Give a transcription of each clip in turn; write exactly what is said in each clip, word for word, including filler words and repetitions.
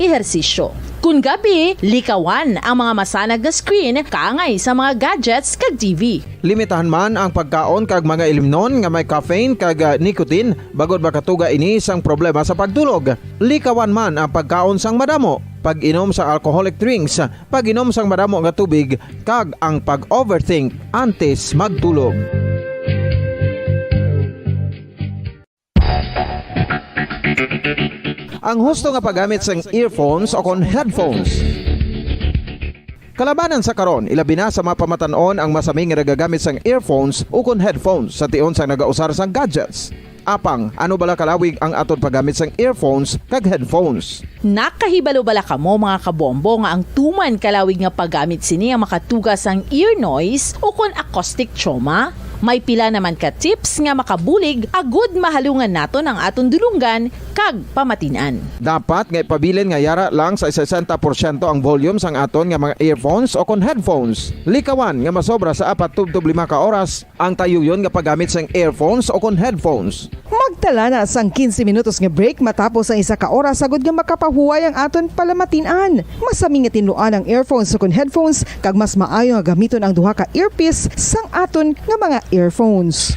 ehersisyo. Kon gabi, likawan ang mga masanag nga screen kaangay sa mga gadgets kag T V. Limitahan man ang pagkaon kag mga ilimnon nga may caffeine kag, ah, nicotine, bangod makatuga ini sang problema sa pagtulog. Likawan man ang pagkaon sang madamo, pag-inom sang alcoholic drinks, pag-inom sang madamo nga tubig, kag ang pag-overthink antes magtulog. Ang husto nga paggamit sang earphones o kon headphones. Kalabanan sa karon, ilabi na sa mga pamatan-on ang masami nga nagagamit sang earphones o kon headphones sa tion sang nagausar sang gadgets. Apang, ano bala kalawig ang aton paggamit sang earphones kag headphones? Nakahibalo bala kamo, mga kabombo, nga ang tuman kalawig nga paggamit sini ang makatuga sang ear noise o kon acoustic trauma? May pila naman ka tips nga makabulig agud mahalungan naton ang aton dulonggan kag pamatin-an. Dapat nga ipabilin nga yara lang sa sesenta porsyento ang volume sang aton nga mga earphones o kon headphones. Likawan nga masobra sa apat tubtob lima ka oras ang tayuyon nga paggamit sang earphones o kon headphones. Magtala na sang quince minutos nga break matapos ang isa ka oras, agud nga makapahuway ang aton palamatin-an. Masami nga tinluan ang earphones o kon headphones, kag mas maayo nga gamiton ang duha ka earpiece sang aton nga mga earphones.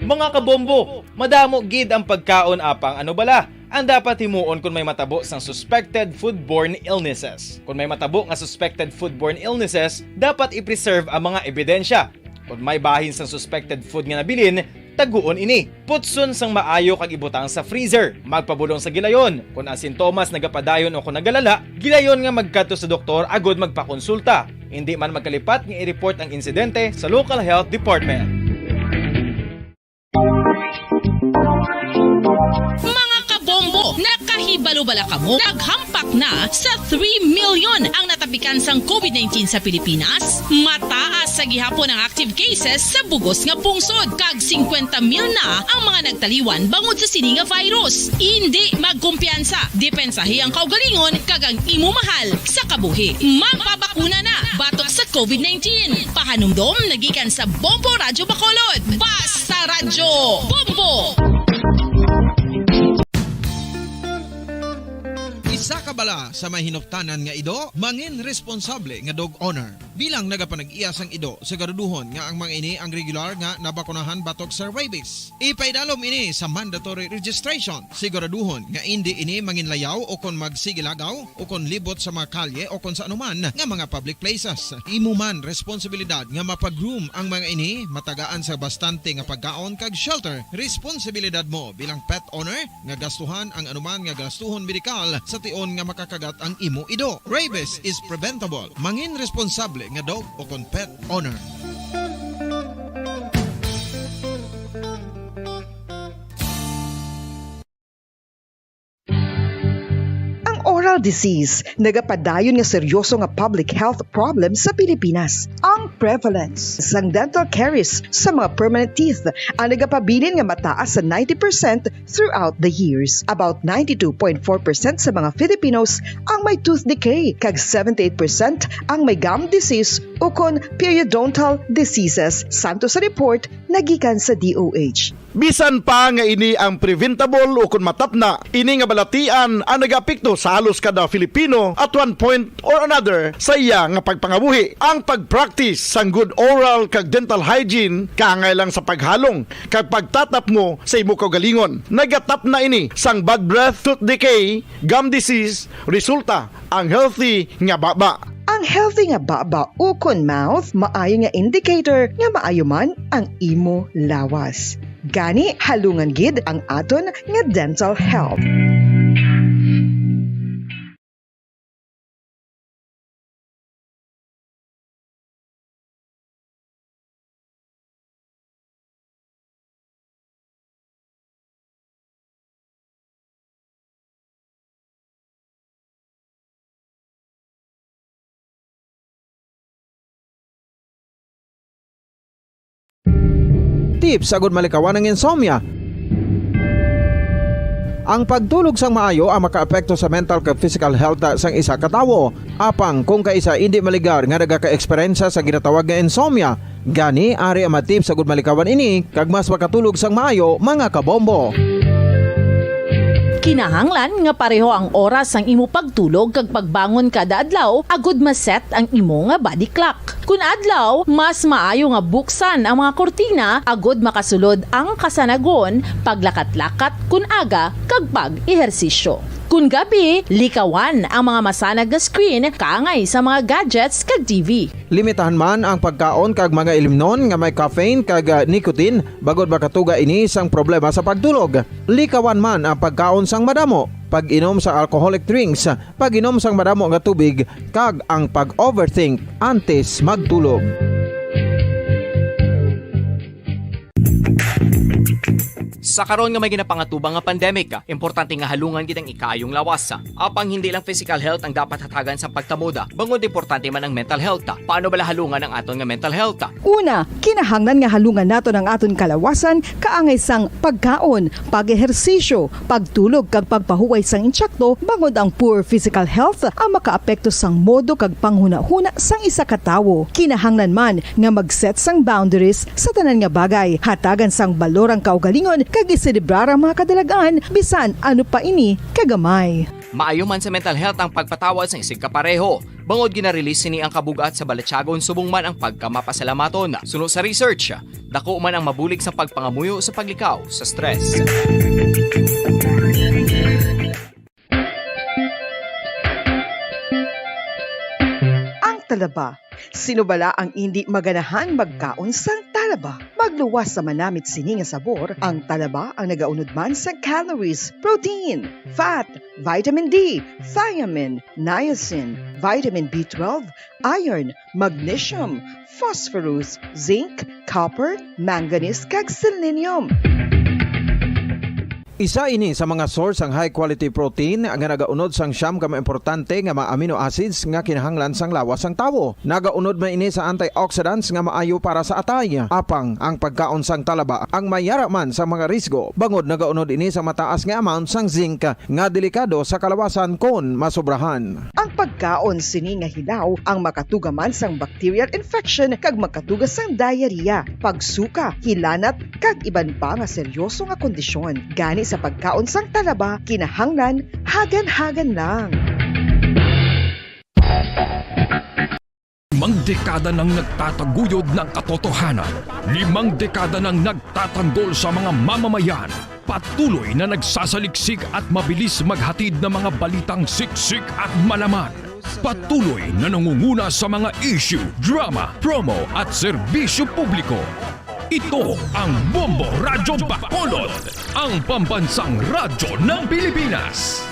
Mga kabombo, madamo gid ang pagkaon, apang ano bala ang dapat himuon kon may matabo sang suspected foodborne illnesses? Kon may matabo nga suspected foodborne illnesses, dapat i-preserve ang mga ebidensya. Kon may bahin sang suspected food nga nabilin, taguon ini. Putson sang maayo kag ibutang sa freezer. Magpabulong sa gilayon. Kon ang sintomas nagapadayon o kon nagalala, gilayon nga magkadto sa doktor agud magpakonsulta. Indi man magkalipat nga i-report ang insidente sa local health department. Mga kabombo, nakahibalo bala kamo? Naghampak na sa three million ang natapikan sang covid nineteen sa Pilipinas. Mataas sa gihapon ang active cases sa bugos nga pungsod, kag singkwenta mil na ang mga nagtaliwan bangod sa sini nga virus. Indi magkumpiyansa, depensahi ang kaugalingon kag ang imo mahal sa kabuhi. Magpabakuna na batok sa covid nineteen. Pahanumdom nagikan sa Bombo Radyo Bacolod. Basta Radyo Bombo! Isa ka bala sa may hinuptanan nga ido, mangin responsable nga dog owner. Bilang nagapanag-iya sang ido, siguraduhon nga ang mga ini ang regular nga nabakunahan batok sa rabies. Ipaidalom ini sa mandatory registration. Siguraduhon nga indi ini manginlayaw o kon magsigilagaw o kon libot sa mga kalye o kon sa anuman nga mga public places. Imo man responsibilidad nga mapa-groom ang mga ini, matagaan sa bastante nga pagkaon kag shelter. Responsibilidad mo bilang pet owner nga gastuhan ang anuman nga gastuhon medikal sa tion nga makakagat ang imo ido. Rabies is preventable. Mangin responsable nga dog o kon pet owner. Ang oral disease nagapadayon nga seryoso nga public health problem sa Pilipinas. Ang prevalence sang dental caries sa mga permanent teeth ang nagapabilin nga mataas sa ninety percent throughout the years. About ninety-two point four percent sa mga Filipinos ang may tooth decay, kag seventy-eight percent ang may gum disease ukon periodontal diseases, santo sa report nagikan sa D O H. Bisan pa nga ini ang preventable ukon matapna, ini nga balatian ang nagaapekto sa halos kada Filipino at one point or another sa iya nga pagpangabuhi. Ang pag-practice sang good oral kag dental hygiene kaangay lang sa paghalong kag pagtatapmo sa imo kaugalingon. Nagatapna ini sang bad breath, tooth decay, gum disease, resulta ang healthy nga baba. Ang healthy nga baba ukon mouth maayo nga indicator nga maayo man ang imo lawas. Gani, halungan gid ang aton nga dental health. Tips agud malikawan ang insomnia. Ang pagtulog sang maayo ang makaapekto sa mental kag physical health sang isa ka tawo. Apang kung kaisa indi maligar nga nagakaeksperyensya sa ginatawag nga insomnia, gani ari ang mga tips agud malikawan ini kag mas makatulog sang maayo, mga kabombo. Kinahanglan nga pareho ang oras sang imo pagtulog kag pagbangon kada adlaw agud ma-set ang imo nga body clock. Kun adlaw, mas maayo nga buksan ang mga kurtina agud makasulod ang kasanagon, paglakat-lakat kun aga, kag pag-ehersisyo. Kun gabi, likawan ang mga masanag nga screen kaangay sa mga gadgets kag T V. Limitahan man ang pagkaon kag mga ilimnon nga may caffeine kag, ah, nicotine, bangod makatuga ini sang problema sa pagtulog. Likawan man ang pagkaon sang madamo, pag-inom sa alcoholic drinks, pag-inom sang madamo nga tubig, kag ang pag-overthink antes magtulog. Sa karon nga may ginapangatubang nga pandemic, importante nga halungan gid ang ikaayong lawas. Apang hindi lang physical health ang dapat hatagan sa pagtamod, bangod importante man ang mental health. Paano bala halungan ang aton nga mental health? Una, kinahanglan nga halungan naton ang aton kalawasan kaangay sang pagkaon, pag-ehersisyo, pagtulog kag pagpahuway sang insakto, bangod ang poor physical health ang makaapekto sang modo kag panghunahuna sang isa ka tawo. Kinahanglan man nga mag-set sang boundaries sa tanan nga bagay, hatagan sang balor ang kaugalingon kag iselebrar ang mga kadalagan bisan ano pa ini kagamay. Maayo man sa mental health ang pagpatawad sang isigkapareho, bangod gina-release sini ang kabug-at sa balatyagon subong man ang pagkamapasalamaton. Suno sa research, dako man ang mabulig sa pagpangamuyo sa paglikaw sa stress. Ang talaba. Sino bala ang indi maganahan magkaon sang talaba? Magluwas sa manamit sini nga sabor, ang talaba ang nagaunod man sa calories, protein, fat, vitamin D, thiamine, niacin, vitamin B twelve, iron, magnesium, phosphorus, zinc, copper, manganese, kag selenium. Isa ini sa mga source sang high quality protein nga nagaunod sang siyam ka mga importante nga mga amino acids nga kinahanglan sang lawas sang tawo. Nagaunod man ini sa antioxidants nga maayo para sa atay. Apang ang pagkaon sang talaba ang may yara man sa mga risgo, bangod nagaunod ini sa mataas nga amount sang zinc nga delikado sa kalawasan kon masobrahan. Ang pagkaon sini nga hilaw ang makatuga man sang bacterial infection kag makatuga sang diarrhea, pagsuka, hilanat, kag iban pa nga seryoso nga kondisyon. Gani sa pagkaon sang talaba, kinahanglan hagan-hagan lang. Limang dekada nang nagtataguyod ng katotohanan. Limang dekada nang nagtatanggol sa mga mamamayan. Patuloy na nagsasaliksik at mabilis maghatid ng mga balitang siksik at malaman. Patuloy na nangunguna sa mga issue, drama, promo at serbisyo publiko. Ito ang Bombo Radyo Bacolod, ang pambansang radyo ng Pilipinas.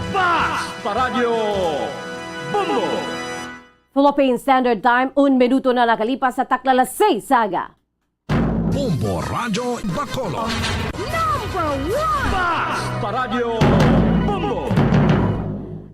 Fast Paradyo Bombo! Philippine Standard Time, un minuto na nakalipas sa takna alas seis sa aga. Bombo Radyo Bacolod. Number one! Fast Paradyo Bombo!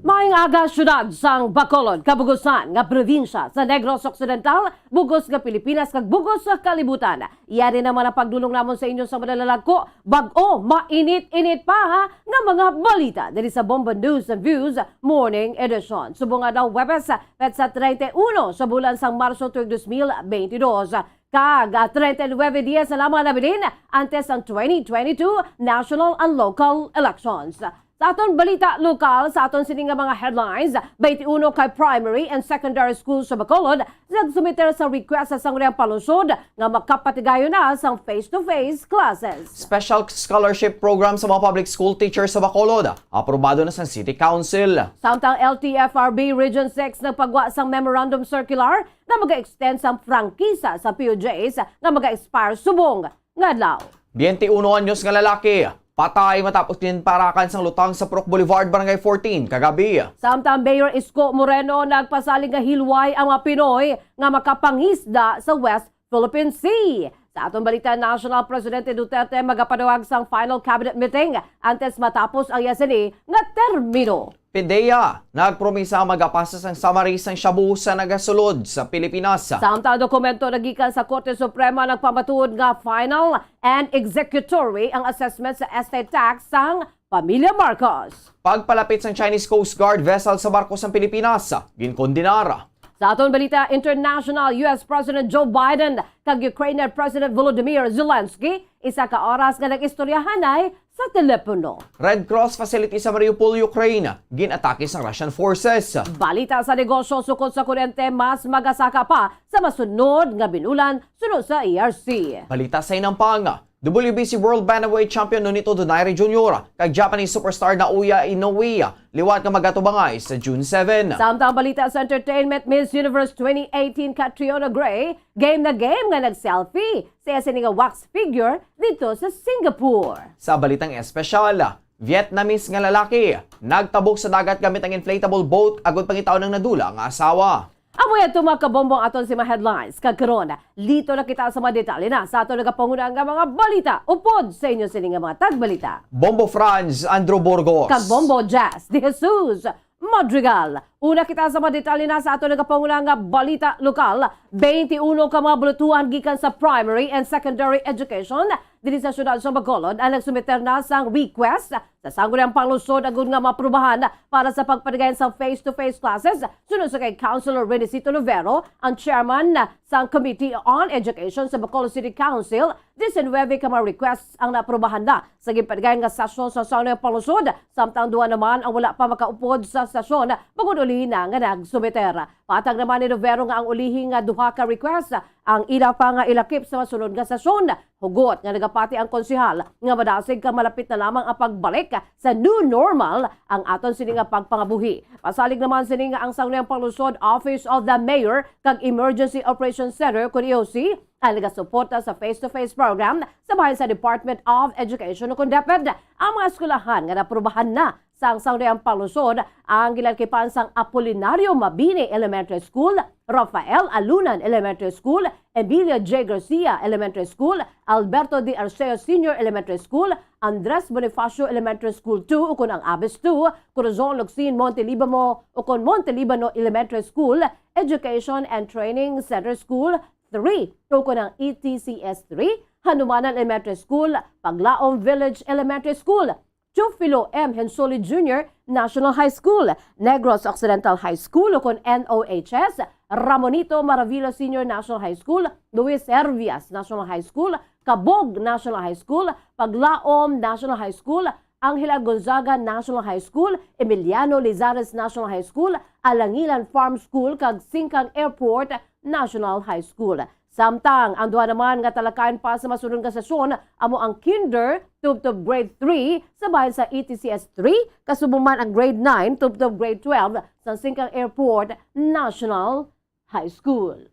Maayong aga, syudad sang Bacolod, kabugusan nga probinsya sa Negros Occidental, bugos nga Pilipinas, kag bugos sa kalibutan. Yari naman ang pagdulong namon sa inyo sa madalalagko, bag-o, mainit-init pa, ha, nga mga balita diri sa Bombo News and Views Morning Edition. Subong nga daw Huwebes, petsa treinta y uno sa bulan sang Marso tuig dos mil beintidos. Kag, ah, treinta y nuebe dias na lamang nabilin antes ang twenty twenty-two national and local elections. Sa aton balita lokal, sa aton sini nga mga headlines, twenty-uno ka primary and secondary school sa Bacolod nagsumiter sa request sa Sangguniang Panlungsod nga makapatigayon na sang face-to-face classes. Special scholarship program sa mga public school teachers sa Bacolod, aprobado na sa City Council. Samtang L T F R B Region six nagpagwa sang memorandum circular nga maga-extend sang prangkisa sa P O Js nga maga-expire subong nga adlaw. Biyente uno anyos nga lalaki patay matapos ginparakan sang lutang sa Purok Boulevard, Barangay fourteen, kagabi. Samtang Mayor Isko Moreno nagpasalig nga hilway ang mga Pinoy nga makapangisda sa West Philippine Sea. Sa aton balita, National, Presidente Duterte magapadawag sang final cabinet meeting antes matapos ang iya sini nga termino. PDEA nagpromisa ang magapasa sang summary sang shabu sa nagasulod sa Pilipinas. Samtang dokumento na gikan sa Korte Suprema nagpamatuod nga final and executory ang assessment sa estate tax sang pamilya Marcos. Pagpalapit sang Chinese Coast Guard vessel sa barko sang Pilipinas, ginkondenar. Sa aton balita international, U S President Joe Biden kag Ukrainian President Volodymyr Zelensky isa ka oras nga nag-istoryahanay sa telepono. Red Cross facility sa Mariupol, Ukraine, gin-atake sang Russian forces. Balita sa negosyo, sukod sa kuryente, mas magasaka pa sa masunod nga binulan, suno sa E R C. Balita sa inampang, W B C World Bantamweight Champion Nonito Donaire Junior kag Japanese superstar Naoya Inoue liwat nga magatubangay sa June seven. Samtang balita sa entertainment, Miss Universe twenty eighteen Catriona Gray, game na game nga nag-selfie sa iya sini nga wax figure dito sa Singapore. Sa balitang espesyal, Vietnamese nga lalaki nagtabok sa dagat gamit ang inflatable boat agod pangitaon ang nadula nga asawa. Amo yan, mga kabombo, aton si mga headlines. Kag karon, lito na kita sa mga detalye na sa aton nagapanguna nga mga balita upod sa inyo sini nga mga tagbalita. Bombo Franz Andrew Burgos. Kag Bombo Jazz de Jesus Madrigal. Una kita sa mga detalye na sa aton nagapanguna nga balita lokal. Twenty-uno ka mga bulutuhan gikan sa primary and secondary education diri sa siyudad sa Bacolod ang nagsumiter na sang request sa Sangguniang Panglungsod agud nga maaprubahan para sa pagpadayon sa face-to-face classes. Suno sa kay Councilor Renesito Lovero, ang chairman sang Committee on Education sa Bacolod City Council, diecinuebe ka mga requests ang naaprubahan na sa ginpadayon nga sesyon sa Sangguniang Panglungsod, samtang duha naman ang wala pa makaupod sa sesyon bangod ulihi na nga nagsumiter. Patag naman ni Lovero nga ang ulihi nga duha ka request ang ila pa nga ilakip sa masunod nga sesyon. Hugot nga nagapati ang konsehal nga madasig kag malapit na lamang ang pagbalik sa new normal ang aton sini nga pagpangabuhi. Pasalig naman sini nga ang Sangguniang Panglungsod Office of the Mayor kag Emergency Operations Center, kun E O C, ang nagasuporta sa face-to-face program sa bahin sa Department of Education o kun DepEd. Ang mga eskwelahan nga naaprubahan na sang Sangguniang Panglungsod ang gilalakipan sang Apolinario Mabini Elementary School, Rafael Alunan Elementary School, Emilia J. Garcia Elementary School, Alberto D. Arceo Senior Elementary School, Andres Bonifacio Elementary School two, ukon ang ABES two, Corazon Locsin Montelibano, ukon Montelibano Elementary School, Education and Training Center School three, ukon ang E T C S three, Hanumanan Elementary School, Paglaom Village Elementary School, Teofilo M. Hensolit Junior National High School, Negros Occidental High School, ukon N O H S, Ramonito Maravilla Senior National High School, Luis Servias National High School, Cabog National High School, Paglaom National High School, Angela Gonzaga National High School, Emiliano Lizares National High School, Alangilan Farm School, kag Singkang Airport National High School. Samtang ang duha naman nga talakayan pa sa masunod nga sesyon amo ang kinder tubtob grade three sa bahin sa E T C S three, kasubong man ang grade nine tubtob grade twelve sa Singkang Airport National High School.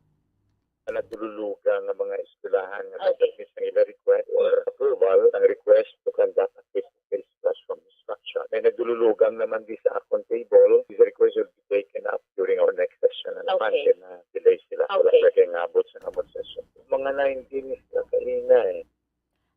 Nagdululugan nga mga eskwelahan nga Okay. nag-submit sang ila request or approval ang request to conduct a face-to-face classroom instruction. May nagdululugan naman di sa akon table. This request will be taken up during our next session na naman. Okay. Kaya na-delay sila. Wala Okay. pa kay ngabot sa amon session. Mga nineteen is na kaina eh.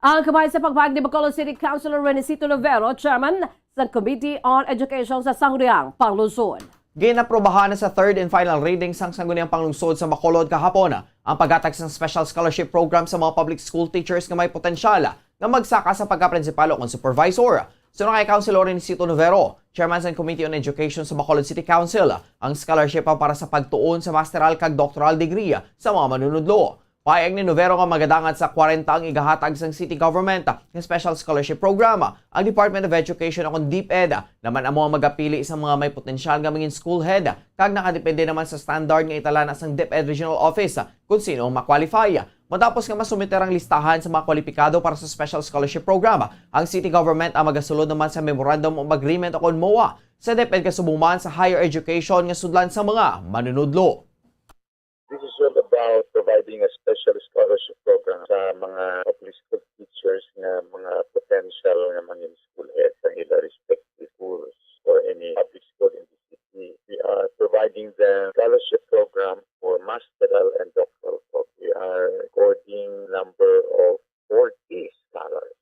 Ang kamay sa pagpahayag ni Bacolod City Councilor Renesito Lovero, chairman sa Committee on Education sa Sangguniang Panglungsod. Ginaprobahan na sa third and final reading sang Sangguniang Panglungsod sa Bacolod kahapon ang paghatag sang special scholarship program sa mga public school teachers nga may potensyal nga magsaka sa pagka-principal o kon supervisor. Suno kay Councilor Renesito Novero, chairman sang Committee on Education sa Bacolod City Council, ang scholarship ang para sa pagtuon sa masteral kag doctoral degree sa mga manunudlo. Pahayag ni Novero nga magadangat sa kwarenta ang igahatag sang city government nga special scholarship program. Ang Department of Education o kon DepEd naman amo ang magapili sa mga may potensyal nga mangin school head, kag nakadepende naman sa standard nga italana sang DepEd Regional Office kon sino ang ma-qualify. Matapos nga masumiter ang listahan sa mga kwalipikado para sa special scholarship program, ang city government ang magasulod naman sa Memorandum of Agreement o kon MOA sa DepEd, kasubong man sa higher education nga sudlan sa mga manunudlo. This is all about providing a special scholarship program sa mga public school teachers nga mga potential nga mangin school head sa ila respective schools or any public school in the city. We are providing them scholarship program for masteral and doctoral program. We are recording number of forty scholars.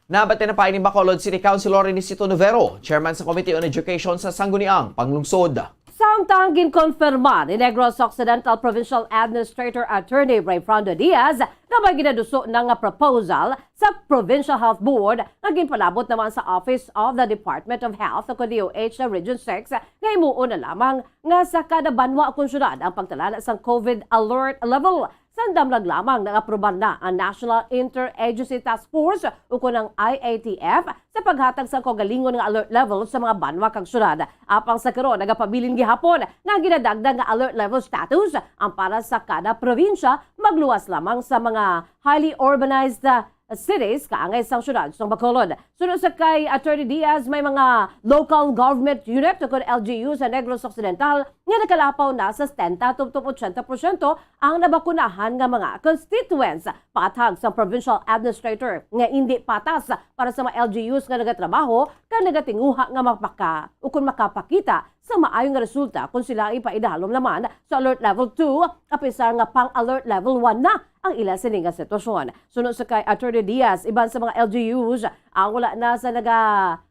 Nabati na pa ini Bacolod City Councilor Renisito Novero, chairman sa Committee on Education sa Sangguniang Panglungsod. Samtang ginkonfirma ni Negros Occidental Provincial Administrator Attorney Rayfrando Diaz nga may ginaduso na nga proposal sa Provincial Health Board nga ginpalabot naman sa Office of the Department of Health o D O H sa Region six nga himuon na lamang nga sa kada banwa o kon syudad ang pagtala na sang COVID alert level. Sa andam lang lamang, nag-aprobar na ang National Interagency Task Force o kon ang I A T F sa paghatag sa kaugalingon nga alert level sa mga banwa kag syudad. Apang sa karon, nagapabilin gihapon nga ginadagdag nga alert level status ang para sa kada probinsya, magluwas lamang sa mga highly urbanized, uh, cities kaangay sang syudad sang Bacolod. Suno sa kay Attorney Diaz, may mga local government unit o kon L G U sa Negros Occidental nga nakalapaw na sa setenta tubtob ochenta porsyento ang nabakunahan nga mga constituents. Pathag sang provincial administrator nga indi patas para sa mga L G Us nga nagatrabaho kag nagatinguha nga mapaka-, o kon makapakita sa maayo nga resulta kon sila ipaidalom naman sa alert level two, apisar nga pang-alert level one na ang ila sini nga sitwasyon. Suno sa kay Attorney Diaz, iban sa mga L G Us ang wala na sa naga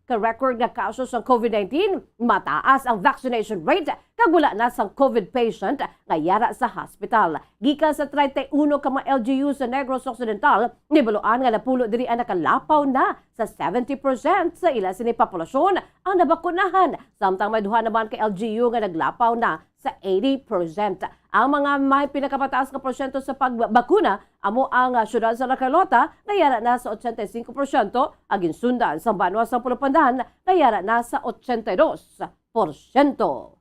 ka-record nga kaso sang COVID nineteen, mataas ang vaccination rate, kag wala na sang COVID patient nga yara sa hospital. Gikan sa treinta y uno ka mga L G U sa Negros Occidental, nahibaluan nga napulo diri ang nakalapaw na sa seventy percent sa ila sini populasyon ang nabakunahan, samtang may duha naman ka L G U nga naglapaw na sa eighty percent. Ang mga may pinakamataas nga porsyento sa pagbakuna amo ang, ah, siyudad sa La Carlota nga yara na sa ochenta y cinco porsyento, ang ginsundan sa banwa sa Pulupandan nga yara na sa ochenta y dos porsyento.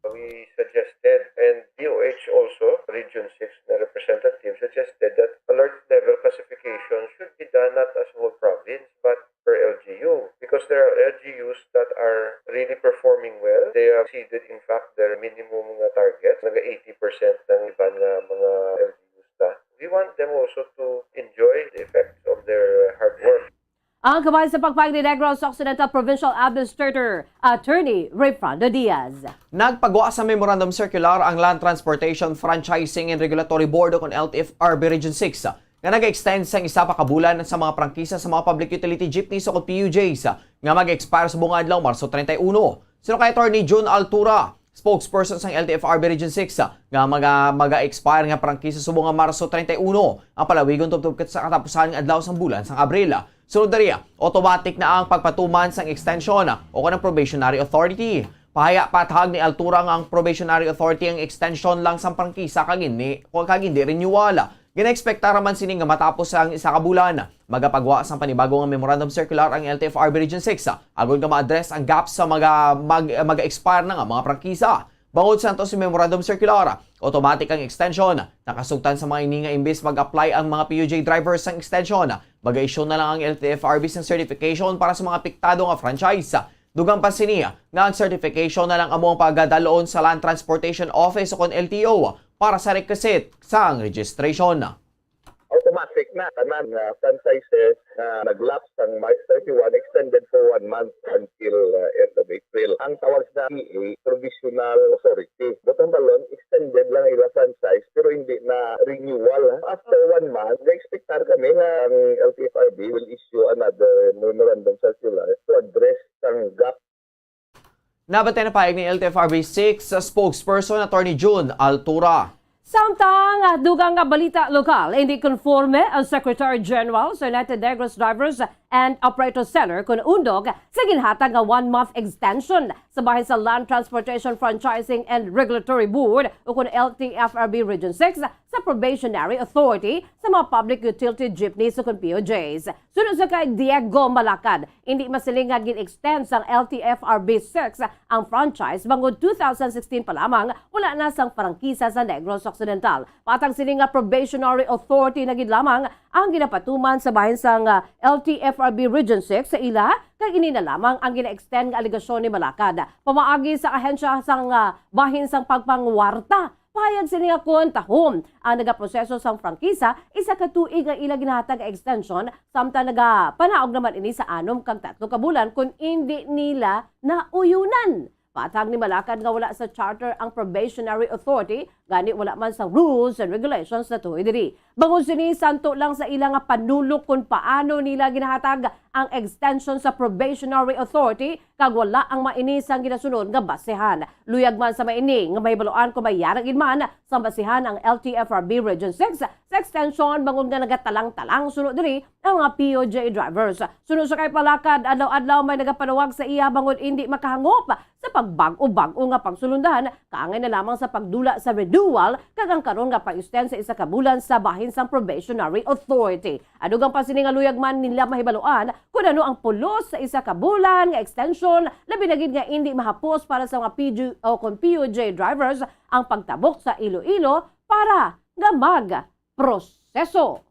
We suggested, and D O H also, Region six na representative, suggested that alert level classification should be done not as whole province, but per L G U, because there are L G Us that are really performing well. They have exceeded, in fact, their minimum nga target. Naga eighty percent ang iban nga mga L G Us ta. We want them also to enjoy the effects of their hard work. Ang kamay sa pagpahayag ni Negros Occidental Provincial Administrator Attorney Rayfrando Diaz. Nagpagwa sa Memorandum Circular ang Land Transportation Franchising and Regulatory Board o kon L T F R B Region six, nga nag-extend sang isa pa ka bulan sa mga prangkisa sa mga public utility jeepneys o kon P U Js nga mag-expire subong nga adlaw, Marso treinta y uno. Suno kay Attorney Jun Altura, spokesperson sang L T F R B Region six, nga mga maga-expire nga prangkisa subong nga Marso treinta y uno ang palawigon tubtob kat-, sa katapusan nga adlaw sang bulan sang Abril. Sunod diri, automatic na ang pagpatuman sang extension o kon ang probationary authority. Pahaya, pathag ni Altura nga ang probationary authority ang extension lang sang prangkisa kag hindi, kag hindi renewal. Ginaekspektar man sini nga matapos ang isa ka bulan. Magapagwa sang panibago nga memorandum circular ang L T F R B Region six, agod nga ma-address ang gap sa mga mag-, mag-expire na nga mga prangkisa. Bangod sa antos memorandum circular, automatic ang extension. Nakasugtan sa mga ini nga imbis mag-apply ang mga P U J drivers sang extension, mag-issue na lang ang L T F R B sang certification para sa mga apektado nga franchise. Dugang pa sini nga ang certification na lang amo ang pagadalon sa Land Transportation Office o kon L T O para sa requisite sang registration. Automatic na tanan nga franchises nga nag-lapse sang March thirty-one, extended for one month until, uh, end of April. Ang tawag sa P A, provisional authority. Butang balon, extended lang ila franchise, pero hindi na renewal. After one month, ga-expectar kami nga ang L T F R B will issue another memorandum circular to address sang gap. Nabati na pahayag ni L T F R B six spokesperson Attorney Jun Altura. Samtang, ah, dugang nga balita lokal, hindi konforme ang Secretary General sa United Negros Drivers and Operators Center, kon UNDOC, sa ginhatag nga one-month extension sa bahin sa Land Transportation Franchising and Regulatory Board o kon L T F R B Region six sa probationary authority sa mga public utility jeepneys o kon P U Js. Suno sa kay Diego Malacad, hindi masiling nga gin-extend sang L T F R B six ang franchise bangod two thousand sixteen pa lamang wala na sang prangkisa sa Negros Occidental. Patag sini nga probationary authority na gid lamang ang ginapatuman sa bahin sang, ah, L T F R B Region six sa ila, kag ini na lamang ang gina-extend nga alegasyon ni Malacad. Pamaagi sa ahensya sang, ah, bahin sang pagpangwarta, pahayag sini nga kuwantahon ang nagaproseso sang prangkisa, isa ka tuig ang ila ginahatag nga extension, samtang nagapanaog naman ini sa anom kag tatlo ka bulan kon indi nila nauyunan. Patag ni Malacad nga wala sa charter ang probationary authority, gani wala man sa rules and regulations natuhoy diri. Bangod sini, santo lang sa ila nga panulok kon paano nila ginahatag ang extension sa probationary authority kag wala ang maini sang ginasunod nga basehan. Luyag man sa maini nga mahibaluan kung may yara gid man sa basehan ang L T F R B Region six sa extension bangod nga nagatalang-talang suno diri ang mga P O J drivers. Suno sa kay Palakad, adlaw-adlaw may nagapanawag sa iya bangod indi makahangop sa pagbag-o-bag-o nga pagsulundan kaangay na lamang sa pagdula sa renewal kag ang karon nga pag-extend sa isa ka bulan sa bahin sang probationary authority. Adugang pa sini nga luyag man nila mahibaluan kun ano ang pulos sa isa ka bulan nga extension, labi na gid nga indi mahapos para sa mga P G o kon P O J drivers ang pagtabok sa Iloilo para nga magproseso.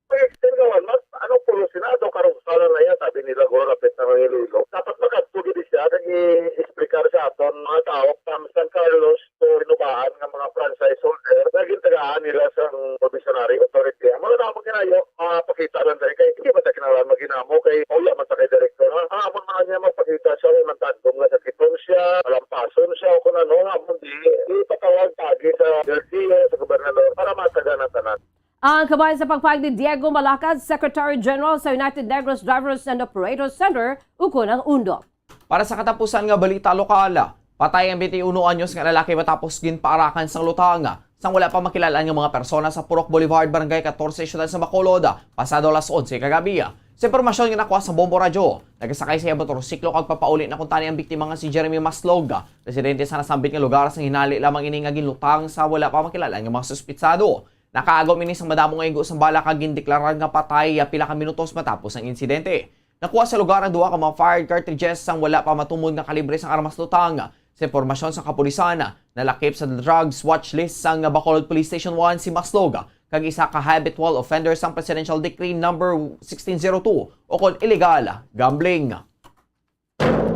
Pag-extend ka one month, anong pulos na ato karong sala na yan? Sabi nila, guro, lapit na ang Iloilo. Dapat magkadto gid siya, kag i-explicar sa aton mga tao from San Carlos to Rinobaan nga mga franchise holder nga gintagaan nila sang probationary authority. Ang mga namo ginayo, mapakita lang diri kay hindi man ta kinahanglan maghinamo kay wala man ta kay direktor. Ang amon man niya magpakita siya, wala man ta andom nga sakiton siya, malampason siya, o kung ano, ang amon di, ipatawag pagi sa L G U, sa gobernador para matagan ang tanan. Ang kabahin sa pagpahayag ni Diego Malacad, Secretary General sa United Negros Drivers and Operators Center, ukon ang undok. Para sa katapusan nga balita lokal, patay ang twenty-one anyos nga lalaki matapos ginpaarakan sang lutang sang wala pa makilal-an nga mga persona sa Purok Boulevard, Barangay katorse, Siyudad sa Bacolod, pasado alas onse kagabi. Sa impormasyon nga nakuha sa Bombo Radyo, nagasakay sa iya motorsiklo kag papauli na kuntani ang biktima nga si Jeremy Maslog, residente sa nasambit nga lugar. Sang hinali lamang ini nga ginlutang sa wala pa makilal-an nga mga suspitsado. Nakaagom ini sang madamo nga igo sang bala kag gindeklarar nga patay pila ka minutos matapos ang insidente. Nakuha sa lugar ang duha ka mga fired cartridges sang wala pa matumod nga kalibre sang armas lutang. Sa impormasyon sa kapulisan, nalakip sa drugs watch list sang Bacolod Police Station one si Maslog, kag isa ka habitual offender sang Presidential Decree Number sixteen zero two, o kon illegal gambling.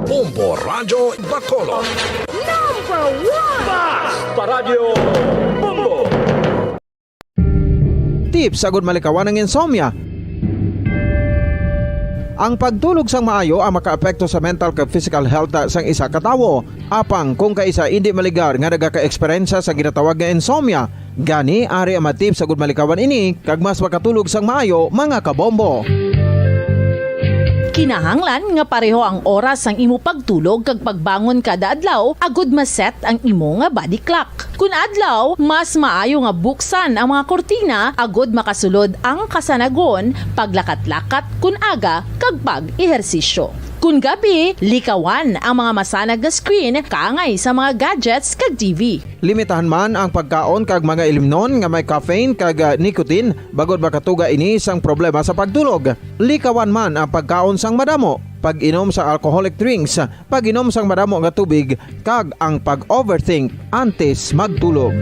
Bombo Radyo Bacolod. Number one! Basta Radyo Bombo! Tips agud malikawan ang insomnia. Ang pagtulog sang maayo ang makaapekto sa mental kag physical health sang isa ka tawo. Apang kung kaisa indi maligar nga nagaka-eksperyensya sa ginatawag nga insomnia, gani ari ang mga tips agud malikawan ini kag mas makatulog sang maayo, mga kabombo. Kinahanglan nga pareho ang oras sang imo pagtulog kag pagbangon kada adlaw agud ma-set ang imo nga body clock. Kun adlaw, mas maayo nga buksan ang mga kurtina agud makasulod ang kasanagon, paglakat-lakat kun aga, kag pag-ehersisyo. Kun gabi, likawan ang mga masanag nga screen kaangay sa mga gadgets kag T V. Limitahan man ang pagkaon kag mga ilimnon nga may caffeine kag, ah, nicotine, bangod makatuga ini sang problema sa pagtulog. Likawan man ang pagkaon sang madamo, pag-inom sa alcoholic drinks, pag-inom sang madamo nga tubig, kag ang pag-overthink antes magtulog.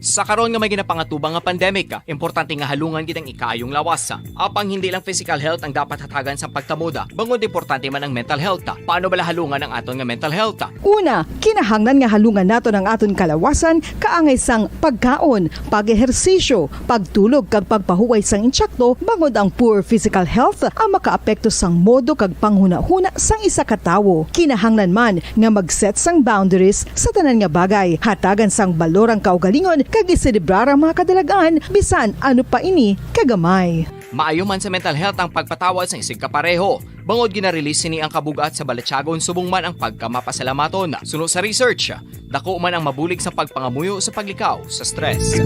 Sa karon nga may ginapangatubang nga pandemic, importante nga halungan gid ang ikaayong lawas. Apang hindi lang physical health ang dapat hatagan sang pagtamod, bangod importante man ang mental health. Paano bala halungan ang aton nga mental health? Una, kinahanglan nga halungan naton ang aton kalawasan kaangay sang pagkaon, pag-ehersisyo, pagtulog kag pagpahuway sang insakto, bangod ang poor physical health ang makaapekto sang modo kag panghunahuna sang isa ka tawo. Kinahanglan man nga mag-set sang boundaries sa tanan nga bagay, hatagan sang balor ang kaugalingon kag iselebrar ang mga kadalag-an bisan ano pa ini kagamay. Maayo man sa mental health ang pagpatawad sa isig kapareho. Bangod gina-release sini ang kabug-at sa balatyagon subong man ang pagkamapasalamaton. Suno sa research, dako man ang mabulig sa pagpangamuyo sa paglikaw sa stress.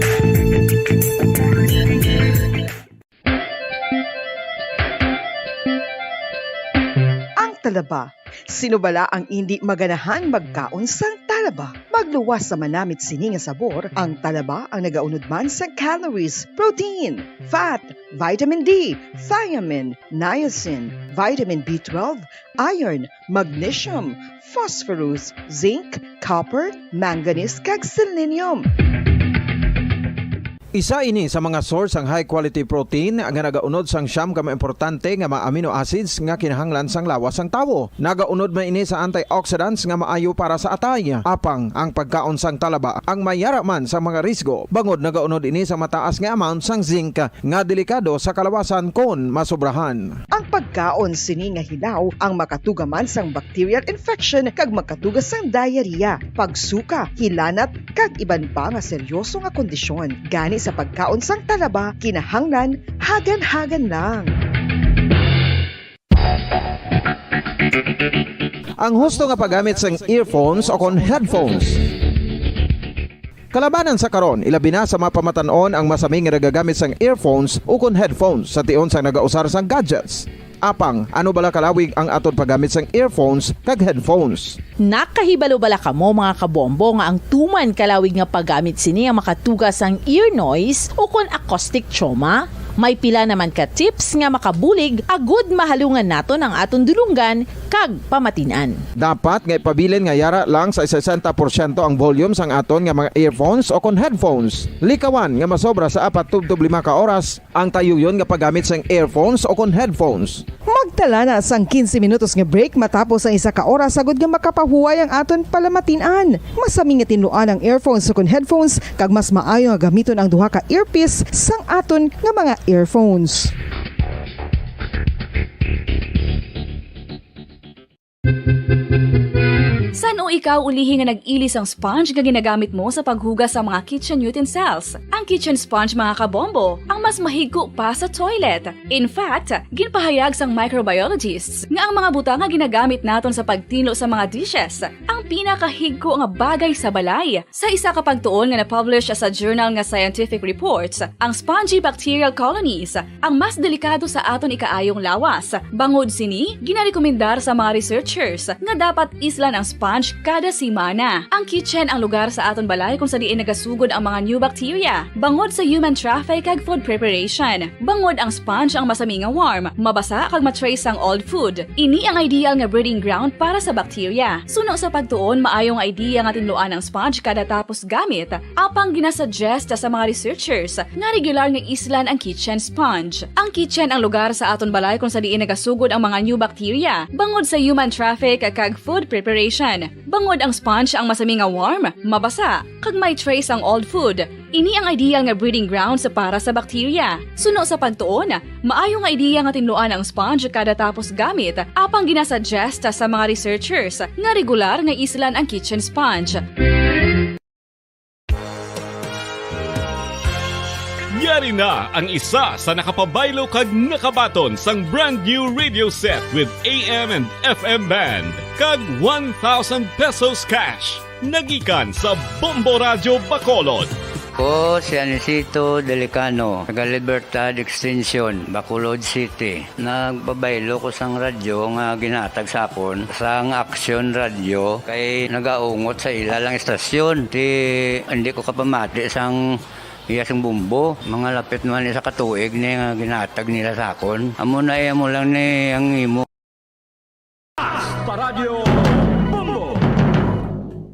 Ang talaba. Sino bala ang indi maganahang magkaon sang talaba? Magluwas sa manamit sini nga sabor, ang talaba ang nagaunod man sa calories, protein, fat, vitamin D, thiamine, niacin, vitamin B twelve, iron, magnesium, phosphorus, zinc, copper, manganese, kag selenium. Isa ini sa mga source sang high quality protein nga nagaunod sang siyam ka mga importante nga mga amino acids nga kinahanglan sang lawas sang tawo. Nagaunod man ini sa antioxidants nga maayo para sa atay. Apang ang pagkaon sang talaba ang may yara man sa mga risgo, bangod nagaunod ini sa mataas nga amount sang zinc nga delikado sa kalawasan kon masobrahan. Ang pagkaon sini nga hilaw ang makatuga man sang bacterial infection kag makatuga sang diarrhea, pagsuka, hilanat, kag iban pa nga seryoso nga kondisyon. Gani Sa pagkaon sang talaba, kinahanglan hagan-hagan lang. Ang husto nga paggamit sang earphones o kon headphones. Kalabanan sa karon, ilabi na sa mga pamatan-on ang masami nga nagagamit sang earphones o kon headphones sa tion sang nagausar sang gadgets. Apang, ano bala kalawig ang aton paggamit sang earphones kag headphones? Nakahibalo bala kamo, mga kabombo, nga ang tuman kalawig nga paggamit sini ang makatuga sang ear noise o kon acoustic trauma? May pila naman ka tips nga makabulig agud mahalungan naton ang aton dulonggan kag pamatin-an. Dapat nga ipabilin nga yara lang sa sesenta porsyento ang volume sang aton nga mga earphones o kon headphones. Likawan nga masobra sa apat tubtob lima ka oras ang tayuyon nga paggamit sang earphones o kon headphones. Magtala na sang quince minutos nga break matapos ang isa ka oras, agud nga makapahuway ang aton palamatin-an. Masami nga tinluan ang earphones o kon headphones, kag mas maayo nga gamiton ang duha ka earpiece sang aton nga mga earphones. San-o ikaw ulihi nga nag-ili sang sponge nga ginagamit mo sa paghugas sa mga kitchen utensils? Ang kitchen sponge, mga kabombo, ang mas mahigko pa sa toilet. In fact, ginpahayag sang microbiologists nga ang mga butang nga ginagamit naton sa pagtinlo sa mga dishes ang pinakahigko nga bagay sa balay. Sa isa ka pagtuon nga na-publish sa journal nga Scientific Reports, ang spongy bacterial colonies ang mas delikado sa aton ikaayong lawas. Bangod sini, ginarekomendar sa mga researchers nga dapat islan ang sponge kada semana. Ang kitchen ang lugar sa aton balay kung sa diin nagasugod ang mga new bacteria, bangod sa human traffic kag food preparation. Bangod ang sponge ang masami nga warm, mabasa kag ma-trace ang old food. Ini ang ideal nga breeding ground para sa bacteria. Suno sa pagtuon, maayo nga idea nga tinluan ang sponge kada tapos gamit. Apang ginasuggest sa mga researchers nga regular nga islan ang kitchen sponge. Ang kitchen ang lugar sa aton balay kung sa diin nagasugod ang mga new bacteria, bangod sa human traffic kag food preparation. Bangod ang sponge ang masami nga warm, mabasa, kag may trace ang old food. Ini ang ideal nga breeding grounds para sa bacteria. Suno sa pagtuon, maayo nga idea nga tinluan ang sponge kada tapos gamit, apang ginasuggest sa mga researchers nga regular nga islan ang kitchen sponge. Yari na ang isa sa nakapabaylo kag nakabaton sang brand new radio set with A M and F M band kag one thousand pesos cash. Nagikan sa Bombo Radyo Bacolod. Ko si Anisito Delicano, taga Libertad Extension, Bacolod City. Nagpabaylo ko sang radyo nga ginhatag sa akon sang Action Radio, kay nagaungot sa ila lang istasyon. Ti, hindi ko kapamati sang iya sing Bombo. Mga lapit man isa ka tuig ni nga ginhatag nila sa akon. Amo na, eh, amo lang ni ang imo. Paradyo Bombo.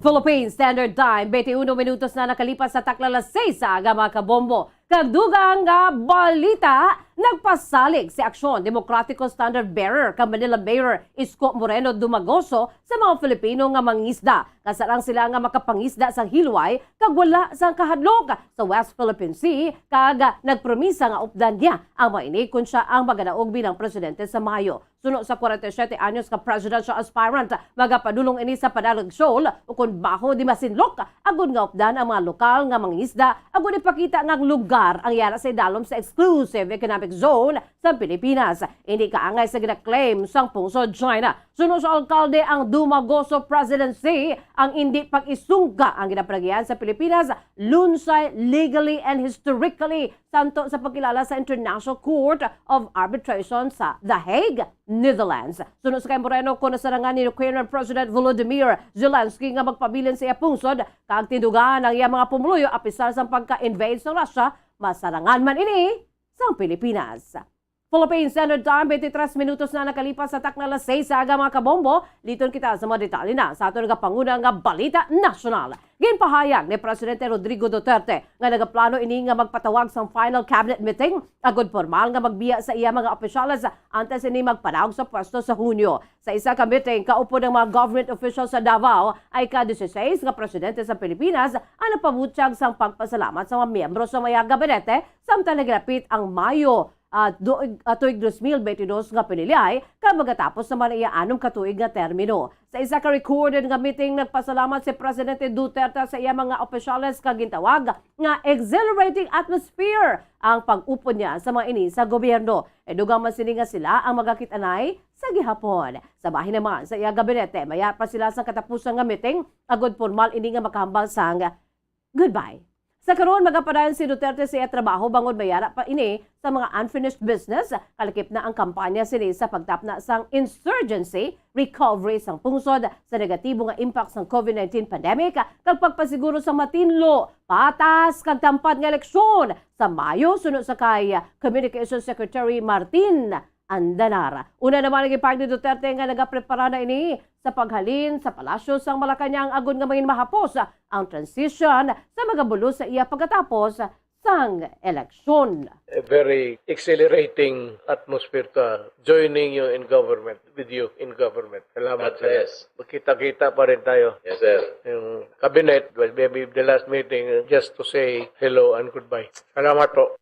Philippine Standard Time, twenty-one minutos na nakalipas sa takna alas seis sa aga, mga kabombo. Kag dugang nga balita, nagpasalig si Aksyon Demokratiko standard bearer kag Manila Mayor Isko Moreno Dumagoso sa mga Filipino nga mangisda. Kasarang sila nga makapangisda sa hilway kag wala sang kahadlok sa West Philippine Sea, kag nagpromisa nga updan niya ang mga ini kon siya ang magadaog bilang presidente sa Mayo. Suno sa forty-seven anyos ka presidential aspirant, magapadulong ini sa Panalig Shoal ukon Baho de Masinloc, agud nga updan ang mga lokal nga mangisda, agud ipakita nga ang lugar ang yara sa idalom sa exclusive economic zone sa Pilipinas. Ini kaangay sa gina-claim sang pungsod China. Suno sa alkalde, ang Dumagoso presidency ang indi pag-isungga ang ginapalagihan sa Pilipinas lunsay legally and historically santo sa pagkilala sa International Court of Arbitration sa The Hague, Netherlands. Suno sa kay Moreno, kon nasarangan ni Ukrainian President Volodymyr Zelensky nga magpabilin sa iya pungsod kag tindugan ang iya mga pumuluyo apisar sang pagka-invade sa Russia, masarangan man ini sang Pilipinas. Philippine Standard Time, twenty-three minutos na nakalipas sa takna alas seis sa aga, mga kabombo. Liton kita sa mga detalye na sa aton nagapanguna nga balita nasyonal. Ginpahayag ni Presidente Rodrigo Duterte nga nagaplano ini nga magpatawag sang final cabinet meeting agud pormal nga magbiya sa iya mga opisyales antes ini magpanaog sa pwesto sa Hunyo. Sa isa ka meeting kaupod ang mga government officials sa Davao, ika-dieciséis nga presidente sa Pilipinas ang nagpabutyag sang pagpasalamat sa mga miyembro sa iyang gabinete samtang naglapit ang Mayo ah, do-, ah, tuig dos mil bentidós nga piniliay, kag magatapos naman ang iya anom ka tuig nga termino. Sa isa ka recorded nga meeting, nagpasalamat si Presidente Duterte sa iya mga opisyales kag gintawag nga exhilarating atmosphere ang pag-upod niya sa mga ini sa gobyerno. Idugang man sini nga sila ang magakit-anay sa gihapon. Sa bahin naman sa iya gabinete, mayara pa sila sang katapusan nga meeting agod formal ini nga makahambal sang goodbye. Sa karon, magapadayon si Duterte sa iya trabaho bangod mayara pa ini sa mga unfinished business, kalakip na ang kampanya sini sa pagtapna sang insurgency, recovery sang pungsod sa negatibo nga impact sang covid nineteen pandemic, kag pagpasiguro sa matinlo, patas, kag tampad nga eleksyon sa Mayo, suno sa kay Communications Secretary Martin Andanar. Una naman ang ipahayag ni Duterte nga nagaprepara na ini sa paghalin sa Palasyo sang Malacañang agod nga mangin mahapos ang transition sa mga bulos sa iya pagkatapos sang eleksyon. A very exhilarating atmosphere to, ah, joining you in government, with you in government. Salamat, God sir. Bless. Magkita-kita pa rin tayo. Yes, sir. Yung cabinet, maybe the last meeting, just to say hello and goodbye. Salamat po.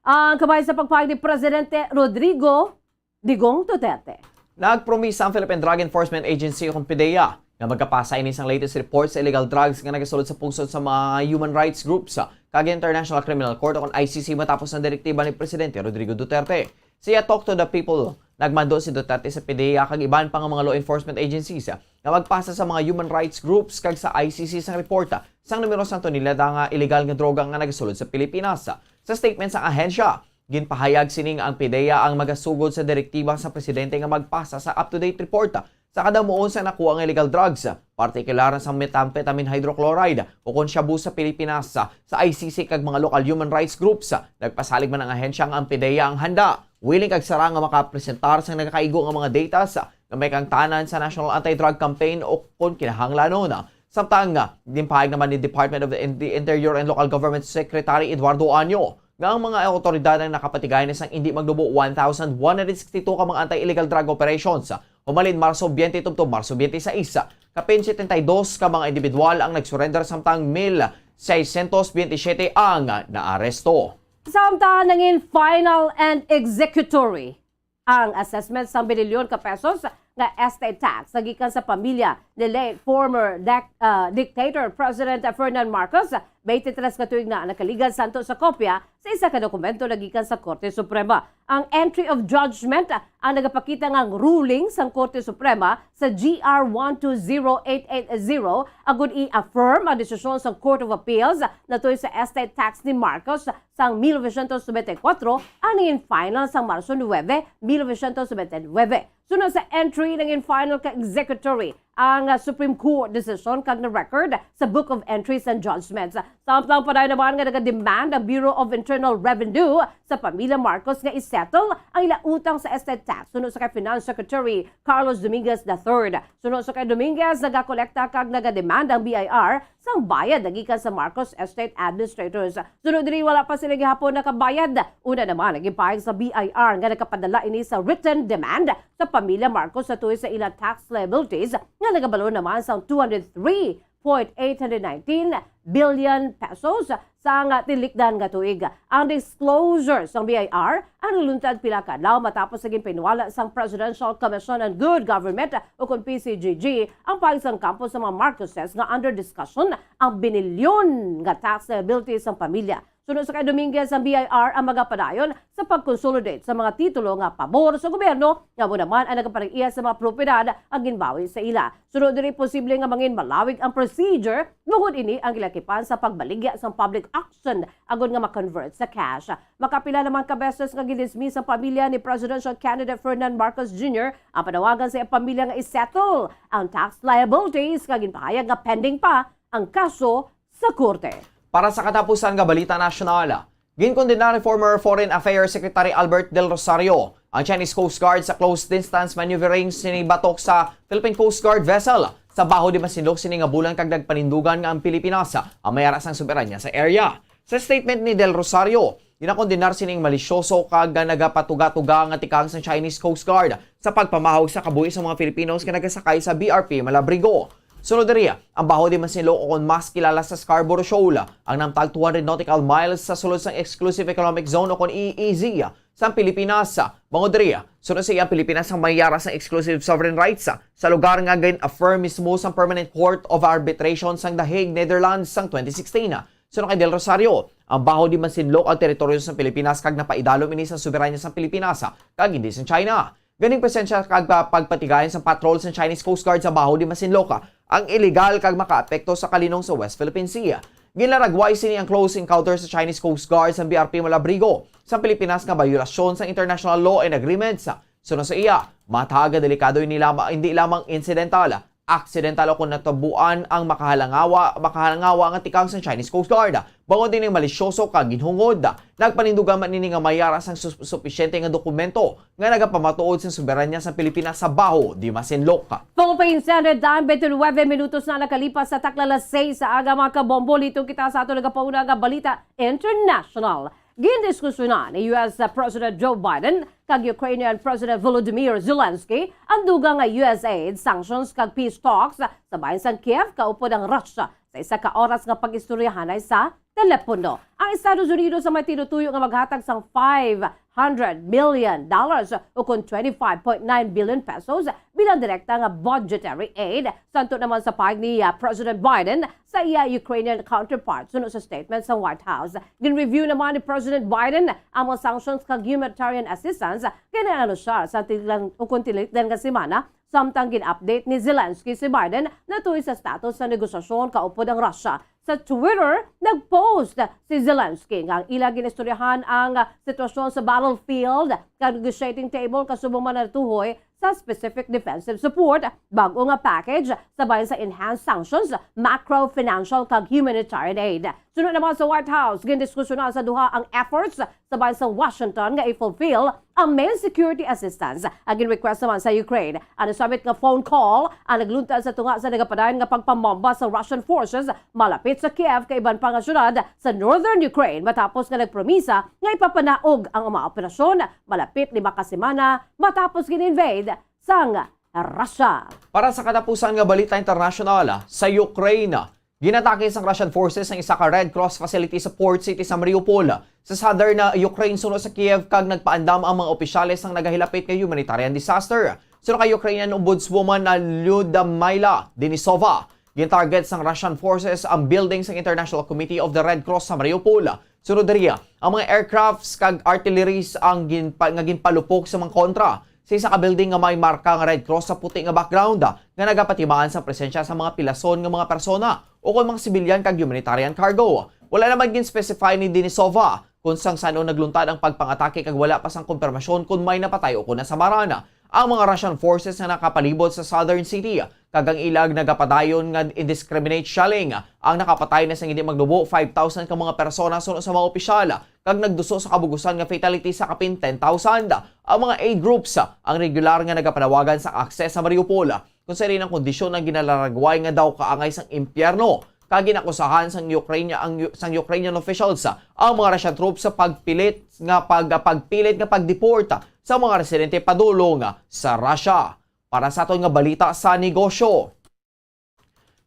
Ang kamay sa pagpahayag ni Presidente Rodrigo Digong Duterte. Nagpromisa ang Philippine Drug Enforcement Agency o PDEA nga magkapasa ini sang latest report sa illegal drugs nga nagasulod sa pungsod sa mga human rights groups kag International Criminal Court o I C C matapos ang direktiba ni Presidente Rodrigo Duterte. Sa iya Talk to the People, nagmando si Duterte sa PDEA kag iban pa nga mga law enforcement agencies nga magpasa sa mga human rights groups kag sa I C C sang report sang numero sang tonelada nga illegal nga droga nga nagasulod sa Pilipinas. Sa statement sang ahensya, ginpahayag sini nga ang PDEA ang magasugod sa direktiba sa presidente nga magpasa sa up-to-date report sa kada muon sa nakuha nga illegal drugs, partikular na sa methamphetamine hydrochloride o kon shabu sa Pilipinas. Sa I C C kag mga lokal human rights groups, nagpasalig man ang ahensya nga ang PDEA ang handa, willing kag sarang nga makapresentar sang nagakaigo nga mga data sa nga may kaangtanan sa National Anti-Drug Campaign o kon kinahanglanon. Samtang, ginpahayag naman ni Department of the, the Interior and Local Government Secretary Eduardo Año nga ang mga awtoridad ang nakapatigay na sang indi magnubo one thousand one hundred sixty-two ka mga anti-illegal drug operations humalin Marso twenty tubtob Marso twenty-six. Kapin setenta y dos ka mga individual ang nag-surrender samtang mil seiscientos veintisiete ang naaresto. Samtang nangin final and executory ang assessment sang binilyon ka pesos nga estate tax nga gikan sa pamilya ni late former dec- ah, dictator President Ferdinand Marcos, twenty-three ka tuig na nakaligad santo sa kopya sa isa ka dokumento nga gikan sa Korte Suprema. Ang entry of judgment ang nagapakita nga ang ruling sang Korte Suprema sa G R one two zero eight eight zero agud i-affirm ang desisyon sang Court of Appeals natuy sa estate tax ni Marcos sang mil novecientos nobenta y kuwatro, ang nangin final sang Marso nuebe, mil novecientos nobenta y nuebe. Suno sa entry, nangin final ka executory ang, ah, Supreme Court decision kag na-record sa Book of Entries and Judgments. Samtang padayon naman nga naga-demand ang Bureau of Internal Revenue sa pamilya Marcos nga i-settle ang ila utang sa estate tax suno sa kay Finance Secretary Carlos Dominguez the third. Suno sa kay Dominguez, nagakolekta kag naga-demand ang B I R sang bayad nga gikan sa Marcos Estate Administrators. Suno diri, wala pa sila gihapon nakabayad. Una naman, nagipahayag sa B I R nga nakapadala ini sa written demand sa pamilya Marcos sa tuyo sa ila tax liabilities nga nagabalo naman sang two hundred three point eight hundred nineteen billion pesos sang tinlikdan nga tuig. Ang disclosure sang B I R ang naluntad pila ka adlaw matapos sa ginpahinuwala sang Presidential Commission on Good Government o kon P C G G ang pahayag sang kampo sa mga Marcoses nga under discussion ang binilyon nga tax liability sang pamilya. Suno sa kay Dominguez, ang B I R ang magapadayon sa pag-consolidate sa mga titulo nga pabor sa gobyerno nga amo naman ang nagaparag-iya sa mga propiedad ang ginbawi sa ila. Suno diri, posible nga mangin malawig ang procedure, bangod ini ang gilakipan sa pagbaligya sang public auction agud nga ma-convert sa cash. Makapila naman ka beses nga gindismiss ang pamilya ni Presidential Candidate Ferdinand Marcos Junior ang panawagan sa iyang pamilya nga i-settle ang tax liabilities, nga ginpahayag nga pending pa ang kaso sa korte. Para sa katapusan nga balita nasyonal, ginkondenar ni former Foreign Affairs Secretary Albert Del Rosario ang Chinese Coast Guard sa close distance maneuvering sini batok sa Philippine Coast Guard vessel sa Baho de Masinloc sini nga bulan kag nagpanindugan nga ang Pilipinas ang may ara sang soberanya sa area. Sa statement ni Del Rosario, ginakondenar sining malisyoso kag nagapatuga-tuga nga tikang sa Chinese Coast Guard sa pagpamahaw sa kabuhi sa mga Filipinos nga nagasakay sa B R P Malabrigo. Sunod diri, ang Baho de Masinloc o kon mas kilala sa Scarborough Shoal, ang namtag two hundred nautical miles sa sulod sang Exclusive Economic Zone o kon E E Z, sang Pilipinas. Bangod diri, suno sa iya, ang Pilipinas ang may yara sang exclusive sovereign rights sa lugar nga gin-affirm mismo sang Permanent Court of Arbitration sang The Hague, Netherlands, sang twenty sixteen. Suno kay Del Rosario, ang Baho di Masinloc ang teritoryo sang Pilipinas kag napaidalom ini sa soberanya sang Pilipinas kag hindi sang China. Ganing presensya kag pa-, pagpatigayon sang patrol sang Chinese Coast Guard sa Baho di Masinloc ang illegal kag makaapekto sa kalinong sa West Philippine Sea. Ginlaragway sini ang close encounter sa Chinese Coast Guard sa B R P Malabrigo sa Pilipinas nga bayolasyon sang international law and agreements. Suno sa iya, matag nga delikado ini lama-, hindi lamang incidental, accidental o kon natabuan ang makahalangawa, makahalangawa nga tikang sang Chinese Coast Guard. Bangod ining malisyoso kag ginhungod, nagpanindugan man ini nga may yara sang sus-, supisyente nga dokumento nga nagapamatuod sang soberanya sang Pilipinas sa Baho di Masinloc. Philippine Standard Time, twenty-nine minutos na nakalipas sa takna alas sais sa aga, mga kabombo. Liton kita sa aton nagapauna nga balita international. Gindiskusyonan ni U S President Joe Biden kag Ukrainian President Volodymyr Zelensky ang dugang nga U S aid, sanctions kag peace talks sa bahin sang Kiev kaupod ang Russia sa isa ka oras nga pag-istoryahanay sa telepono. Ang Estados Unidos ang may tinutuyo nga maghatag sang five hundred million dollars, o kon twenty-five point nine billion pesos, bilang direkta nga budgetary aid. Santo naman sa pahayag ni, ah, President Biden sa iya Ukrainian counterpart, suno sa statement sa White House. Gin-review naman ni President Biden ang mga sanctions kag humanitarian assistance nga gin-anunsiyar sa tinaglan, o kon tinaglan nga semana, samtang gin-update ni Zelensky si Biden natuhoy sa status sa negosasyon kaupod ang Russia. Sa Twitter, nag-post si Zelensky nga ang ila ginistoryahan ang sitwasyon sa battlefield kag negotiating table kasubong man natuhoy sa specific defensive support, bag-o nga package sa bahin sa enhanced sanctions, macro, financial, kag humanitarian aid. Suno naman sa White House, gindiskusyonan sa duha ang efforts sa bahin sa Washington nga i-fulfill ang main security assistance nga gin-request naman sa Ukraine. Ang nasambit nga phone call ang nagluntad sa tunga sa nagapadayon nga pagpamomba sa Russian forces malapit sa Kiev kag iban pa nga syudad sa northern Ukraine, matapos nga nagpromisa nga ipapanaog ang mga operasyon malapit lima ka semana matapos gin-invade sang Russia. Para sa katapusan nga balita internasyonal, sa Ukraine, ginatake sang Russian forces ang isa ka Red Cross facility sa port city sa Mariupol, sa southern na Ukraine, suno sa Kiev, kag nagpaandam ang mga opisyales sang nagahilapit nga humanitarian disaster. Suno kay Ukrainian Ombudswoman na Lyudmila Denisova, gin-target sang Russian forces ang building sang International Committee of the Red Cross sa Mariupol. Sunod diri, ang mga aircrafts kag artilleries ang ginpa-, nga ginpalupok sa mga kontra sa isa ka building nga may marka nga Red Cross sa puti nga background, nga nagapatimaan sa presensya sa mga pilason nga mga persona o kon mga sibilyan kag humanitarian cargo. Wala naman gin-specify ni Denisova kung sang san-o nagluntad ang pagpangatake kag wala pa sang kumpirmasyon kon may napatay o kon nasamaran. Ang mga Russian forces nga nakapalibot sa southern city kag ang ilag nagapadayon nga indiscriminate shelling ang nakapatay na sang hindi magnubo five thousand ka mga persona, suno sa mga opisyal, kag nagduso sa kabugusan nga fatality sa kapin ten thousand. Ang mga aid groups ang regular nga nagapanawagan sa akses sa Mariupol, kung sa ilang kondisyon ang ginalaragway nga daw kaangay sang impyerno, kag ginakusahan sang Ukraine, ang, sang Ukrainian officials ang mga Russian troops sa pagpilit nga pag-, pagpilit nga pagdeport sa mga residente padulong sa Russia. Para sa aton nga balita sa negosyo,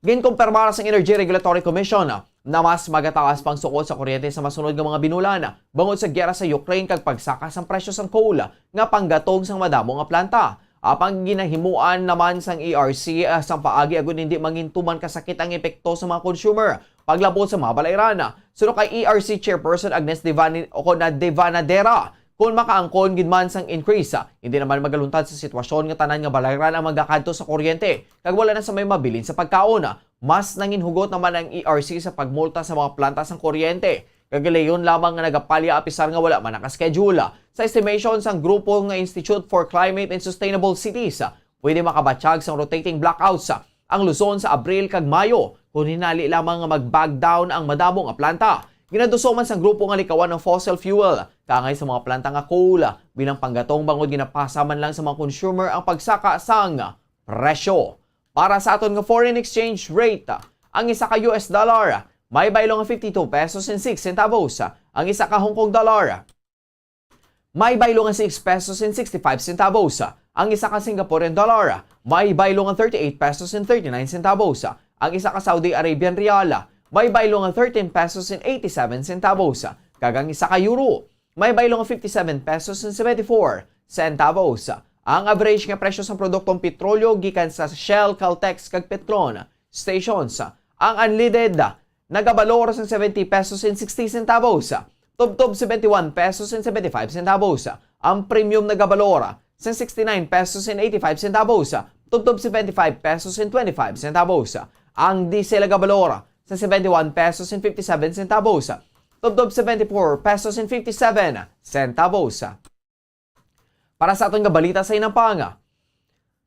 ginkumpirmar sang Energy Regulatory Commission na mas magataas pang sukod sa kuryente sa masunod nga mga binulan, bangod sa giyera sa Ukraine kag pagsaka sang presyo sang coal nga panggatong sang madamo nga planta. Apang ginahimuan naman sang E R C, ah, sang paagi agud hindi mangintuman kasakit ang epekto sa mga consumer paglabot sa mga balairan. Suno kay E R C Chairperson Agnes Devani-, o kon na Devanadera, kon makaangkon gid man sang increase, ah, hindi naman magaluntad sa sitwasyon nga tanan nga balairan ang magakadto sa kuryente kag wala na sa may mabilin sa pagkaon. Mas nanginhugot naman ang E R C sa pagmulta sa mga planta sang kuryente kag gilayon lamang nga nagapalya apisar nga wala man naka-schedule. Sa estimation sang grupo nga Institute for Climate and Sustainable Cities, pwede makabatyag sang rotating blackouts ang Luzon sa Abril kag Mayo kon hinali lamang nga mag-back down ang madamo nga planta. Ginaduso man sang grupo nga likawan ang fossil fuel kaangay sa mga planta nga coal bilang panggatong, bangod ginapasa man lang sa mga consumer ang pagsaka sang presyo. Para sa aton nga foreign exchange rate, ang isa ka U S dollar may baylo nga fifty-two pesos and six centavos. Ang isa ka Hong Kong dollar may baylo nga six pesos and sixty-five centavos. Ang isa ka Singaporean dollar may baylo nga thirty-eight pesos and thirty-nine centavos. Ang isa ka Saudi Arabian riyal may baylo nga thirteen pesos and eighty-seven centavos. Kag ang isa ka euro may baylo nga fifty-seven pesos and seventy-four centavos. Ang average nga presyo sang produktong petrolyo gikan sa Shell, Caltex, kag Petron stations, ang unleaded nagabalor sang seventy pesos and sixty centavos, tubtob seventy-one pesos and seventy-five centavos. Ang premium nagabalor sang sixty-nine pesos and eighty-five centavos, tubtob seventy-five pesos and twenty-five centavos. Ang diesel nagabalor sa seventy-one pesos and fifty-seven centavos, tubtob seventy-four pesos and fifty-seven centavos. Para sa aton nga balita sa Inampang,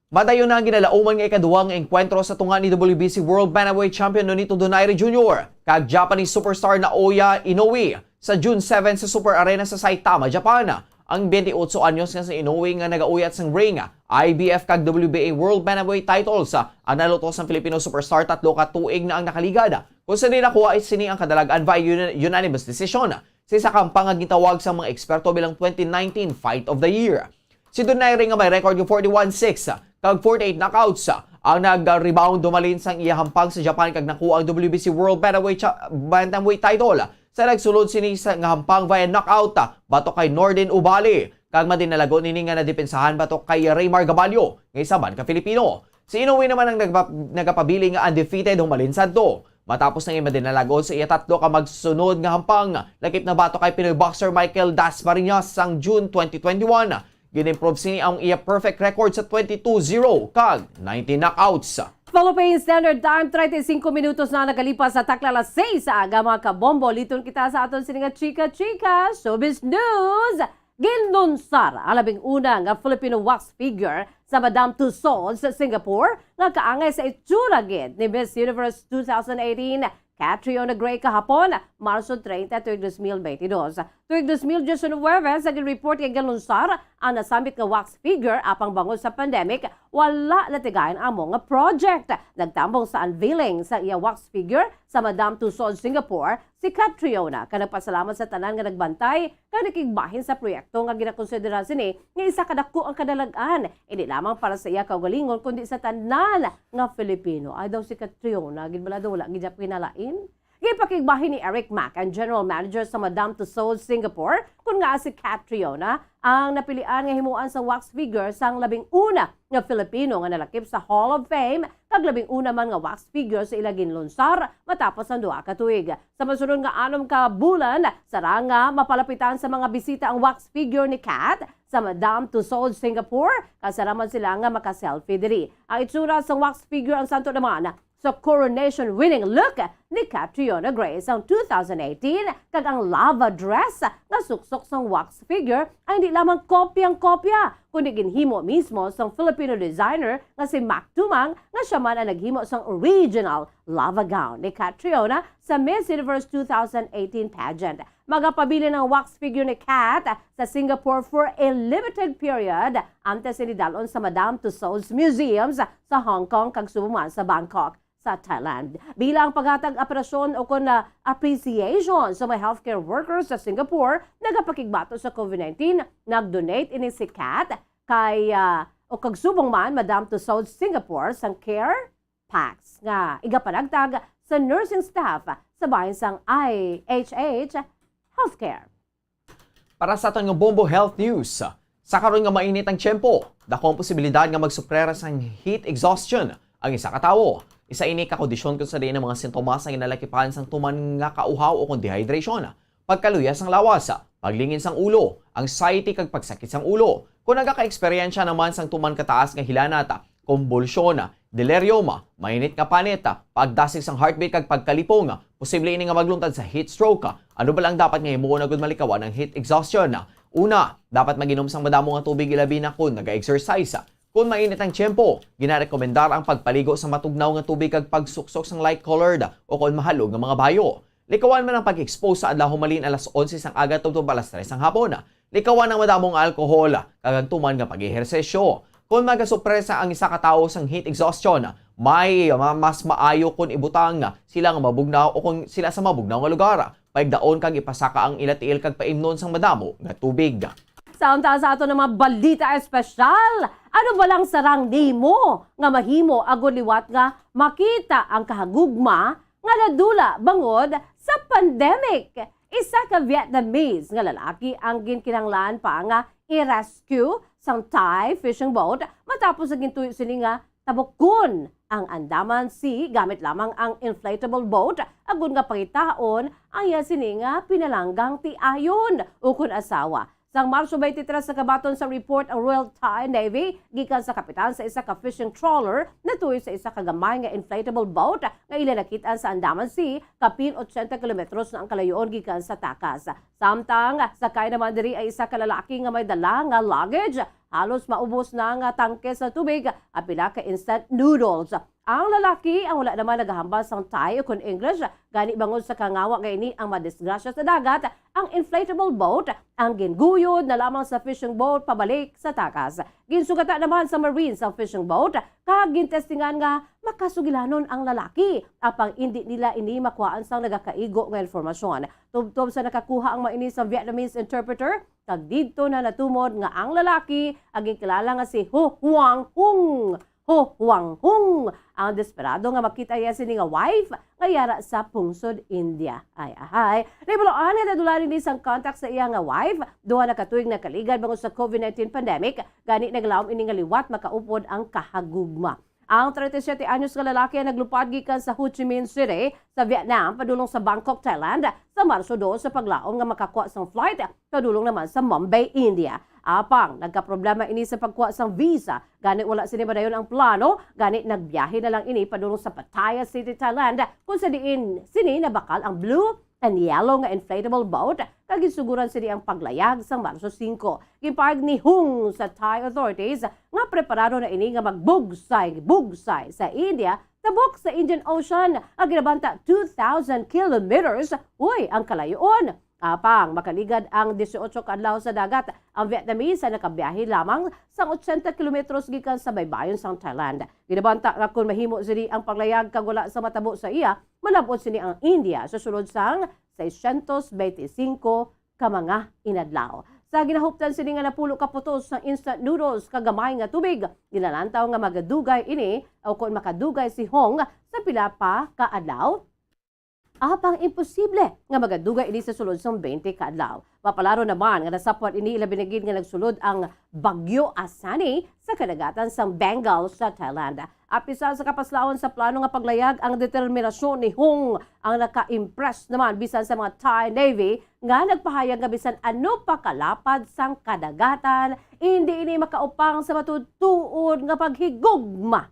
madayon na ang ginalauman nga ikaduha nga engkwentro sa tunga ni W B C World Bantamweight Champion Nonito Donaire Junior kag Japanese superstar Naoya Inoue sa June seven sa Super Arena sa Saitama, Japan. Ang twenty-eight anyos nga si Inoue nga nagauyat sang ring, I B F kag W B A World Bantamweight titles ang naluto sang Filipino superstar tatlo ka tuig na ang nakaligad, kung sa nakuha sini ang kadalag-an via uni-, unanimous decision sa isa ka hampang nga gintawag sang mga eksperto bilang twenty nineteen Fight of the Year. Si Donaire nga may record nga forty-one six kag forty-eight knockouts ang nag-rebound humalin sang iya hampang sa Japan kag nakuha ang W B C World Bantamweight cha-, Bantamweight title sa nagsulod sini sa nga hampang via knockout batok kay Nordin Ubali, kag madinalagon ini nga nadepensahan batok kay Raymar Gabalio nga isa man ka Filipino. Si Inoue naman ang nagpa-, nagapabilin nga undefeated humalin sadto. Matapos na madinalagon sa iya tatlo ka magsunod nga hampang, lakip na batok kay Pinoy boxer Michael Dasmariñas sang June twenty twenty-one. Gin-improve sini ang iya perfect record sa twenty-two zero kag nineteen knockouts. Philippine Standard Time, treinta y cinco minutos na nagalipas sa takla alas seis sa aga, mga kabombo. Liton kita sa aton sini nga chika-chika, showbiz news. Ginlunsar ang labing una nga Filipino wax figure sa Madame Tussauds sa Singapore nga kaangay sa itsura gid ni Miss Universe two thousand eighteen, Catriona Gray, kahapon, Marso treinta, tuig dos mil veintidós. Tuig dos mil diecinuebe, sa gin-report nga ginlunsar ang nasambit nga wax figure, apang bangod sa pandemic, wala natigayon amo nga project. Nagtambong sa unveiling sa iya wax figure sa Madame Tussauds Singapore si Catriona, kag nagpasalamat sa tanan nga nagbantay kag nakigbahin sa proyekto nga ginakonsidera sini nga isa ka dako ang kadalag-an, hindi lamang para sa iya kaugalingon, kundi sa tanan nga Filipino. Ay daw si Catriona, gid bala daw wala gid siya pinalain. Gipakigbahin ni Eric Mac, ang general manager sa Madame Tussauds Singapore, kun ngaa si Catriona ang napilian nga himuan sa wax figure sang labing una nga Filipino nga nalakip sa Hall of Fame kag labing una man nga wax figure sa ila ginlunsar matapos ang duha ka tuig. Sa masunod nga anom ka bulan, sarang nga mapalapitan sa mga bisita ang wax figure ni Cat sa Madame Tussauds Singapore, kag sarang man sila nga maka-selfie diri. Ang itsura sa wax figure ang santo naman sa coronation-winning look ni Catriona Gray sang two thousand eighteen kag ang lava dress nga suksok sang wax figure ay hindi lamang kopyang-kopya, kundi ginhimo mismo sang Filipino designer nga si Mac Tumang, nga siya man ang naghimo sang original lava gown ni Catriona sa Miss Universe two thousand eighteen pageant. Magapabilin ang wax figure ni Cat sa Singapore for a limited period antes ini dal-on sa Madame Tussauds Museums sa Hong Kong kag subong man sa Bangkok sa Thailand. Bilang paghatag apresiasyon o kon, ah, appreciation sa mga healthcare workers sa Singapore, nagapakigbato sa COVID nineteen, nag-donate ini si Cat kay, ah, o kag subong man, Madame Tussauds Singapore sang care packs nga igapanagtag sa nursing staff sa bahin sang I H H Healthcare. Para sa aton nga Bombo Health News, sa karon nga mainit ang tiyempo, dako ang posibilidad nga magsuprer sang heat exhaustion ang isa ka tawo. Isa ini ka kondisyon kung sa diin ang mga sintomas ang ginalakipan sang tuman nga kauhaw o kon dehydration, pagkaluya sang lawas, paglingin sang ulo, anxiety kag pagsakit sang ulo. Kung nagaka-eksperyensya naman sang tuman ka taas nga hilanat, kumbulsyon, delirium, mainit nga panit, pagdasig sang heartbeat kag pagkalipong, posible ini nga magluntad sa heat stroke. Ano bala ang dapat nga himuon agud malikawan ang heat exhaustion? Una, dapat mag-inom sang madamo nga tubig, ilabi na kon naga-exercise. Kon mainit ang tiyempo, ginarekomendar ang pagpaligo sa matugnaw nga tubig kag pagsuksok sang light-colored o kon mahalog nga mga bayo. Likawan man ang pag-expose sa adlaw humalin alas onse sang aga tubtob alas tres sang hapon. Likawan ang madamo nga alkohol kag ang tuman nga pag-ehersisyo. Kon magasupresa ang isa ka tawo sang heat exhaustion, may ma-, mas maayo kon ibutang sila nga mabugnaw o kon sila sa mabugnaw nga lugar. Paigdaon kag ipasaka ang ila tiil kag paimnon sang madamo nga tubig. Samtang sa aton nga mga balita espesyal, ano ba lang sarang nimo nga mahimo agud liwat nga makita ang kahagugma nga nadula bangod sa pandemic? Isa ka Vietnamese nga lalaki ang ginkinahanglan pa nga i-rescue sang Thai fishing boat matapos nga gintuyo sini nga tabukon ang Andaman Sea gamit lamang ang inflatable boat, agud nga pangitaon ang iya sini nga pinalanggang tiayon ukon asawa. Sang Marso twenty-three, sa kabaton sa report ang Royal Thai Navy gikan sa kapitan sa isa ka fishing trawler, natuyo sa isa ka gamay nga inflatable boat nga ila nakit-an sa Andaman Sea, kapin ochenta kilometros na ang kalayo-on gikan sa takas. Samtang sakay naman diri ang isa ka lalaki nga may dala nga luggage, halos maubos na nga tangke sa tubig at pila ka instant noodles. Ang lalaki ang wala naman nagahambal sang Thai ukon English, gani bangod sa kangawa nga ini ang madisgrasya sa dagat, ang inflatable boat ang ginguyod na lamang sa fishing boat pabalik sa takas. Ginsugata naman sa Marines ang fishing boat kag gintestingan nga makasugilanon ang lalaki, apang indi nila ini makuhaan sang nagakaigo nga informasyon. Tubtob sa nakakuha ang mga ini sa Vietnamese interpreter, kag didto na natumod nga ang lalaki ang ginkilala nga si Ho Huang Hung. Ho Huang Hung, ang desperado nga makita iya sini nga wife nga yara sa Pungsod, India. Ay, ahay. Nahibaluan nga nadula ini sang contact sa iya nga wife duha na ka tuig nakaligad bangod sa COVID nineteen pandemic, gani naglaom ini nga liwat makaupod ang kahagugma. Ang treinta y siete anyos nga lalaki ang naglupad gikan sa Ho Chi Minh City sa Vietnam padulong sa Bangkok, Thailand sa Marso dos sa paglaom nga makakuha sang flight padulong naman sa Mumbai, India. Apang nagkaproblema ini sa pagkuha sang visa, gani wala sini madayon ang plano, gani nagbiyahe na lang ini padulong sa Pattaya City, Thailand, kung sa diin sini nabakal ang blue and yellow nga inflatable boat, kag ginsuguran sini ang paglayag sang Marso singko. Ginpahayag ni Hung sa Thai authorities nga preparado na ini nga magbugsay-bugsay sa India, tabok sa Indian Ocean, nga ginabanta two thousand kilometers, uy, ang kalayo-on. Apang makaligad ang dieciocho ka adlaw sa dagat ang Vietnamese sa nakabiyahe lamang sang ochenta kilometros gikan sa baybayon sang Thailand. Ginabanta nga kon mahimo sini ang paglayag kag wala sa matabo sa iya, malab-ot sini ang India sa sulod sang seiscientos veinticinco ka mga inadlaw. Sa ginahuptan sini nga napulo ka putos sang instant noodles kag gamay nga tubig, ginalantaw nga magadugay ini o kon makadugay si Hong sa pila pa ka adlaw. Apang imposible nga magadugay ini sa sulod sang twenty ka adlaw. Mapalaro naman nga nasapwan ini labi na gid nga nagsulod ang Bagyo Asani sa kadagatan sang Bengal sa Thailand. Apisar sa kapaslawan sa plano nga paglayag, ang determinasyon ni Hung ang naka-impress naman bisan sa mga Thai Navy nga nagpahayag nga bisan ano pa kalapad sang kadagatan, indi ini makaupang sa matuod-tuod nga paghigugma.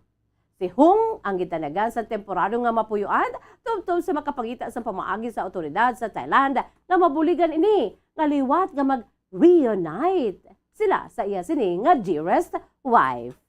Si Hung ang gintanagan sa temporado nga mapuyoan tubtob sa makapangita sa pamaagi sa awtoridad sa Thailand nga mabuligan ini nga liwat nga mag-reunite sila sa iya sini nga dearest wife.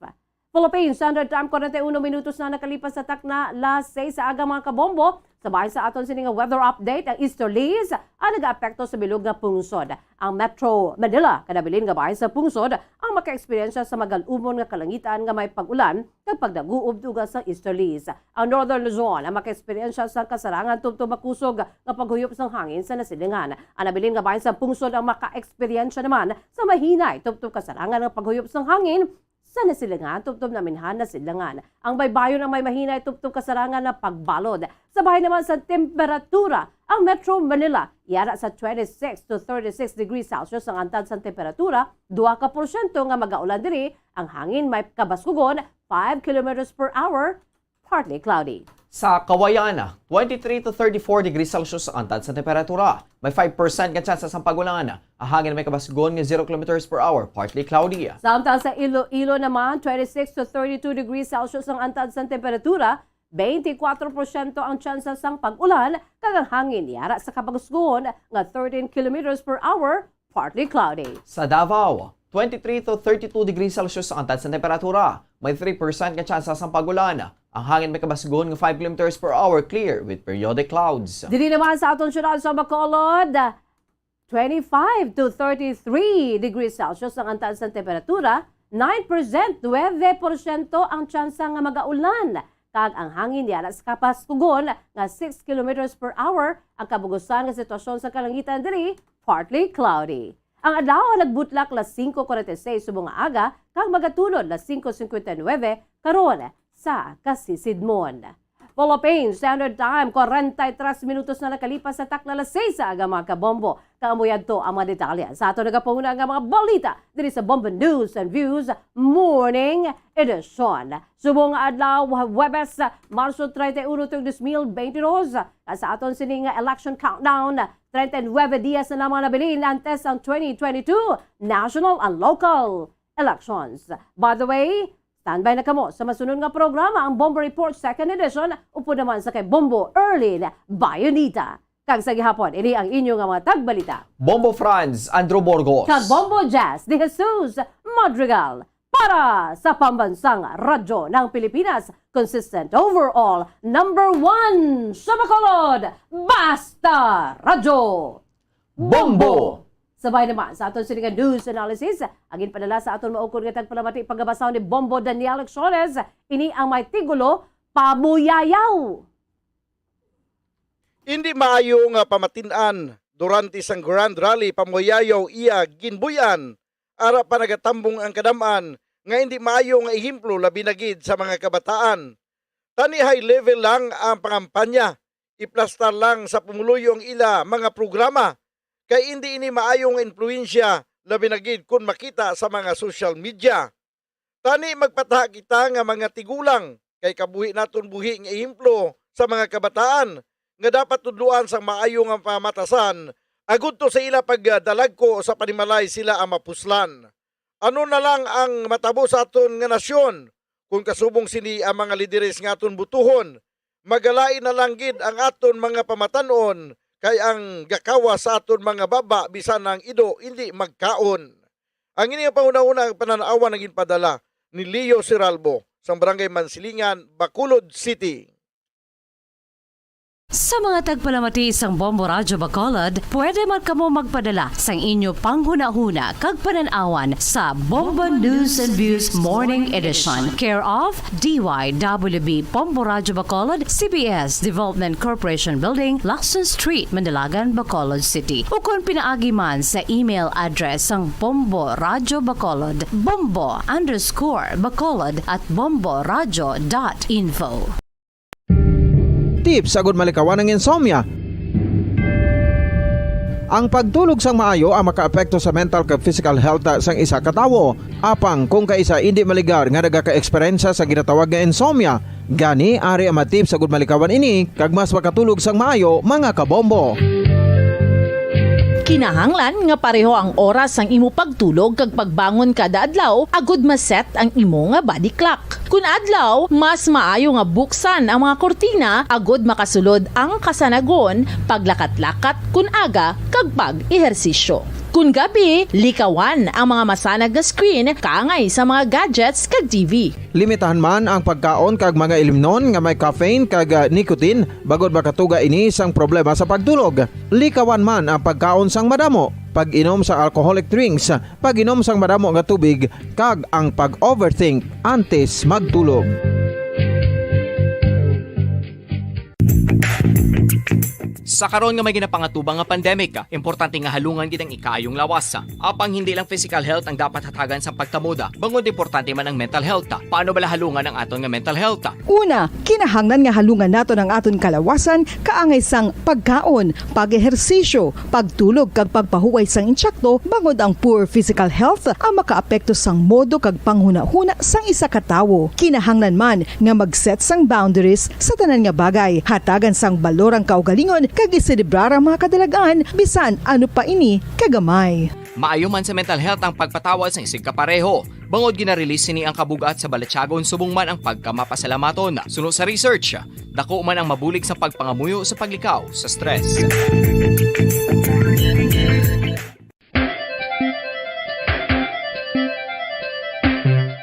Philippines Standard Time, kwarenta y uno minutos na nakalipas sa takna las seis sa aga, mga kabombo. Sa bahin sa aton sini nga weather update, ang easterlies ang nagaapekto sa bilog nga pungsod. Ang Metro Manila, kadabilin nga bahin sa pungsod, ang makaeksperyensya sa magal-umon nga kalangitan nga may pag-ulan kag pagdaguob dugang sa easterlies. Ang Northern Luzon ang makaeksperyensya sa kasarangan tubtob makusog nga paghuyop sang hangin sa nasilingan. Ang nabilin nga bahin sa pungsod ang makaeksperyensya naman sa mahinay tubtob kasarangan nga paghuyop sang hangin sa nasilingan tubtob naminhan nasilingan. Ang baybayon ang may mahinay tubtob kasarangan nga pagbalod. Sa bahin naman sa temperatura, ang Metro Manila yara sa twenty-six to thirty-six degrees Celsius ang antad sang temperatura, dua ka porsyento nga magaulan diri, ang hangin may kabaskugon five kilometers per hour, partly cloudy. Sa Kawayan, twenty-three to thirty-four degrees Celsius ang antad sa temperatura. May five percent nga tsansa sang pag-ulan. Ang hangin may kabasgon nga zero kilometers per hour, partly cloudy. Samtang sa Iloilo naman, twenty-six to thirty-two degrees Celsius ang antad sang temperatura, twenty-four porsyento ang tsansa sang pag-ulan, kag ang hangin yara sa kabasgon nga thirteen kilometers per hour, partly cloudy. Sa Davao, twenty-three to thirty-two degrees Celsius ang antad sang temperatura. May three percent nga tsansa sang pag-ulan. Ang hangin may kabasgon nga five kilometers per hour, clear with periodic clouds. Diri naman sa aton siyudad sa Bacolod, twenty-five to thirty-three degrees Celsius ang antad sang temperatura, nine percent, nuebe porsyento ang tsansa nga magaulan, kag ang hangin yara sa kabaskugon nga six kilometers per hour. Ang kabugusan nga sitwasyon sa kalangitan diri, partly cloudy. Ang adlaw nagbutlak las singko kwarenta y seis subong nga aga kag magatunod las singko singkwenta y nuebe karon sa kasisidmon. Philippine Standard Time, kwarenta y tres minutos na nakalipas sa takna alas seis aga, mga kabombo. Kamo yadto ang mga detalye sa ato nagapanguna nga mga balita diri sa Bombo News and Views Morning Edition. Subong nga adlaw, Huwebes, Marso treinta y uno, tuig dos mil beintidos, sa aton sini nga election countdown, treinta y nueve dias na lamang nabilin antes ang twenty twenty-two national and local elections. By the way, standby na kamo sa masunod nga programa, ang Bombo Report Second Edition, upod naman sa kay Bombo Erlin Bayonita. Kag sa gihapon, ini ang inyo nga mga tagbalita. Bombo Franz Andrew Burgos. Kag Bombo Jazz De Jesus Madrigal. Para sa Pambansang Radyo ng Pilipinas, consistent overall number one sa Bacolod, Basta Radyo. Bombo! Sabay naman sa aton sini nga news analysis, ang ginpadala sa aton maukod nga tagpalamati, pagabasa ni Bombo Daniel Acciones, ini ang may titulo, Pamuyayaw. Indi maayo nga pamatin-an, durante sang Grand Rally Pamuyayaw iya ginbuy-an, ara pa nagatambong ang kadam-an nga indi maayo nga ehemplo, labi na gid sa mga kabataan. Tani high level lang ang pangampanya, iplastar lang sa pumuluyo ang ila mga programa, kay indi ini maayo nga impluwensya, labi na gid kon makita sa mga social media. Tani magpataha kita nga mga tigulang, kay kabuhi naton buhi nga ehemplo sa mga kabataan nga dapat tudloan sang maayo nga pamatasan, agud to sa ila pagdalagko sa panimalay sila ang mapuslan. Ano na lang ang matabo sa aton nga nasyon kon kasubong sini ang mga lideres nga aton butuhon? Magalain na lang gid ang aton mga pamatan-on, kay ang gakawas sa aton mga baba bisan ang ido indi magkaon. Ang ini nga panghunahuna ang panan-awan ang ginpadala ni Leo Siralbo sang Barangay Mansilingan, Bacolod City. Sa mga tagpalamati sang Bombo Radyo Bacolod, pwede man kamo magpadala sang inyo panghunahuna kag panan-awan sa Bombo News and Views Morning Edition, care of D Y W B Bombo Radyo Bacolod, C B S Development Corporation Building, Lacson Street, Mandalagan, Bacolod City. Ukon pinaagi man sa email address sang Bombo Radyo Bacolod, bombo underscore bacolod at bomboradyo dot info. Tips agud malikawan ang insomnia. Ang pagtulog sang maayo ang makaapekto sa mental kag physical health sang isa ka tawo. Apang kung kaisa indi maligar nga nagaka-eksperyensya sa ginatawag nga insomnia, gani ari ang mga tips agud malikawan ini kag mas makatulog sang maayo, mga kabombo. Kinahanglan nga pareho ang oras sang imo pagtulog kag pagbangon kada adlaw agud ma-set ang imo nga body clock. Kun adlaw, mas maayo nga buksan ang mga kurtina agud makasulod ang kasanagon, paglakat-lakat kun aga, kag pag-ehersisyo. Kun gabi, likawan ang mga masanag nga screen kaangay sa mga gadgets kag T V. Limitahan man ang pagkaon kag mga ilimnon nga may caffeine kag, ah, nicotine, bangod makatuga ini sang problema sa pagtulog. Likawan man ang pagkaon sang madamo, pag-inom sa alcoholic drinks, pag-inom sang madamo nga tubig, kag ang pag-overthink antes magtulog. Sa karon nga may ginapangatubang nga pandemic, importante nga halungan gid ang ikaayong lawas. Apang hindi lang physical health ang dapat hatagan sang pagkamoda, bangod importante man ang mental health. Paano bala halungan ang aton nga mental health? Una, kinahanglan nga halungan naton ang aton kalawasan kaangay sang pagkaon, pag-ehersisyo, pagtulog kag pagpahuway sang intsakto, bangod ang poor physical health ang makaapekto sang modo kag panghunahuna sang isa ka tawo. Kinahanglan man nga mag-set sang boundaries sa tanan nga bagay, hatagan sang balor ang kaugalingon kag iselebrar ang mga kadalag-an bisan ano pa ini kagamay. Maayo man sa mental health ang pagpatawad sang isigkapareho, bangod gina-release sini ang kabug-at sa balatyagon subong man ang pagkamapasalamaton. Suno sa research, dako man ang mabulig sa pagpangamuyo sa paglikaw sa stress.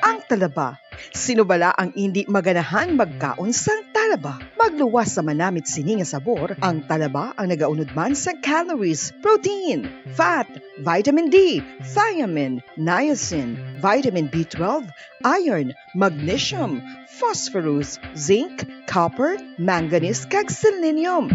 Ang talaba. Sino bala ang indi maganahan magkaon sang talaba? Magluwas sa manamit sini nga sabor, ang talaba ang nagaunod man sa calories, protein, fat, vitamin D, thiamine, niacin, vitamin B twelve, iron, magnesium, phosphorus, zinc, copper, manganese, kag selenium.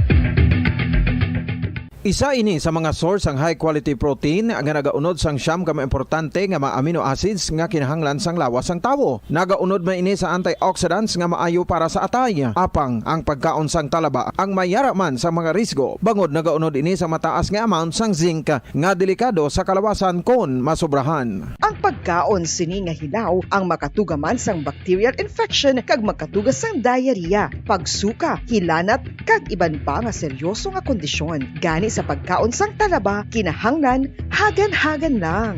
Isa ini sa mga source sang high quality protein nga nagaunod sang siyam ka mga importante nga mga amino acids nga kinahanglan sang lawas sang tawo. Nagaunod man ini sa antioxidants nga maayo para sa atay. Apang ang pagkaon sang talaba ang mayara man sa mga risgo, bangod nagaunod ini sa mataas nga amount sang zinc nga delikado sa kalawasan kon masobrahan. Ang pagkaon sini nga hilaw ang makatuga man sang bacterial infection kag makatuga sang diarrhea, pagsuka, hilanat, kag iban pa nga seryoso nga kondisyon. Gani sa pagkaon sang talaba, kinahanglan hagan-hagan lang.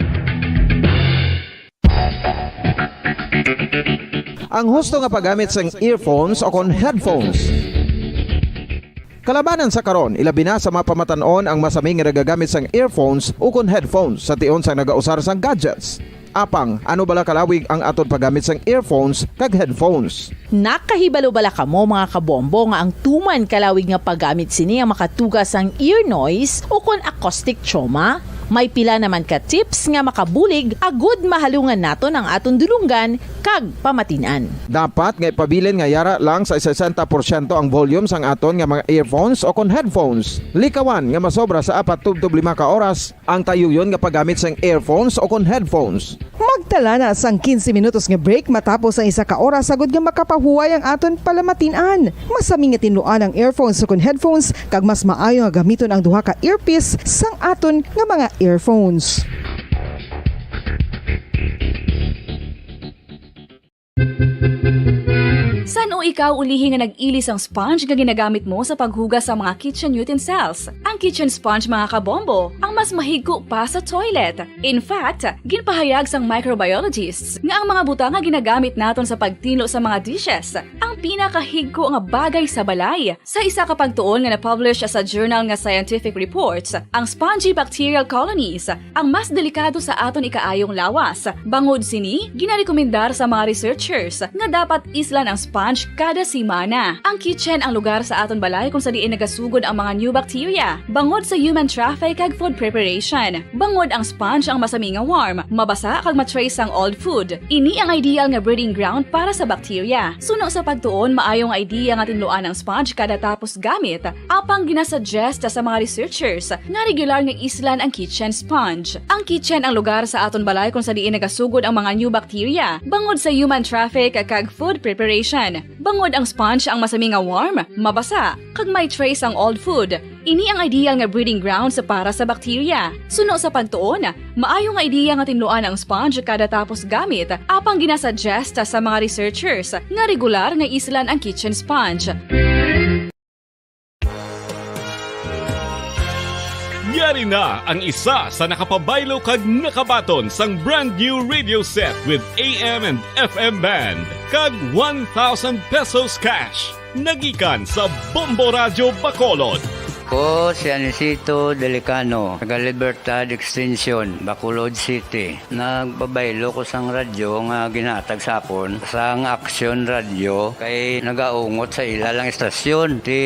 Ang husto nga paggamit sang earphones o kon headphones. Kalabanan sa karon, ilabi na sa mga pamatan-on ang masami nga nagagamit sang earphones o kon headphones sa tion sang nagausar sang gadgets. Apang, ano bala kalawig ang aton paggamit sang earphones kag headphones? Nakahibalo bala kamo, mga kabombo, nga ang tuman kalawig nga paggamit sini ang makatuga sang ear noise o kon acoustic trauma? May pila naman ka tips nga makabulig agud mahalungan naton ang aton dulonggan kag pamatin-an. Dapat nga ipabilin nga yara lang sa sesenta porsyento ang volume sang aton nga mga earphones o kon headphones. Likawan nga masobra sa apat tubtob lima ka oras ang tayuyon nga paggamit sang earphones o kon headphones. Magtala na sang quince minutos nga break matapos ang isa ka oras, agud nga makapahuway ang aton palamatin-an. Masami nga tinluan ang earphones o kon headphones, kag mas maayo nga gamiton ang duha ka earpiece sang aton nga mga earphones. San-o ikaw ulihi nga nag-ili sang sponge nga ginagamit mo sa paghugas sa mga kitchen utensils? Ang kitchen sponge, mga kabombo, ang mas mahigko pa sa toilet. In fact, ginpahayag sang microbiologists nga ang mga butang nga ginagamit naton sa pagtinlo sa mga dishes ang pinakahigko nga bagay sa balay. Sa isa ka pagtuon nga na-publish sa journal nga Scientific Reports, ang spongy bacterial colonies ang mas delikado sa aton ikaayong lawas. Bangod sini, ginarekomendar sa mga researchers nga dapat islan ang sponge kada semana. Ang kitchen ang lugar sa aton balay kung sa diin nagasugod ang mga new bacteria, bangod sa human traffic kag food preparation. Bangod ang sponge ang masami nga warm, mabasa kag ma-trace ang old food. Ini ang ideal nga breeding ground para sa bacteria. Suno sa pagtuon, maayo nga idea nga tinluan ang sponge kada tapos gamit. Apang ginasuggest sa mga researchers nga regular nga islan ang kitchen sponge. Ang kitchen ang lugar sa aton balay kung sa diin nagasugod ang mga new bacteria, bangod sa human traffic kag food preparation. Bangod ang sponge ang masami nga warm, mabasa, kag may trace ang old food. Ini ang ideal nga breeding grounds para sa bacteria. Suno sa pagtuon, maayo nga idea nga tinluan ang sponge kada tapos gamit, apang ginasuggest sa mga researchers nga regular nga islan ang kitchen sponge. Yari na ang isa sa nakapabaylo kag nakabaton sang brand new radio set with A M and F M band kag one thousand pesos cash. Nagikan sa Bombo Radyo Bacolod. Ko si Anisito Delicano, taga Libertad Extension, Bacolod City. Nagpabaylo ko sang radyo nga ginhatag sa akon sang Action Radio, kay nagaungot sa ila lang istasyon. Ti,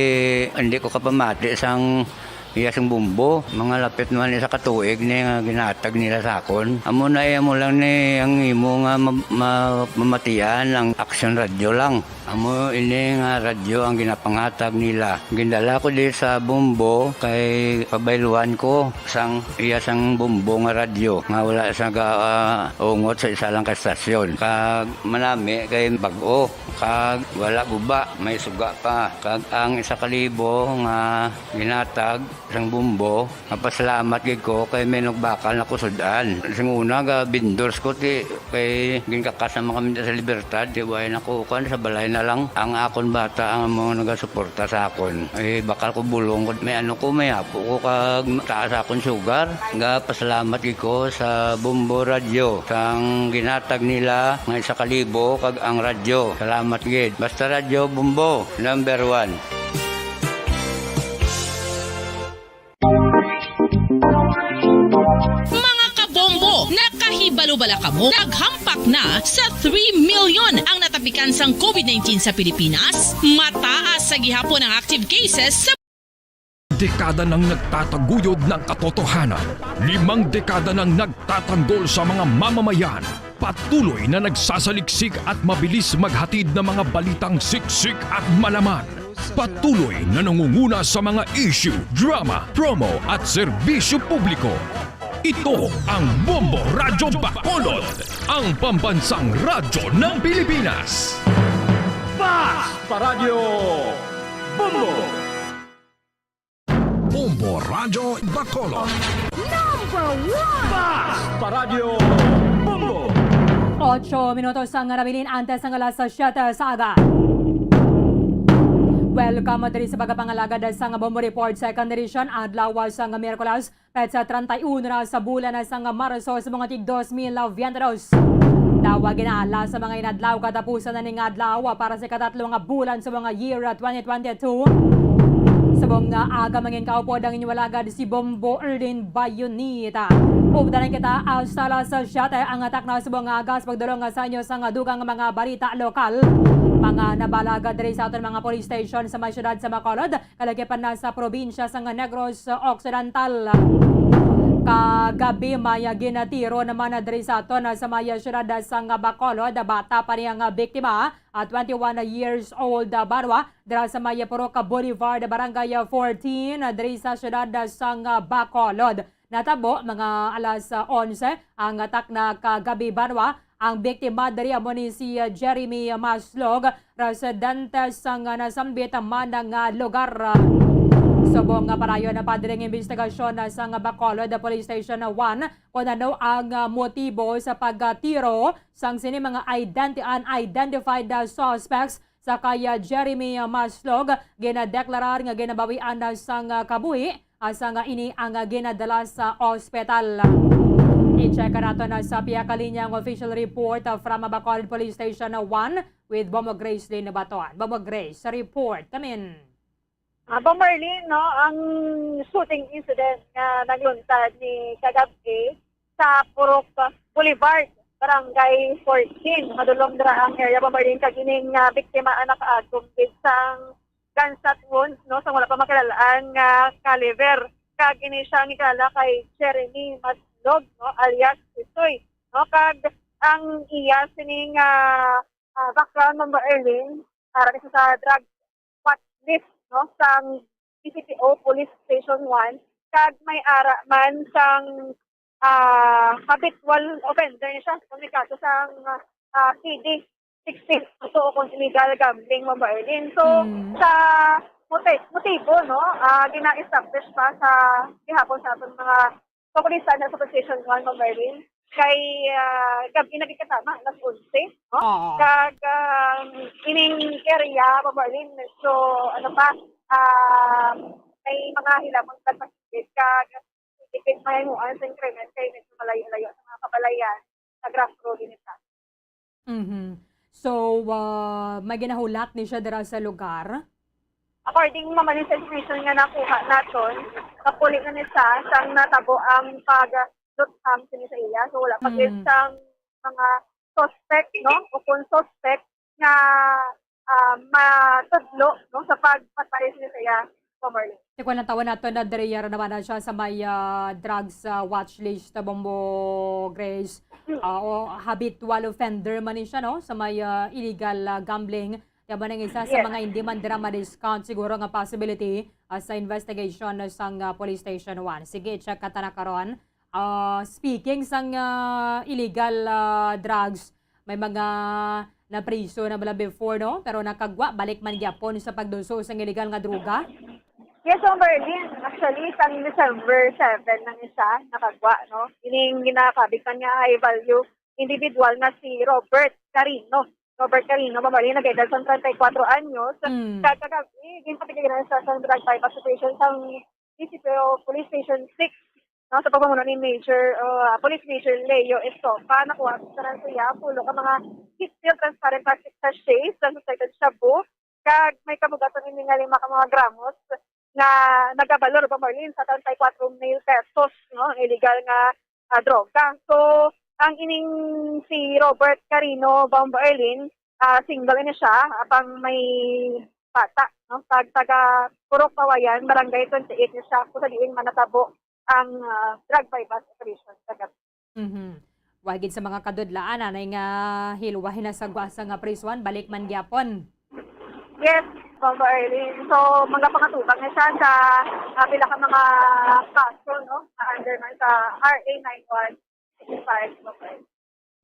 hindi ko kapamati sang iya sing bombo. Mga lapit naman isa ka tuig ni nga ginhatag nila sa akon. Amo na, eh, amo lang ni ang imo nga ma-, ma-, mamatian ang Action Radio lang. Amo ini nga radyo ang ginapanghatag nila. Gindala ko di sa bombo kay pabayluhan ko sang iya sang bombo nga radyo nga wala sa ga-, ah, ungot sa isa lang ka estasyon. Kag manami kay bag-o, kag wala guba, may suga pa. Kag ang isa ka libo nga ginhatag sang bombo, mapasalamat gid ko kay may nagbakal na ko sud-an. Sing una, ga vendors ko, ti, kay ginkakas naman kami sa Libertad, ti, way na ko, kuwan, sa balay na lang. Ang akon bata ang mga nagasuporta sa akon. Eh, bakal ko bulong ko, may ano ko, may apo ko, kag taas akon sugar. Ga pasalamat gid ko sa Bombo Radyo, sang ginhatag nila nga isa ka libo, kag ang radyo. Salamat gid. Basta Radyo Bombo, number one. Mga kabombo, nakahibalo bala kamo? Naghampak na sa three million ang natapikan sang COVID nineteen sa Pilipinas. Mataas sa gihapon ang active cases sa Dekada nang nagtataguyod ng katotohanan. Limang dekada nang nagtatanggol sa mga mamamayan. Patuloy na nagsasaliksik at mabilis maghatid ng mga balitang siksik at malaman. Patuloy na nangunguna sa mga issue, drama, promo at serbisyo publiko. Ito ang Bombo Radyo Bacolod, ang pambansang radyo ng Pilipinas. Fast Paradyo Bombo! Bombo Radyo Bacolod. Number one! Fast Paradyo Bombo! Ocho minutos ang nabilin antes ng alas siyete sa aga. Welcome diri sa pagpangalagad sang Bombo Report Second Edition, adlaw sang Miyerkules, petsa treinta y uno na sa bulan sang Marso sa mga tig dos mil veintidos. Dawa ginaala sa mga inadlaw katapusan na ning adlaw para sa ikatatlo nga bulan sa mga year twenty twenty-two. Subong nga aga mangin kaupod ang inyong alagad si Bombo Erlin Bayonita. Updanan kita hasta alas siyete ang atak na subong nga aga sa pagdulong sa inyo sang dugang mga balita lokal. Mga nabalaga diri sa aton mga police station sa may siyudad sa Bacolod, kalagipan na sa probinsya sang Negros Occidental. Kagabi may ginatiro naman na diri sa aton sa may siyudad sang Bacolod. Bata pa ni ang biktima, ah, twenty-one years old, ah, banwa, dira sa may Purok Boulevard, Barangay fourteen, ah, diri sa siyudad sang Bacolod. Natabo mga alas, ah, onse ang atak na kagabi, banwa. Ang biktima diri amo ni si, ah, Jeremy Maslog, residente sang, ah, nasambit man nga lugar. Subong nga padayon pa diri ang investigasyon, ah, sang Bacolod Police Station one kung ano ang, ah, motibo sa pagtiro sang sini mga identi-, unidentified, ah, suspects sa kay, ah, Jeremy, ah, Maslog, ginadeklarar nga ginabawian na sang, ah, kabuhi, ah, sang, ah, ini ang, ah, ginadala sa ospital. I-check nato na sa pihak linya ang official report, ah, from Bacolod Police Station one with Bombo Grace Lynn Baton. Bombo Grace, sa report kamin. Ah, Bombo Erlin, no, ang shooting incident nga nagluntad ni kagab-i sa Purok Boulevard, Barangay fourteen. Madulom dira ang area, Bombo Erlin, kag ining, ah, biktima ang nakaagom gid sang gunshot wounds, no, sa wala pa makilal-an nga caliber. Kag ini siya ang gikilala kay Jeremy Maslog, no, alias Tisoy, no, kag ang iya sining, ah, ah, background, Bombo Erlin, para sa drug watch list, no, sang D C P O Police Station one, kag may ara man sang, ah, habitual offender ni siya kung may kaso sang, ah, P D sixteen, so kung illegal gambling, Bombo Erlin. So, Mm. sa moti-, motibo, no, ah, gina-establish pa sa gihapon sa aton mga kapulisan na sa Police Station one, Bombo Erlin. Kay, ah, gab-i na gid katama, alas onse, no? Oo. Kag, ah, ining area, Bombo Erlin, medyo, ano pa, ah, may mga hilamon sa paligid. Kag, tipid mahimuan sa krimen kay medyo malayo-layo sa mga kabalayan sa grassroots din ito. Mhm. So, ah, may ginahulat ni siya dira sa lugar? According naman sa information nga nakuha naton, kapuli na ni siya sang natabo ang paglutham sini sa iya. So, wala pa gid Mm. sang mga suspect, no? O kung suspect nga, ah, matudlo, no, sa pagpatay sini sa iya, Bombo Erlin. Tikwan lang tawon nato na diri ra naman na siya sa may, ah, drugs, ah, watch list, ah, Bombo Grace. Mm. Ah, o habitual offender man ni siya, no, sa may, ah, illegal, ah, gambling. Kaya ba nang isa sa Yes. mga hindi man dira ma-discount siguro nga possibility, ah, sa investigation sang, ah, Police Station one. Sige, check ka ta na karon. Ah, speaking sang, ah, illegal, ah, drugs, may mga napriso na bala before, no? Pero nakagwa, balik man gyapon sa pagduso sang illegal nga droga. Yes, Bombo Erlin. Actually, sang December seven lang isa nakagwa, no? Ining ginakabig pa nga high value individual nga si Robert Carino. Robert Carino, Bombo Erlin, nag-edad sang treinta y cuatro anyos. Mm. Kag kagabi, ginpatigilan sa, sa drug buy operation sang D C P O Police Station six, no, sa pagpamuno ni Major, uh, Police Major Leo Estopa. Nakuha sa tanan siya pulo ka mga steel transparent plastic sachets sa suspected shabu. Kag may kabugaton ini nga lima ka mga gramos nga nagabalor, Bombo Erlin, sa treinta y cuatro mil pesos, no, ang illegal nga, ah, droga. So, ang ining si Robert Carino, Bombo Erlin, ah, single ni siya, apang may bata, no? Tag-, taga Purok Pawayan, Barangay twenty-eight ni siya, kung sa diin man natabo ang, ah, drug buy-bust operation kagabi. Mhm. Wa gid sa mga kadudlaan, anay nga hilway na sa gwasa nga prisuan, balik man gyapon. Yes, Ma'am Arlene. So, mga pangatugang na siya sa, ah, pila ka mga kaso, no? Na under man sa R A nine one six five.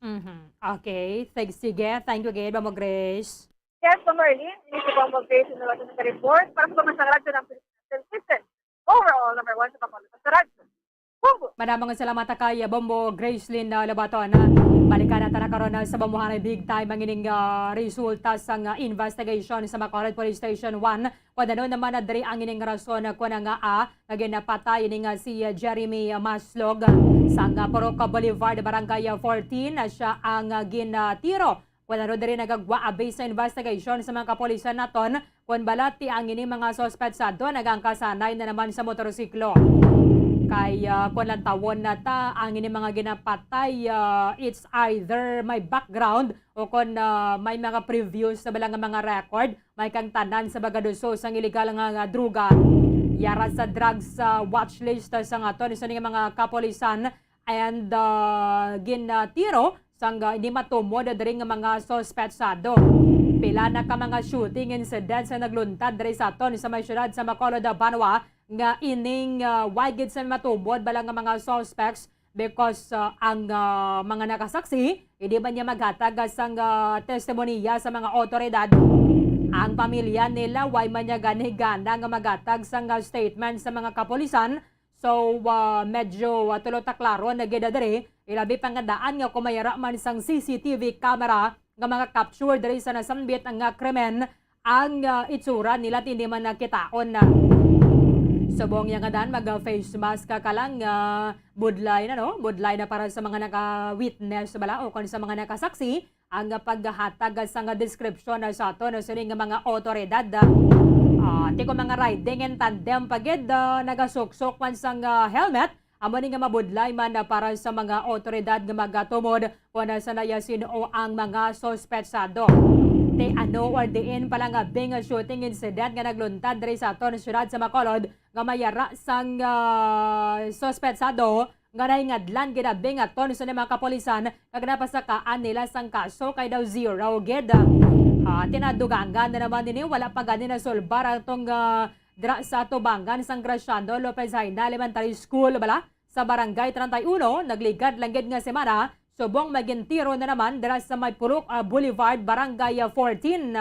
Mhm. Okay. Thank, sige. Thank you again, Ma'am Grace. Yes, Ma'am Arlene. Ini si Ma'am Grace, yung nag-report para sa mga radyo ng Philippine National System. Overall, number one sa Bacolod sa radyo. Bombo! Madamong salamat kay Bombo Gracelyn uh, Lobaton. Balikan natin na karon uh, sa bamuhanay big time ang ining uh, resulta sa uh, investigation sa Bacolod Police Station one. Kung ano naman na diri ang ining rason uh, kung nga uh, nga ginapatay ini nga si uh, Jeremy uh, Maslog uh, sa uh, Purok Boulevard, Barangay uh, fourteen, na siya ang uh, ginatiro. Kung ano diri nagagwa abi sa investigation sa mga kapulisan naton, kung balati ang ini mga suspetsado nagangkasanay na naman sa motorsiklo. Kay uh, kung lantawon na ta ang ini mga ginapatay, uh, it's either may background o kung uh, may mga previous na bala nga mga record, may kang tanan sa bagaduso sang illegal nga, nga druga. Yara sa drugs uh, watch list uh, sa nga to ni mga kapulisan and uh, ginatiro sang uh, hindi matumod diri nga mga suspetsado. Pila na ka mga shooting incidents ang nagluntad diri sa aton sa may syudad sa Bacolod, Banwa nga ining uh, wagid sa matumod bala nga mga suspects because uh, ang uh, mga nakasaksi hindi man niya maghatag sang uh, testimonya sa mga otoridad. Ang pamilya nila way man niya gani gana nga maghatag sang uh, statement sa mga kapulisan. So uh, medyo uh, tulo ta klaro na gid diri, ilabi pa nga daan nga kumayara man sang C C T V camera nga mga capture diri sa nasambit nga krimen ang uh, itsura nila hindi man nakitaon na. Subong yang adan mag uh, face mask ka, ka lang uh, budlay na no, budlay na para sa mga naka-witness bala o kon sa mga nakasaksi ang uh, paghatag sa nga description na sa ato na sining nga mga otoridad. Uh, ti ko mga riding in tandem pagid uh, nagasuksok man sang uh, helmet. Amo ni nga mabudlay man na para sa mga otoridad nga magatumod kung sa naya sin-o ang mga suspetsado. Te ano or diin pala nga bing shooting incident nga nagluntad diri sa aton syudad sa Bacolod nga mayara sang uh, suspetsado nga nahingadlan ginabi nga ton sa mga kapulisan kag napasakaan nila sang kaso kay daw zero gid. Uh, tinadugangan na naman nini wala pa gani nasulbar ang tong uh, dira sa tubangan sang Graciano Lopez Jaena Elementary School bala sa Barangay treinta y uno, nagligad lang gid nga semana, subong magintiro na naman dira sa may Purok uh, Boulevard, Barangay uh, fourteen.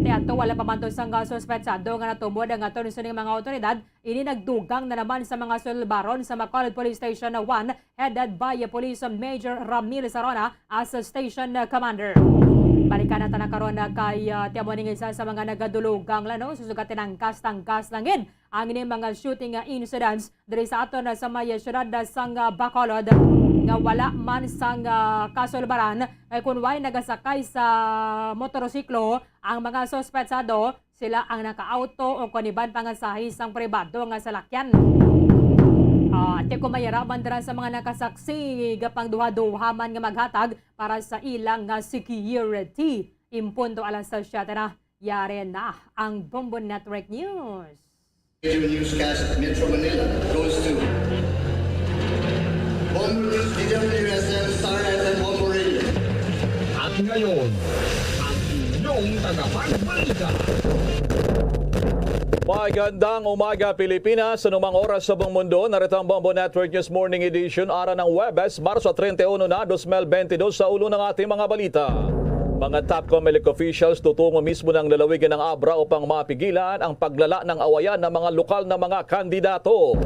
Kaya to wala pa man to sang uh, suspetsado nga natumod ang aton sa mga otoridad, ini nagdugang na naman sa mga sulbaron sa Bacolod Police Station one, headed by uh, Police Major Ramil Sarona as uh, station uh, commander. Balikan natin na karon na kay uh, tiamo ning isa sa mga nagadulugang lano, susugat tinangkas-tangkas lang gid ang ini mga shooting uh, incidents diri sa aton uh, sa may syudad uh, sang uh, Bacolod nga wala man sang uh, kasulbaran kay kun way nagasakay sa motorsiklo ang mga suspetsado, sila ang nakaauto o kon iban pa nga sahi sang pribado nga salakyan. Uh, ti ko mayaraman dira sa mga nakasaksi gapang duha-duha man nga maghatag para sa ilang nga security. Impunto alas sa siyete na. Yari na ang Bombo Network News. Radio newscast Metro Manila goes to Bombo News, D W S M, Star F M, Bombo Radio. At ngayon, ang inyong tagapagbalita. Magandang umaga, Pilipinas. Sa anumang oras sa buong mundo, narito ang Bombo Network News Morning Edition, araw ng Huwebes, Marso treinta y uno na, dos mil bentidus, sa ulo ng ating mga balita. Mga top COMELEC officials tutungo mismo ng lalawigan ng Abra upang mapigilan ang paglala ng awayan ng mga lokal na mga kandidato.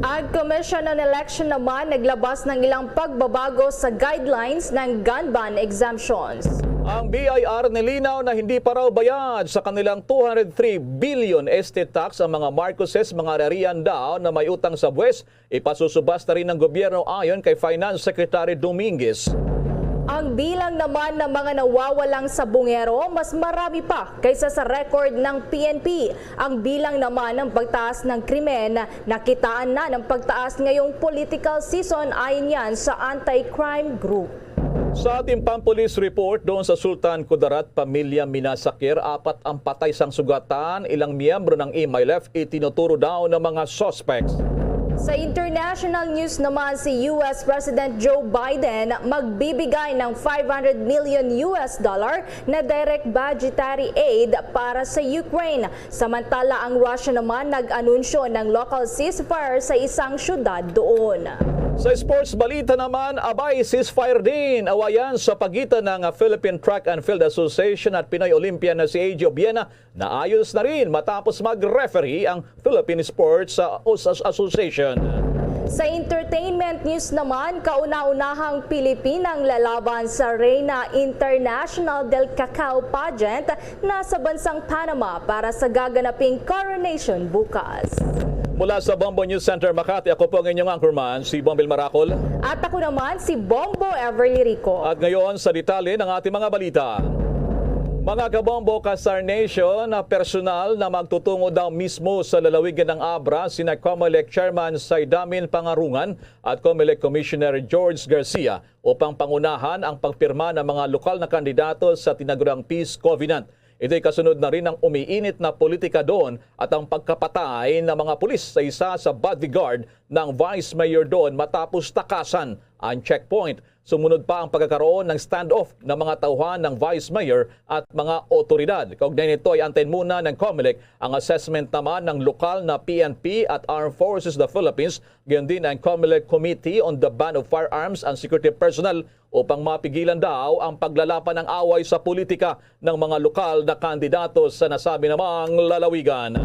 Ang Commission on Election naman naglabas ng ilang pagbabago sa guidelines ng gun ban exemptions. Ang B I R nilinaw na hindi pa raw bayad sa kanilang two hundred three billion estate tax ang mga Marcoses, mga ari-arian daw na may utang sa buwis. Ipasusubasta rin ng gobyerno ayon kay Finance Secretary Dominguez. Ang bilang naman ng mga nawawalang sabungero mas marami pa kaysa sa record ng P N P. Ang bilang naman ng pagtaas ng krimen, nakitaan na ng pagtaas ngayong political season ayon yan sa anti-crime group. Sa ating pang-police report doon sa Sultan Kudarat, pamilya Minasakir, apat ang patay sang sugatan, ilang miyembro ng M I L F itinuturo daw ng mga suspects. Sa international news naman, si U S President Joe Biden magbibigay ng five hundred million U S dollar na direct budgetary aid para sa Ukraine. Samantala, ang Russia naman nag-anunsyo ng local ceasefire sa isang syudad doon. Sa sports balita naman, abay, ceasefire din awayan sa pagitan ng Philippine Track and Field Association at Pinoy Olympian na si A J Obiena. Naayos na rin matapos mag-referee ang Philippine Sports uh, As- Association. Sa entertainment news naman, kauna-unahang Pilipinang lalaban sa Reina International del Cacao Pageant na sa bansang Panama para sa gaganaping coronation bukas. Mula sa Bombo News Center Makati, ako po ang inyong anchorman, si Bombil Maracol. At ako naman si Bombo Everly Rico. At ngayon sa detalye ng ating mga balita. Mga kabombo, Kasar Nation, na personal na magtutungo daw mismo sa lalawigan ng Abra sina Comelec Chairman Saidamin Pangarungan at Comelec Commissioner George Garcia upang pangunahan ang pagpirma ng mga lokal na kandidato sa tinaguriang Peace Covenant. Ito'y kasunod na rin ng umiinit na politika doon at ang pagkapatay ng mga pulis sa isa sa bodyguard ng Vice Mayor doon matapos takasan ang checkpoint. Sumunod pa ang pagkakaroon ng standoff ng mga tauhan ng Vice Mayor at mga otoridad. Kaugnay nito ay antayin muna ng Comelec ang assessment naman ng lokal na P N P at Armed Forces of the Philippines, gayon din ang Comelec Committee on the Ban of Firearms and Security Personnel upang mapigilan daw ang paglalapan ng away sa politika ng mga lokal na kandidato sa nasabi namang lalawigan.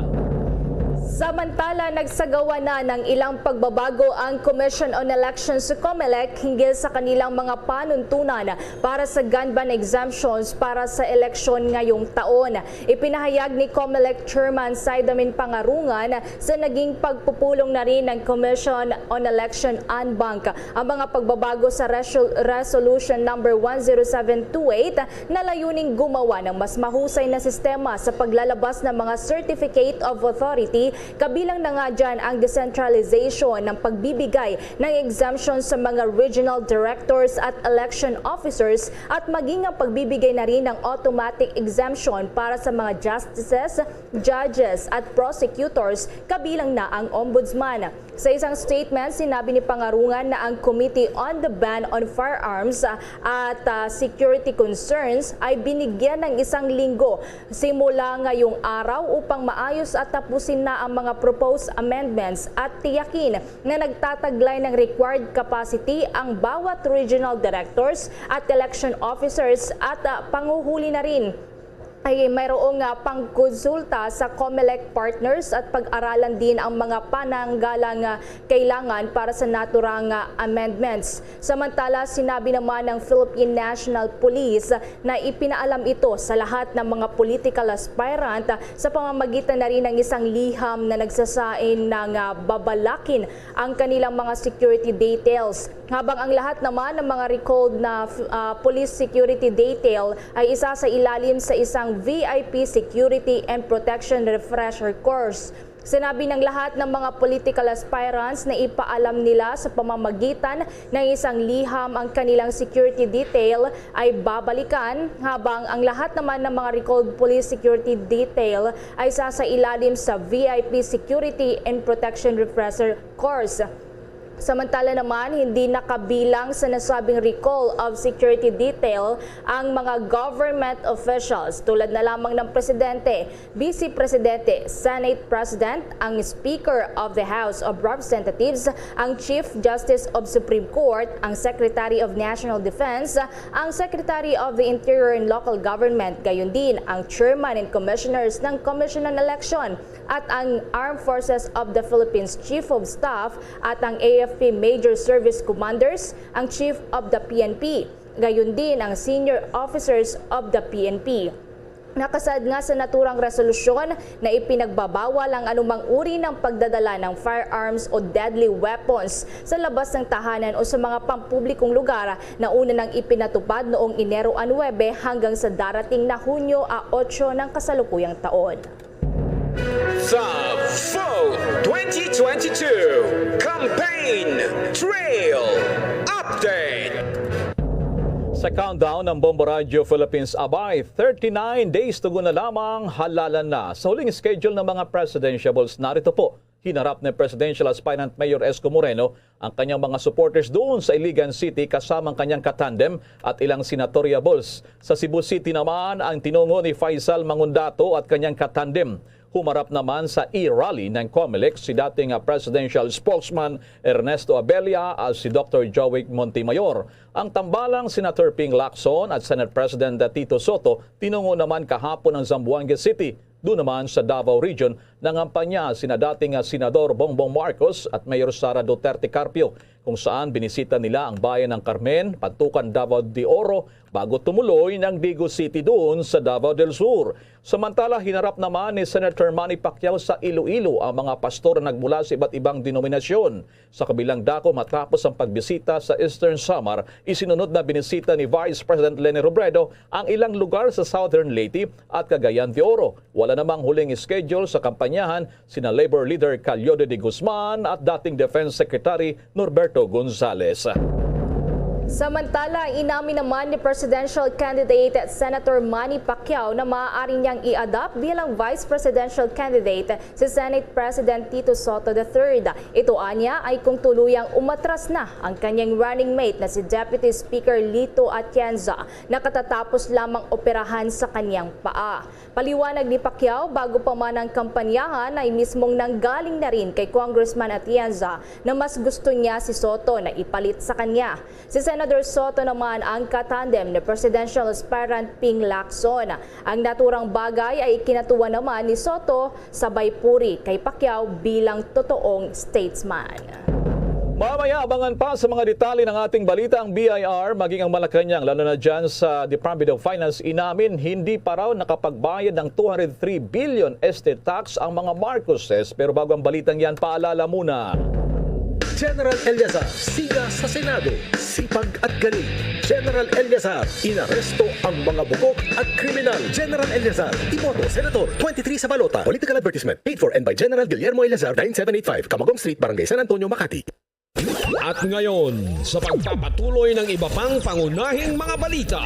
Samantala, nagsagawa na ng ilang pagbabago ang Commission on Elections sa Comelec hinggil sa kanilang mga panuntunan para sa gun ban exemptions para sa eleksyon ngayong taon. Ipinahayag ni Comelec Chairman Saidamin Pangarungan sa naging pagpupulong na rin ng Commission on Election Anbanc ang mga pagbabago sa Resol- Resolution Number one zero seven two eight na layuning gumawa ng mas mahusay na sistema sa paglalabas ng mga Certificate of Authority, kabilang na nga dyan ang decentralization ng pagbibigay ng exemption sa mga regional directors at election officers at maging ang pagbibigay na rin ng automatic exemption para sa mga justices, judges at prosecutors, kabilang na ang ombudsman. Sa isang statement, sinabi ni Pangarungan na ang Committee on the Ban on Firearms at ah, Security Concerns ay binigyan ng isang linggo simula ngayong araw upang maayos at tapusin na ang mga proposed amendments at tiyakin na nagtataglay ng required capacity ang bawat regional directors at election officers at ah, panguhuli na rin ay mayroong ah, pangkonsulta sa Comelec partners at pag-aralan din ang mga pananggalang ah, kailangan para sa naturang ah, amendments. Samantala, sinabi naman ng Philippine National Police na ipinaalam ito sa lahat ng mga political aspirant sa pamamagitan na rin ng isang liham na nagsasain ng ah, babalakin ang kanilang mga security details. Habang ang lahat naman ng mga recalled na ah, police security detail ay isa sa ilalim sa isang V I P security and protection refresher course. Sinabi ng lahat ng mga political aspirants na ipaalam nila sa pamamagitan ng isang liham ang kanilang security detail ay babalikan, habang ang lahat naman ng mga recalled police security detail ay sasailalim sa V I P Security and Protection Refresher Course. Samantala naman, hindi nakabilang sa nasabing recall of security detail ang mga government officials tulad na lamang ng presidente, vice presidente, Senate President, ang Speaker of the House of Representatives, ang Chief Justice of Supreme Court, ang Secretary of National Defense, ang Secretary of the Interior and Local Government, gayon din ang Chairman and Commissioners ng Commission on Election at ang Armed Forces of the Philippines Chief of Staff at ang A F P Major Service Commanders, ang Chief of the P N P, gayon din ang senior officers of the P N P. Nakasaad nga sa naturang resolusyon na ipinagbabawal ang anumang uri ng pagdadala ng firearms o deadly weapons sa labas ng tahanan o sa mga pampublikong lugar na una nang ipinatupad noong Enero a nuebe hanggang sa darating na Hunyo a otso ng kasalukuyang taon. The Vote twenty twenty-two Campaign Trail Update. Sa countdown ng Bombo Radio Philippines, abay, thirty-nine days to go na lamang, halalan na. Sa huling schedule ng mga presidentiables, narito po Hinarap ni Presidential Aspirant Mayor Esco Moreno ang kanyang mga supporters doon sa Iligan City kasama ang kanyang katandem at ilang senatoriables. Sa Cebu City naman, ang tinungo ni Faisal Mangundato at kanyang katandem. Humarap naman sa e-rally ng Comelec si dating, ah, presidential spokesman Ernesto Abella at si Doctor Joey Montemayor. Ang tambalang Senator Ping Lacson at Senate President Tito Soto tinungo naman kahapon ang Zamboanga City. Doon naman sa Davao Region, nangampanya sina dating nga Senador Bongbong Marcos at Mayor Sara Duterte Carpio, kung saan binisita nila ang bayan ng Carmen, Pantukan, Davao de Oro, bago tumuloy ng Digos City doon sa Davao del Sur. Samantala, hinarap naman ni Senator Manny Pacquiao sa Iloilo ang mga pastor na nagmula sa iba't ibang denominasyon. Sa kabilang dako, matapos ang pagbisita sa Eastern Samar, isinunod na binisita ni Vice President Leni Robredo ang ilang lugar sa Southern Leyte at Cagayan de Oro. Wala namang huling schedule sa kampanyahan sina Labor Leader Cayode de Guzman at dating Defense Secretary Norberto Gonzales. Samantala, inamin naman ni presidential candidate Senator Manny Pacquiao na maaari niyang i-adopt bilang vice presidential candidate si Senate President Tito Soto the third. Ito anya ay kung tuluyang umatras na ang kanyang running mate na si Deputy Speaker Lito Atienza na katatapos lamang operahan sa kanyang paa. Paliwanag ni Pacquiao, bago pa man ang kampanyahan ay mismong nanggaling na rin kay Congressman Atienza na mas gusto niya si Soto na ipalit sa kanya. Si Senador Soto naman ang katandem ni presidential aspirant Ping Lacson. Ang naturang bagay ay ikinatuwa naman ni Soto, sabay puri kay Pacquiao bilang totoong statesman. Mamaya, abangan pa sa mga detalye ng ating balita ang B I R, maging ang Malacañang, lalo na dyan sa Department of Finance, inamin hindi pa raw nakapagbayad ng two hundred three billion estate tax ang mga Marcoses. Pero bago ang balitang yan, paalala muna. General Eleazar, siga sa Senado, sipag at galing. General Eleazar, inaresto ang mga bugok at kriminal. General Eleazar, iboto, Senador, twenty-three sa balota. Political advertisement, paid for and by General Guillermo Eleazar, nine seven eight five, Camagong Street, Barangay San Antonio, Makati. At ngayon, sa pagpapatuloy ng iba pang pangunahing mga balita.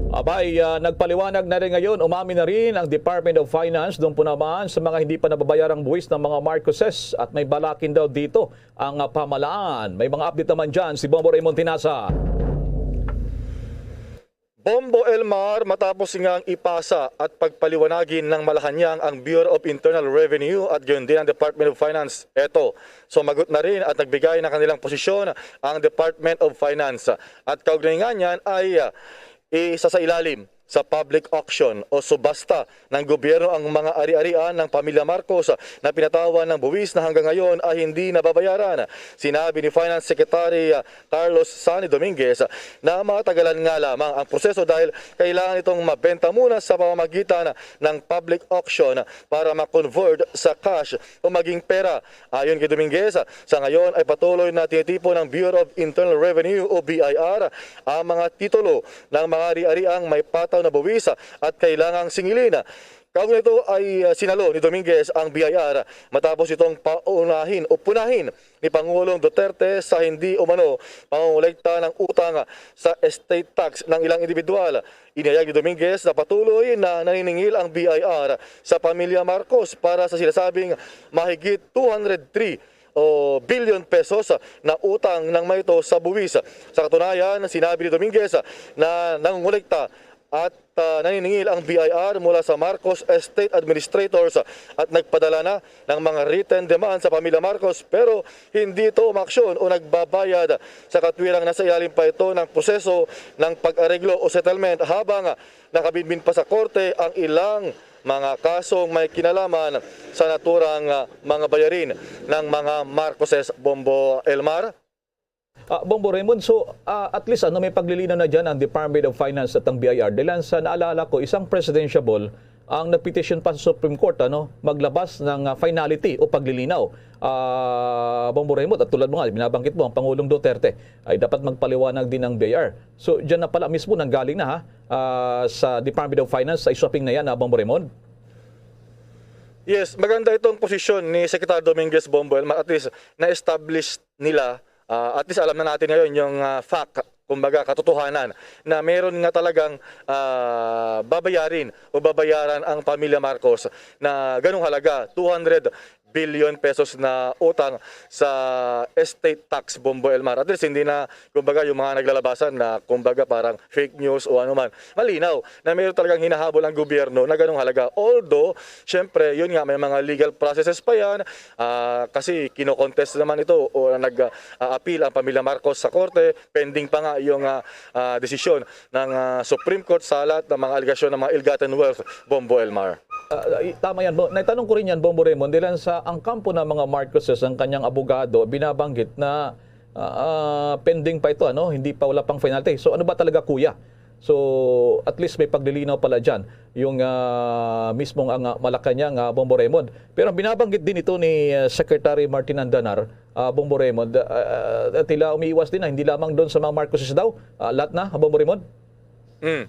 Abay, ah, nagpaliwanag na rin ngayon, umamin na rin ang Department of Finance doon po naman sa mga hindi pa nababayarang buwis ng mga Marcoses at may balakin daw dito ang, ah, pamalaan. May mga update naman dyan si Bombo Raymond Tinasa. Bombo Elmar, matapos nga ang ipasa at pagpaliwanagin ng Malacañang ang Bureau of Internal Revenue at gayon din ang Department of Finance, eto, sumagot na rin at nagbigay ng kanilang posisyon ang Department of Finance. At kaugnay nga niyan ay, ah, isasailalim sa public auction o subasta ng gobyerno ang mga ari-arian ng pamilya Marcos na pinatawan ng buwis na hanggang ngayon ay hindi nababayaran. Sinabi ni Finance Secretary, ah, Carlos Sonny Dominguez na matagalan nga lamang ang proseso dahil kailangan itong mabenta muna sa pamamagitan ng public auction para ma-convert sa cash o maging pera. Ayon kay Dominguez, sa ngayon ay patuloy na tinitipon ng Bureau of Internal Revenue o B I R ang mga titulo ng mga ari-ariang may pataw na buwis at kailangang singilin. Kaugnay nito ay, ah, sinalo ni Dominguez ang B I R matapos itong paunahin o punahin ni Pangulong Duterte sa hindi umano pangongolekta ng utang sa estate tax ng ilang individual. Inihayag ni Dominguez na patuloy na naniningil ang B I R sa pamilya Marcos para sa sinasabing mahigit two hundred three o billion pesos na utang ng mga ito sa buwis. Sa katunayan, sinabi ni Dominguez na nangongolekta at, ah, naniningil ang B I R mula sa Marcos Estate Administrators at nagpadala na ng mga written demand sa pamilya Marcos, pero hindi ito umaksyon o nagbabayad sa katwirang nasa ilalim pa ito ng proseso ng pag-areglo o settlement habang nakabinbin pa sa korte ang ilang mga kasong may kinalaman sa naturang, ah, mga bayarin ng mga Marcoses. Bombo Elmar. Ah, Bombo Raymond, so, ah, at least, ano, may paglilinaw na dyan ang Department of Finance at ang B I R. Dahil sa naalala ko, isang presidential bill ang nagpetisyon pa sa Supreme Court, ano, maglabas ng, ah, finality o paglilinaw. Ah, Bombo Raymond, at tulad mo nga, binabanggit mo, ang Pangulong Duterte ay dapat magpaliwanag din ng B I R. So, dyan na pala mismo nanggaling na, ha, ah, sa Department of Finance, sa issuing na yan, ha, Bombo Raymond? Yes, maganda itong posisyon ni Secretary Dominguez, Bombo Elmar. At least, na-establish nila, ah, at least alam na natin ngayon yung, ah, fact kumbaga, katotohanan na meron nga talagang, ah, babayarin o babayaran ang pamilya Marcos na ganong halaga, two hundred billion pesos na utang sa estate tax, Bombo Elmar. At least, hindi na, kumbaga, yung mga naglalabasan na, kumbaga, parang fake news o ano man. Malinaw na meron talagang hinahabol ang gobyerno na ganong halaga. Although, syempre, yun nga, may mga legal processes pa yan. Ah, kasi kinokontest naman ito o nag-a-appeal ang pamilya Marcos sa korte. Pending pa nga yung, ah, ah, desisyon ng, ah, Supreme Court sa lahat ng mga alegasyon ng mga ill-gotten wealth, Bombo Elmar. Ah, i-, tama yan, Bo-, naitanong ko rin yan, Bombo Raymond, dahil sa, ang kampo ng mga Marcoses, ang kanyang abogado, binabanggit na, ah, ah, pending pa ito, ano? Hindi pa, wala pang finality. So, ano ba talaga, kuya? So, at least may paglilinaw pala dyan yung, ah, mismong ang, ah, Malacañang, ah, Bombo Raymond. Pero ang binabanggit din ito ni, ah, Secretary Martin Andanar, ah, Bombo Raymond, ah, ah, tila umiiwas din na hindi lamang doon sa mga Marcoses daw, ah, lahat na, Bombo Raymond? Hmm.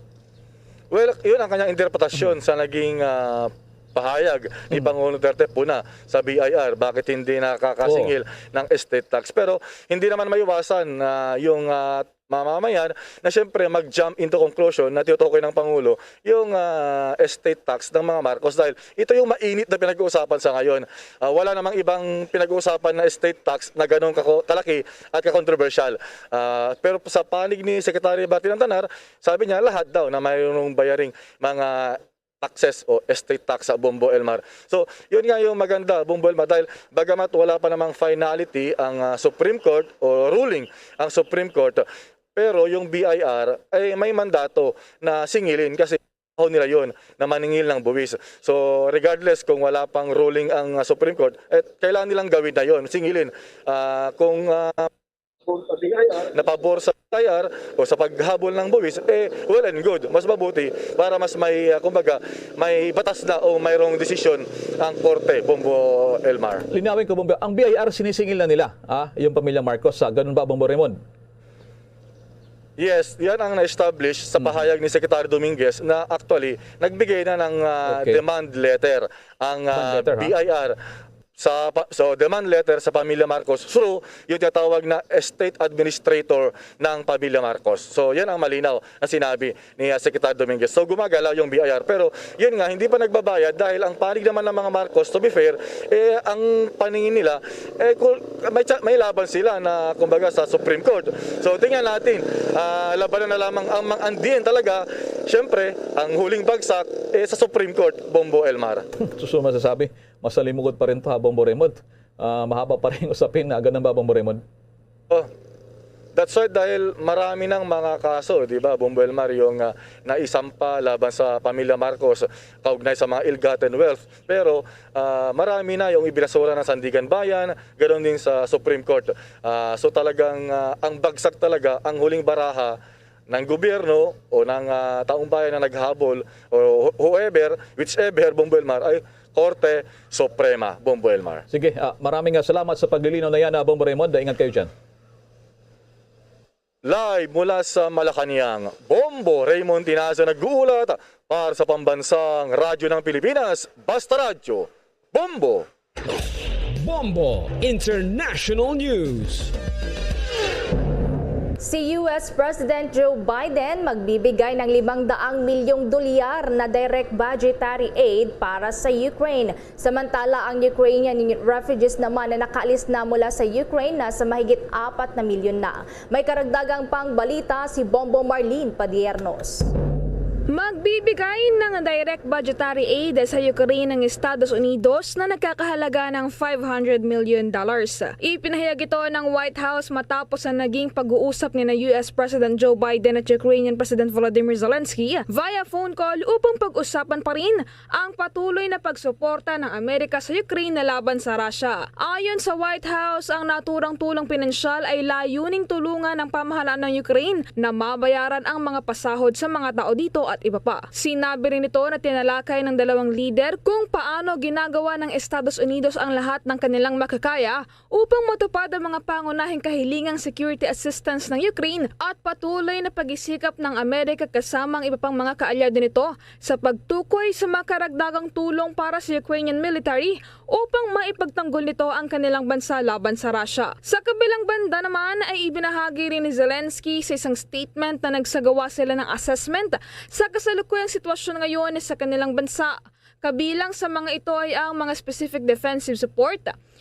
Well, yun ang kanyang interpretasyon sa naging, ah, pahayag ni Pangulong Duterte Puna sa B I R. Bakit hindi nakakasingil ng estate tax? Pero hindi naman maiwasan na yung, ah, mamamayan na siyempre mag-jump into conclusion na tinutukoy ng Pangulo yung, ah, estate tax ng mga Marcos dahil ito yung mainit na pinag-uusapan sa ngayon. Ah, wala namang ibang pinag-uusapan na estate tax na ganun kako-, kalaki at kakontrobersyal. Ah, pero sa panig ni Secretary Martin Andanar, sabi niya lahat daw na mayroong bayaring mga taxes o estate tax sa Bombo Elmar. So, yun nga yung maganda, Bombo Elmar, dahil bagamat wala pa namang finality ang, ah, Supreme Court o ruling ang Supreme Court, pero yung B I R ay may mandato na singilin kasi trabaho nila yun na maningil ng buwis. So, regardless kung wala pang ruling ang, ah, Supreme Court, eh, kailangan nilang gawin na yun, singilin. Ah, kung, ah, napabor sa B I R o sa paghabol ng buwis, eh, well and good. Mas mabuti para mas may, ah, kumbaga, may batas na o mayroong desisyon ang korte, Bombo Elmar. Linawin ko, Bombo, ang B I R sinisingil na nila, ah, yung pamilya Marcos. Ah, ganun ba, Bombo Raymond? Yes, yan ang na-establish sa pahayag ni Secretary Dominguez na actually nagbigay na ng, ah, Okay. demand letter ang, Demand ah, letter, ha? B I R sa pa-, so, demand letter sa pamilya Marcos through yung tinatawag na estate administrator ng pamilya Marcos. So, yan ang malinaw na sinabi ni, ah, Secretary Dominguez. So, gumagalaw yung B I R. Pero, yun nga, hindi pa nagbabayad dahil ang panig naman ng mga Marcos, to be fair, eh, ang paningin nila, eh, kung may cha-, may laban sila na, kumbaga, sa Supreme Court. So, tingnan natin, ah, labanan na lamang ang, ang diin talaga, syempre, ang huling bagsak, eh, sa Supreme Court, Bombo Elmar. Suso masasabi, masalimugot pa rin to, ha, Bombo Raymond. Ah, mahaba pa rin usapin na ganun ba, Bombo Raymond? Oh, that's right, dahil marami ng mga kaso, di ba, Bombo Elmar, yung, ah, naisampa laban sa pamilya Marcos kaugnay sa mga ill-gotten wealth. Pero, ah, marami na yung ibinasura ng Sandigan Bayan, ganoon din sa Supreme Court. Ah, so talagang, ah, ang bagsak talaga, ang huling baraha ng gobyerno o ng, ah, taong bayan na naghabol o who-, whoever, whichever, Bombo Elmar, ay Korte Suprema, Bombo Elmar. Sige, ah, maraming, ah, salamat sa paglilinaw na yan, ah, Bombo Raymond. Ingat kayo dyan. Live mula sa Malacañang, Bombo Raymond Tinazo nag-uulat para sa Pambansang Radyo ng Pilipinas, Basta Radyo, Bombo. Bombo International News. Si U S President Joe Biden magbibigay ng limang daang milyong dolyar na direct budgetary aid para sa Ukraine. Samantala, ang Ukrainian refugees naman na nakaalis na mula sa Ukraine nasa mahigit apat na milyon na. May karagdagang pangbalita si Bombo Marlene Padiernos. Magbibigay ng direct budgetary aid sa Ukraine ang Estados Unidos na nagkakahalaga ng five hundred million dollars. Ipinahayag ito ng White House matapos ang naging pag-uusap ni na U S President Joe Biden at Ukrainian President Volodymyr Zelensky via phone call upang pag-usapan pa rin ang patuloy na pagsuporta ng Amerika sa Ukraine na laban sa Russia. Ayon sa White House, ang naturang tulong pinansyal ay layuning tulungan ang pamahalaan ng Ukraine na mabayaran ang mga pasahod sa mga tao dito at Iba pa, sinabi rin nito na tinalakay ng dalawang lider kung paano ginagawa ng Estados Unidos ang lahat ng kanilang makakaya upang matupad ang mga pangunahing kahilingang security assistance ng Ukraine at patuloy na pagsisikap ng Amerika kasama ang iba pang mga kaalyado nito sa pagtukoy sa mga karagdagang tulong para sa Ukrainian military upang maipagtanggol nito ang kanilang bansa laban sa Russia. Sa kabilang banda naman ay ibinahagi rin ni Zelensky sa isang statement na nagsagawa sila ng assessment sa kasalukuyang sitwasyon ngayon sa kanilang bansa. Kabilang sa mga ito ay ang mga specific defensive support,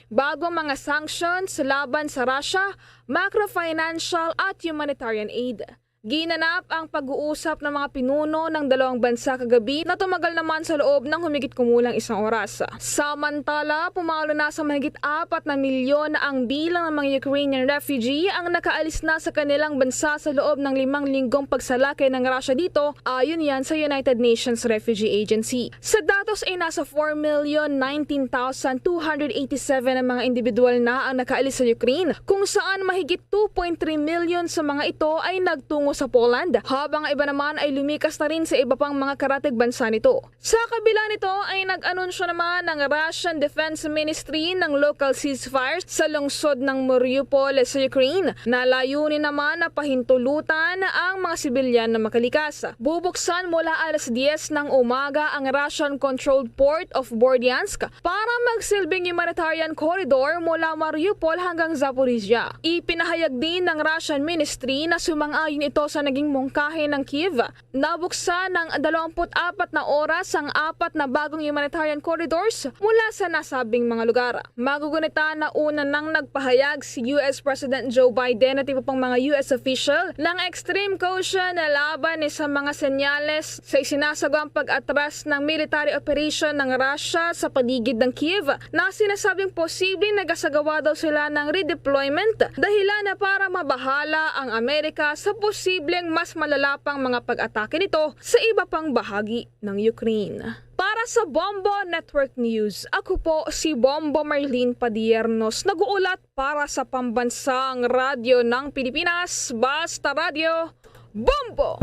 bagong mga sanctions laban sa Russia, macro-financial at humanitarian aid. Ginanap ang pag-uusap ng mga pinuno ng dalawang bansa kagabi na tumagal naman sa loob ng humigit kumulang isang oras. Samantala, pumalo na sa mahigit apat na milyon ang bilang ng mga Ukrainian refugee ang nakaalis na sa kanilang bansa sa loob ng limang linggong pagsalakay ng Russia dito, ayon yan sa United Nations Refugee Agency. Sa datos ay nasa four million nineteen thousand two hundred eighty-seven ang mga individual na ang nakaalis sa Ukraine, kung saan mahigit two point three million sa mga ito ay nagtungo sa Poland, habang ang iba naman ay lumikas na rin sa iba pang mga karatig bansa nito. Sa kabila nito ay nag-anunsyo naman ang Russian Defense Ministry ng local ceasefire sa lungsod ng Mariupol sa Ukraine, na layunin naman na pahintulutan ang mga sibilyan na makalikas. Bubuksan mula alas diyes ng umaga ang Russian-controlled port of Berdyansk para magsilbing humanitarian corridor mula Mariupol hanggang Zaporizhia. Ipinahayag din ng Russian Ministry na sumang-ayon ito sa naging mungkahi ng Kyiv. Nabuksan ng dalawampu't apat na oras ang apat na bagong humanitarian corridors mula sa nasabing mga lugar. Magugunita na una nang nagpahayag si U S President Joe Biden at iba pang mga U S official ng extreme caution laban sa mga senyales sa isinasagawang pag-atras ng military operation ng Russia sa paligid ng Kyiv, na sinasabing posibleng nagasagawa daw sila ng redeployment, dahilan na para mabahala ang Amerika sa posibleng mas malala pang mga pag-atake nito sa iba pang bahagi ng Ukraine. Para sa Bombo Network News, ako po si Bombo Marlene Padiernos, nag-uulat para sa Pambansang Radyo ng Pilipinas, Basta Radyo, Bombo!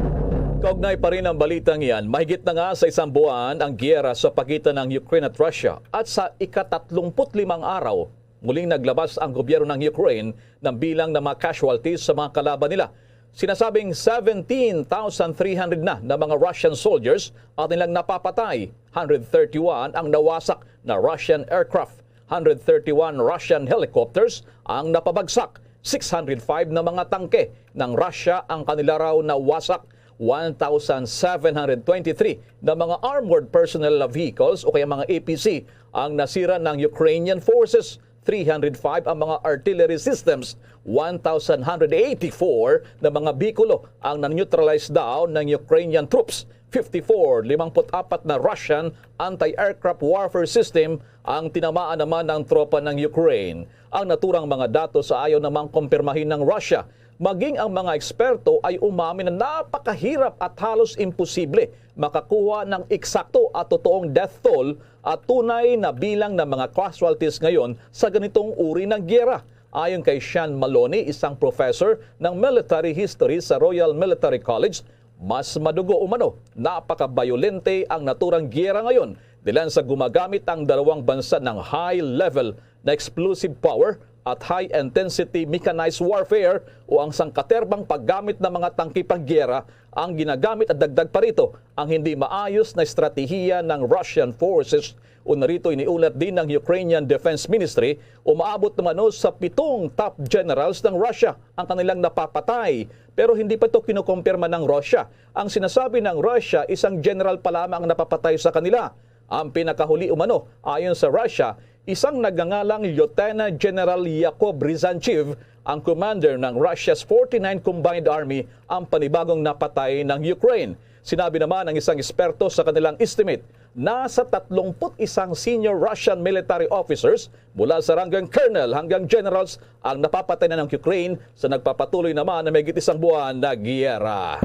Kaugnay pa rin ang balitang iyan, mahigit na nga sa isang buwan ang giyera sa pagitan ng Ukraine at Russia, at sa ikatatlumput limang araw, muling naglabas ang gobyerno ng Ukraine ng bilang ng mga casualties sa mga kalaban nila. Sinasabing seventeen thousand three hundred na na mga Russian soldiers ang nilang napapatay, hundred thirty-one ang nawasak na Russian aircraft, hundred thirty-one Russian helicopters ang napabagsak, six hundred five na mga tangke ng Russia ang kanila raw nawasak, one thousand seven hundred twenty-three na mga armored personnel vehicles o kaya mga A P C ang nasira ng Ukrainian forces, three hundred five ang mga artillery systems, one thousand hundred eighty-four na mga bikulo ang na-neutralize daw ng Ukrainian troops, fifty-four, limangput apat na Russian anti-aircraft warfare system ang tinamaan naman ng tropa ng Ukraine. Ang naturang mga datos sa ayaw namang kumpirmahin ng Russia. Maging ang mga eksperto ay umamin na napakahirap at halos imposible makakuha ng eksakto at totoong death toll at tunay na bilang ng mga casualties ngayon sa ganitong uri ng giyera. Ayon kay Sean Maloney, isang professor ng military history sa Royal Military College, mas madugo umano, napakabayolente ang naturang giyera ngayon, dahilan sa gumagamit ang dalawang bansa ng high-level na explosive power at high-intensity mechanized warfare o ang sangkaterbang paggamit ng mga tangke panggiyera ang ginagamit, at dagdag pa rito ang hindi maayos na estratehiya ng Russian forces. O narito, iniulat din ng Ukrainian Defense Ministry, umaabot naman sa pitong top generals ng Russia ang kanilang napapatay, pero hindi pa ito kinukumpirma ng Russia. Ang sinasabi ng Russia, isang general pa lamang ang napapatay sa kanila. Ang pinakahuli umano, ayon sa Russia, isang nagngangalang Lieutenant General Yakov Ryzanchev, ang commander ng Russia's forty-nine Combined Army, ang panibagong napatay ng Ukraine. Sinabi naman ng isang eksperto sa kanilang estimate, nasa tatlumpu't isang senior Russian military officers, mula sa rangging colonel hanggang generals, ang napapatay na ng Ukraine sa nagpapatuloy naman na mahigit isang buwan na giyera.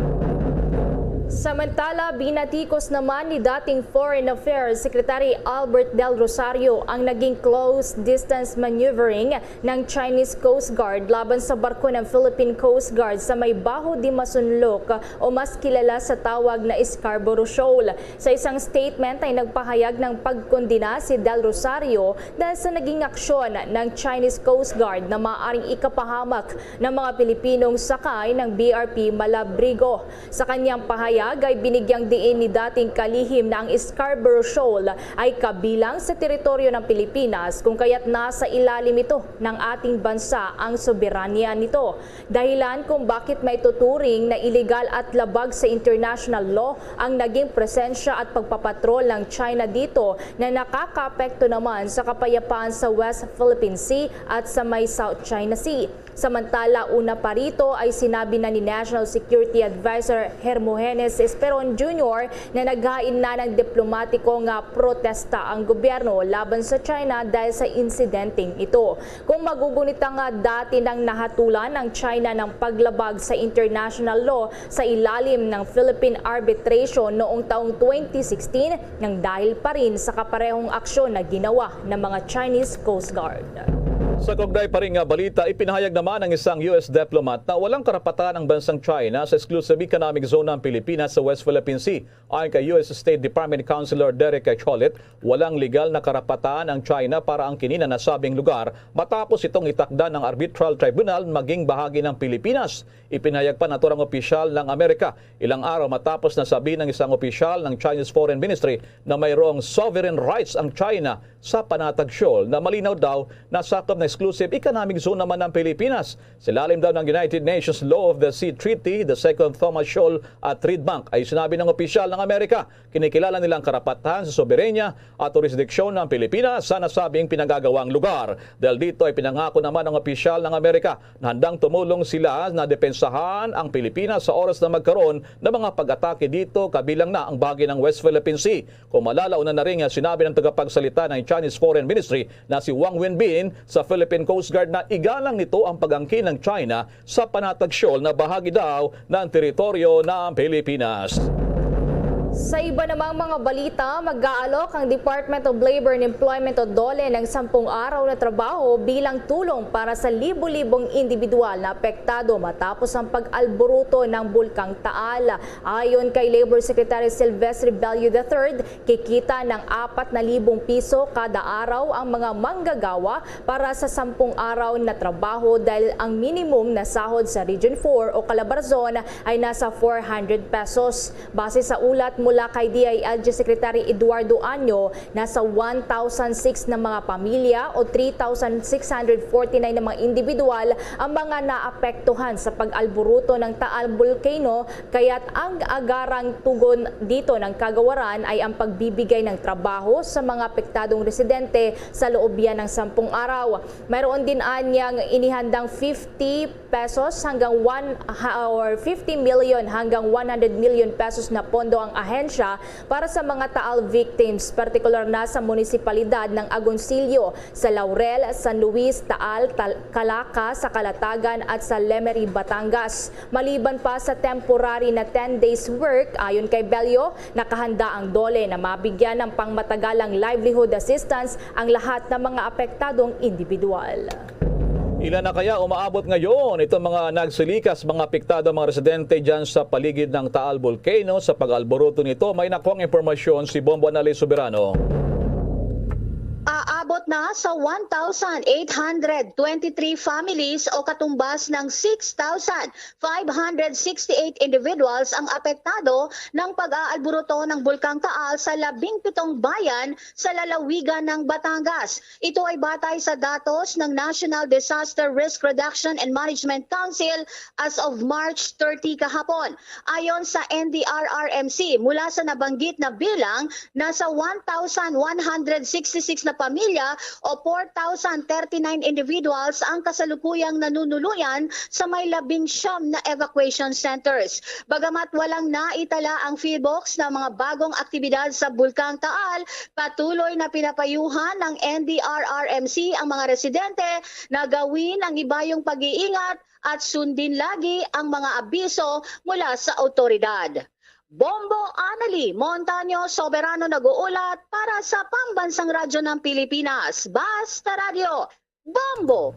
Samantala, binatikos naman ni dating Foreign Affairs Secretary Albert Del Rosario ang naging close distance maneuvering ng Chinese Coast Guard laban sa barko ng Philippine Coast Guard sa may Baho de Masinloc o mas kilala sa tawag na Scarborough Shoal. Sa isang statement ay nagpahayag ng pagkondena si Del Rosario dahil sa naging aksyon ng Chinese Coast Guard na maaaring ikapahamak ng mga Pilipinong sakay ng B R P Malabrigo. Sa kanyang pahayag ay binigyang diin ni dating kalihim na ang Scarborough Shoal ay kabilang sa teritoryo ng Pilipinas, kung kaya't nasa ilalim ito ng ating bansa ang soberanya nito. Dahilan kung bakit maituturing na iligal at labag sa international law ang naging presensya at pagpapatrol ng China dito na nakakaapekto naman sa kapayapaan sa West Philippine Sea at sa may South China Sea. Samantala, una pa rito ay sinabi na ni National Security Advisor Hermogenes Esperon Junior na naghain na ng diplomatiko nga protesta ang gobyerno laban sa China dahil sa insidenteng ito. Kung magugunita nga dati nang nahatulan ang China ng paglabag sa international law sa ilalim ng Philippine Arbitration noong taong twenty sixteen, nang dahil pa rin sa kaparehong aksyon na ginawa ng mga Chinese Coast Guard. Sa kaugnay pa rin nga balita, ipinahayag naman ng isang U S diplomat na walang karapatan ang bansang China sa exclusive economic zone ng Pilipinas sa West Philippine Sea. Ayon kay U S State Department Counselor Derek Chollet, walang legal na karapatan ang China para angkinin ang nasabing lugar matapos itong itakda ng arbitral tribunal maging bahagi ng Pilipinas. Ipinahayag pa ng naturang opisyal ng Amerika ilang araw matapos na sabihin ng isang opisyal ng Chinese Foreign Ministry na mayroong sovereign rights ang China sa Panatag Shoal na malinaw daw na sakop na exclusive economic zone naman ng Pilipinas. Sa ilalim daw ng United Nations Law of the Sea Treaty, the Second Thomas Shoal at Reed Bank ay sinabi ng opisyal ng Amerika, kinikilala nilang karapatan sa soberanya at jurisdiksyon ng Pilipinas sa nasabing pinagagawang lugar. Dahil dito ay pinangako naman ng opisyal ng Amerika na handang tumulong sila na depensahan ang Pilipinas sa oras na magkaroon ng mga pag-atake dito, kabilang na ang bahagi ng West Philippine Sea. Kung malalaw na na rin nga sinabi ng tagapagsalita ng Chinese Foreign Ministry na si Wang Wenbin sa Philippine Coast Guard na igalang nito ang pag-angkin ng China sa Panatag Shoal na bahagi daw ng teritoryo ng Pilipinas. Sa iba namang mga balita, mag-aalok ang Department of Labor and Employment o DOLE ng sampung araw na trabaho bilang tulong para sa libo-libong individual na apektado matapos ang pag-alburuto ng Bulkang Taal. Ayon kay Labor Secretary Silvestre Bello the third, kikita ng apat na libong piso kada araw ang mga manggagawa para sa sampung araw na trabaho, dahil ang minimum na sahod sa Region four o Calabarzon ay nasa four hundred pesos. Base sa ulat mula kay D I L G Secretary Eduardo Año, nasa one thousand six na mga pamilya o three thousand six hundred forty-nine na mga individual ang mga naapektuhan sa pag-alburuto ng Taal Volcano, kaya't ang agarang tugon dito ng kagawaran ay ang pagbibigay ng trabaho sa mga apektadong residente sa loob yan ng sampung araw. Mayroon din anyang inihandang fifty pesos hanggang one ha-, or fifty million hanggang one hundred million pesos na pondo ang ahensya para sa mga Taal victims, partikular na sa munisipalidad ng Agoncillo, sa Laurel, San Luis, Taal, Tal-, Calaca, sa Calatagan at sa Lemery, Batangas. Maliban pa sa temporary na ten days work, ayon kay Bello, nakahanda ang DOLE na mabigyan ng pangmatagalang livelihood assistance ang lahat ng mga apektadong individual. Ilan na kaya umaabot ngayon itong mga nagsilikas, mga apektado, mga residente dyan sa paligid ng Taal Volcano sa pag-alburuto nito? May nakuhang impormasyon si Bombo Anali Soberano. Aabot na sa one thousand eight hundred twenty-three families o katumbas ng six thousand five hundred sixty-eight individuals ang apektado ng pag-aalburuto ng Bulkang Taal sa labing pitong bayan sa lalawigan ng Batangas. Ito ay batay sa datos ng National Disaster Risk Reduction and Management Council as of March thirty kahapon. Ayon sa N D R R M C, mula sa nabanggit na bilang, nasa one thousand one hundred sixty-six na pamilya o four thousand thirty-nine individuals ang kasalukuyang nanunuluyan sa may labing siyam na evacuation centers. Bagamat walang naitala ang PHIVOLCS na mga bagong aktibidad sa Bulkang Taal, patuloy na pinapayuhan ng N D R R M C ang mga residente na gawin ang ibayong pag-iingat at sundin lagi ang mga abiso mula sa awtoridad. Bombo Annalie Montaño Soberano nag-uulat para sa Pambansang Radyo ng Pilipinas, Basta Radyo, Bombo!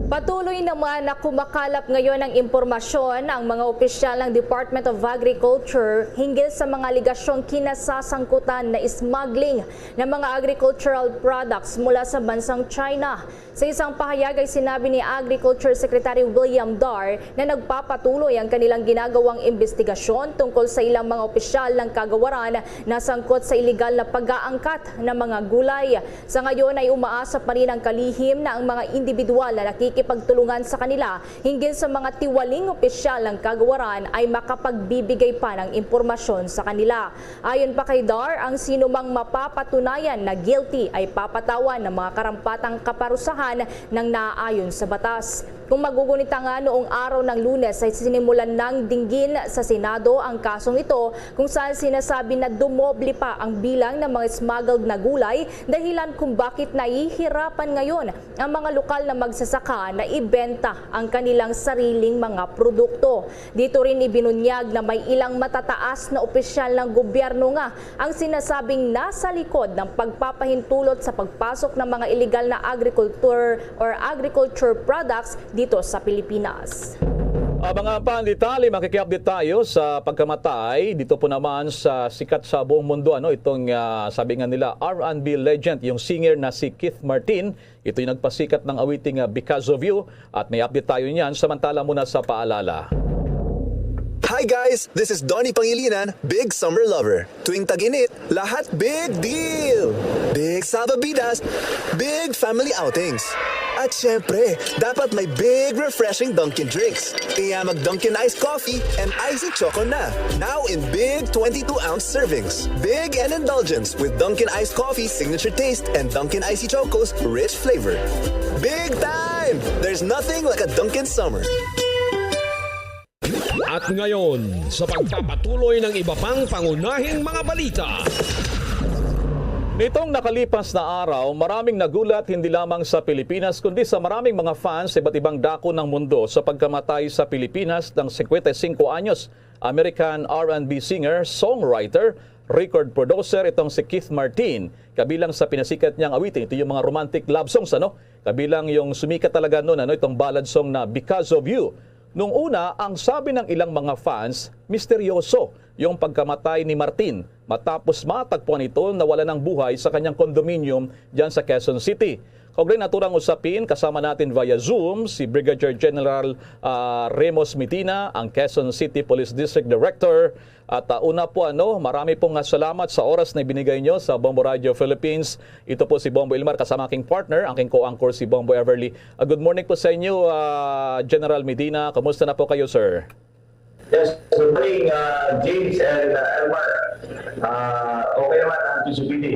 Patuloy naman na kumakalap ngayon ang impormasyon ang mga opisyal ng Department of Agriculture hinggil sa mga aligasyong kinasasangkutan na smuggling ng mga agricultural products mula sa bansang China. Sa isang pahayag ay sinabi ni Agriculture Secretary William Dar na nagpapatuloy ang kanilang ginagawang imbestigasyon tungkol sa ilang mga opisyal ng kagawaran na sangkot sa iligal na pag-aangkat ng mga gulay. Sa ngayon ay umaasa pa rin ang kalihim na ang mga individual na nakikipagtulungan sa kanila hinggil sa mga tiwaling opisyal ng kagawaran ay makapagbibigay pa ng impormasyon sa kanila. Ayon pa kay Dar, ang sinumang mapapatunayan na guilty ay papatawan ng mga karampatang kaparusahan ng naaayon sa batas. Kung magugunit nga, noong araw ng Lunes ay sinimulan ng dinggin sa Senado ang kasong ito, kung saan sinasabi na dumoble pa ang bilang ng mga smuggled na gulay, dahilan kung bakit nahihirapan ngayon ang mga lokal na magsasaka na ibenta ang kanilang sariling mga produkto. Dito rin ibinunyag na may ilang matataas na opisyal ng gobyerno nga ang sinasabing nasa likod ng pagpapahintulot sa pagpasok ng mga iligal na agriculture or agriculture products dito sa Pilipinas. Abangan pa ang detalye, makikiupdate tayo sa pagkamatay dito po naman sa sikat sa buong mundo, ano, itong, ah, sabi nga nila, R and B legend, yung singer na si Keith Martin. Ito yung nagpasikat ng awiting, ah, Because of You, at may update tayo niyan. Samantala muna sa paalala. Hi guys, this is Donnie Pangilinan, big summer lover. Tuwing tag-init, lahat big deal! Big salbabidas, big family outings. At syempre, dapat may big refreshing Dunkin' drinks. Kaya mag Dunkin' Ice Coffee and Icy Choco na. Now in big twenty-two ounce servings. Big and indulgence with Dunkin' Ice Coffee signature taste and Dunkin' Icy Choco's rich flavor. Big time! There's nothing like a Dunkin' summer. At ngayon, sa pagpapatuloy ng iba pang pangunahing mga balita. Nitong nakalipas na araw, maraming nagulat hindi lamang sa Pilipinas kundi sa maraming mga fans sa iba't ibang dako ng mundo sa pagkamatay sa Pilipinas ng singkwenta y singko anyos American R and B singer, songwriter, record producer itong si Keith Martin. Kabilang sa pinasikat niyang awitin, ito yung mga romantic love songs, ano? Kabilang yung sumikat talaga noon, ano, itong ballad song na Because of You. Nung una, ang sabi ng ilang mga fans, misteryoso yung pagkamatay ni Martin matapos matagpuan ito na wala ng buhay sa kanyang condominium dyan sa Quezon City. Kaugnay nato rang usapin, kasama natin via Zoom si Brigadier General, ah, Remus Medina, ang Quezon City Police District Director. At, ah, una po, ano, marami pong, ah, salamat sa oras na ibinigay nyo sa Bombo Radio Philippines. Ito po si Bombo Ilmar, kasama aking partner, aking co-anchor si Bombo Everly. Ah, good morning po sa inyo, ah, General Medina. Kumusta na po kayo, sir? Yes, good morning, ah, James and, ah, Elmar. Ah, okay naman ang P C P D.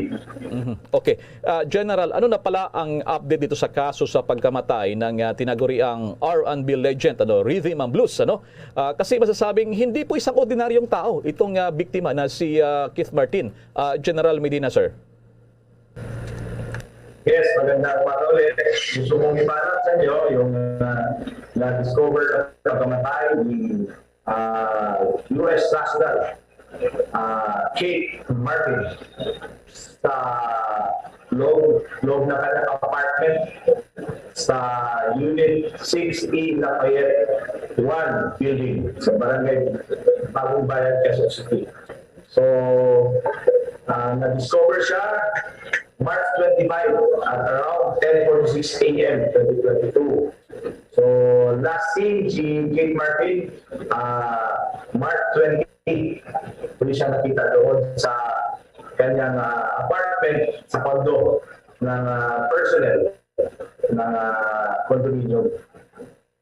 Mhm. Okay. Ah, General, ano na pala ang update dito sa kaso sa pagkamatay ng, ah, tinaguriang R and B legend, ano, rhythm and blues, ano? Ah, kasi masasabing hindi po isang ordinaryong tao itong, ah, biktima na si, ah, Keith Martin. Ah, General Medina, sir. Yes, magandang umaga ulit. Gusto kong ipaalam sa inyo yung, ah, na-discover na pagkamatay ni, ah, U S national, ah, Keith Martin sa loob, loob ng kanyang apartment sa Unit six E Lafayette one building sa Barangay Bagong Bayan, Quezon City. So, ah, na-discover siya March twenty-five at around ten forty-six A M twenty twenty-two. So, last seen si Keith Martin, ah, March twenty, huli siya nakita doon sa kanyang, ah, apartment sa condo ng, ah, personnel ng, ah, condominium.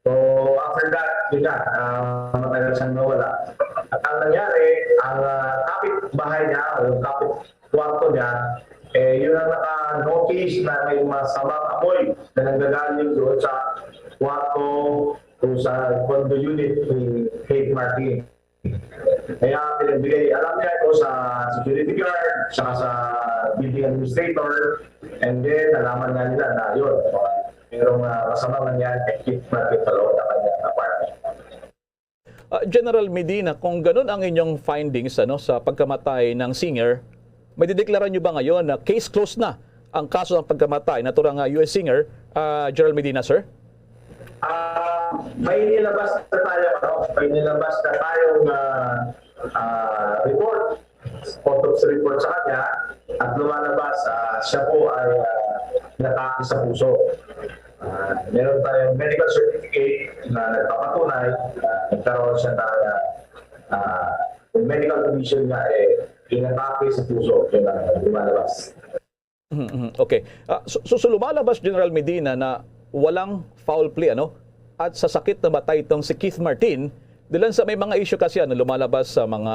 So, after that, yun na, ah, matagal siyang nawala. At ang nangyari, ang, ah, kapit bahay niya, o yung kapit kwarto niya, eh, yun ang naka-notice na may masamang amoy na nanggagaling doon sa kwarto o sa condo unit ni Keith Martin. Kaya pinagbigay, alam niya ito sa security guard, saka sa building administrator, and then nalaman nga nila na yun, merong, ah, masamang nangyari kay Keith Martin sa loob ng kanyang apartment. Ah, General Medina, kung ganun ang inyong findings, ano, sa pagkamatay ng singer, may dideklara nyo ba ngayon na case closed na ang kaso ng pagkamatay naturang, ah, U S singer, ah, General Medina, sir? Ah, may nilabas na tayo, ano? May nilabas na tayong ah, ah, report, autopsy report sa kanya, at lumalabas, ah, siya po ay ah, inatake sa puso. Ah, meron tayong medical certificate na nagpapatunay na nagkaroon siya ng ah, ah, medical condition nga eh, inatake sa puso. Yun ang lumalabas. Mhm, mhm. Okay. Ah, so, so, so lumalabas, General Medina, na walang foul play, ano? At sa sakit, namatay itong si Keith Martin. Dilan sa may mga issue kasi, ano, lumalabas sa mga,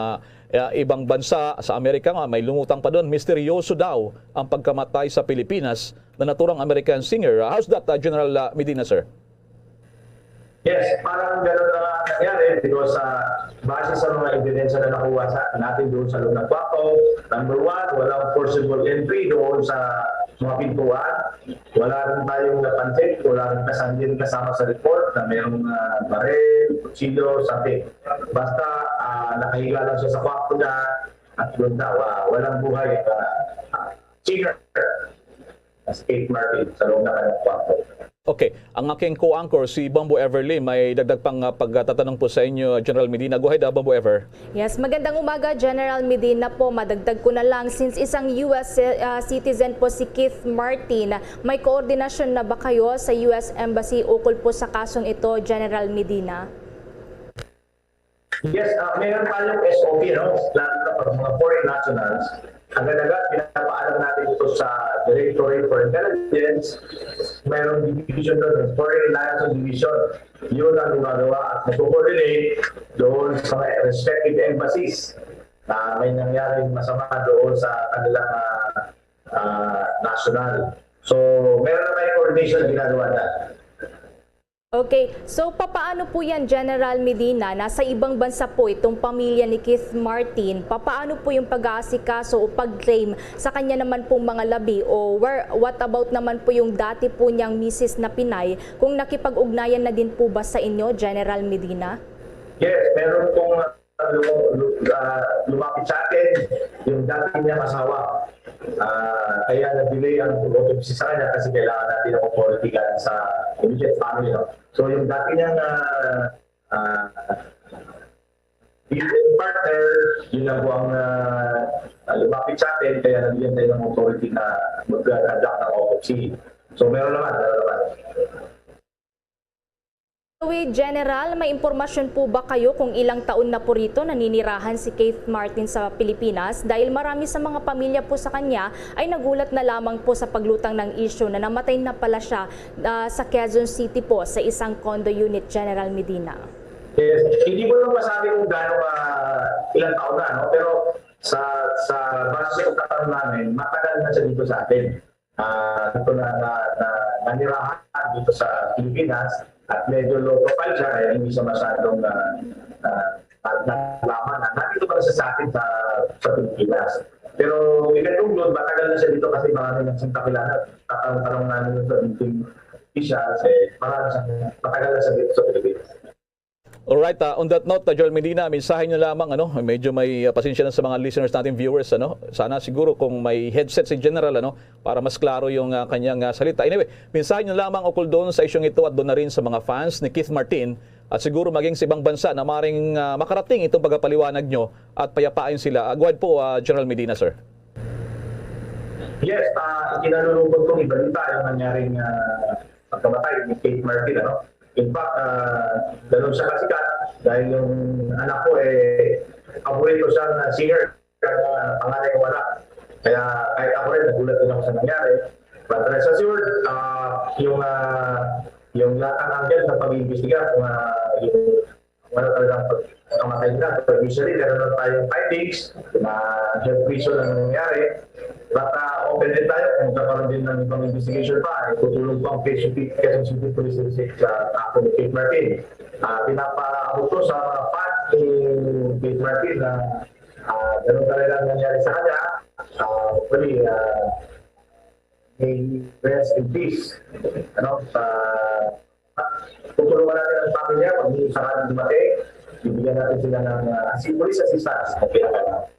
ah, ibang bansa, sa Amerika nga, may lumutang pa doon. Misteryoso daw ang pagkamatay sa Pilipinas na naturang American singer. Ah, how's that, ah, General, ah, Medina, sir? Yes, parang gano'n na nga nangyari because ah, base sa mga ebidensya na nakuha sa, natin doon sa loob ng kwarto, number one, walang forcible entry doon sa mga pintuan. Wala rin tayong napansin, wala rin kas-, hindi rin kasama sa report na mayroong ah, baril, kutsilyo, something. Basta ah, nakahiga lang siya sa kwarto niya at doon daw, ah, walang buhay. Ah, ah, singer, si Keith Martin, sa loob ng kanyang kwarto. Okay, ang aking co-anchor, si Bombo Everly, may dagdag pang ah, pagtatanong po sa inyo, General Medina. Go ahead, ah, Bombo Ever. Yes, magandang umaga, General Medina po. Madagdag ko na lang, since isang U S ci- ah, citizen po si Keith Martin, may koordinasyon na ba kayo sa U S Embassy ukol po sa kasong ito, General Medina? Yes, ah, meron tayong S O P, no? Lalo na pag mga foreign nationals, agad-agad pinapaalam natin ito sa Directorate for Intelligence. Mayroong division doon, Foreign Liaison Division. Yun ang gumagawa at nagko-coordinate doon sa mga respective embassies na may nangyaring masama doon sa kanilang ah, ah, national. So, meron na tayong coordination na ginagawa na. Okay, so papaano po yan, General Medina? Nasa ibang bansa po itong pamilya ni Keith Martin. Papaano po yung pag-aasikaso o pag-claim sa kanya naman pong mga labi? O where, what about naman po yung dati po niyang misis na Pinay? Kung nakipag-ugnayan na din po ba sa inyo, General Medina? Yes, meron pong ah, lu- lu- ah, lumapit sa atin yung dati niyang asawa. Ah, kaya na-delay ang autopsy sa kanya kasi kailangan natin ng authority galing sa immediate family. No? So yung dati niyang ah, ah, business partner, yun lang po ang ah, ah, lumapit sa atin, kaya nabigyan tayo ng authority na mag-conduct ng autopsy. So meron naman, meron naman. Anyway, General, may impormasyon po ba kayo kung ilang taon na po rito naninirahan si Keith Martin sa Pilipinas? Dahil marami sa mga pamilya po sa kanya ay nagulat na lamang po sa paglutang ng isyu na namatay na pala siya ah, sa Quezon City po sa isang condo unit, General Medina. Yes, hindi ko lang masabi kung gaano ka ilang taon na, no? Pero sa sa base sa pagkakaroon namin, matagal na siya dito sa atin. Ah, dito na, na, na nanirahan dito sa Pilipinas at medyo low profile siya kaya hindi siya masyadong na, na, na, nalaman na nandito pala siya sa atin sa, sa Pilipinas. Pero we can conclude, matagal na siya dito kasi marami na siyang kakilala. Tatanong-tanong namin sa meeting officials, eh, marami siya, matagal na siya dito sa Pilipinas. Alright, ah, on that note, ah, Joel Medina, mensahe nyo lamang, ano, medyo may ah, pasensya na sa mga listeners natin, viewers, ano, sana siguro kung may headset si General, ano, para mas klaro yung ah, kanyang ah, salita. Anyway, mensahe nyo lamang ukol doon sa isyong ito at doon na rin sa mga fans ni Keith Martin at siguro maging sa ibang bansa na maring ah, makarating itong pagpapaliwanag nyo at payapain sila. Ah, go ahead po, ah, General Medina, sir. Yes, ah, ikinalulungkot kong ibalita yung nangyaring ah, pagkamatay ni Keith Martin, ano? In fact, ah, ganun siya kasikat dahil yung anak ko, eh, paborito siya na singer, ang ah, panganay ko wala. Kaya kahit ako rin, nagulat din ako sa nangyari. But rest assured, ah, yung, ah, yung lahat ng angle na pag-iimbestiga kung ah, yung wala talagang pag-, pagkamatay nila. But usually, meron lang tayong findings na health reason ang nangyari. But ah, open din tayo kung magkakaroon din ng ibang investigation pa. Eh, tutulong po ang Quezon City, Quezon City Police District sa kaso ni Keith Martin. Ah, pinapaabot ko sa mga fans ni Keith Martin na ah, ganun talaga ang nangyari sa kanya. Ah, hopefully, ah, may rest in peace. Ano, sa tutulungan natin ang pamilya pag hindi sakaling dumating. Bibigyan natin sila ng, ah, si-, police assistance na pinaka-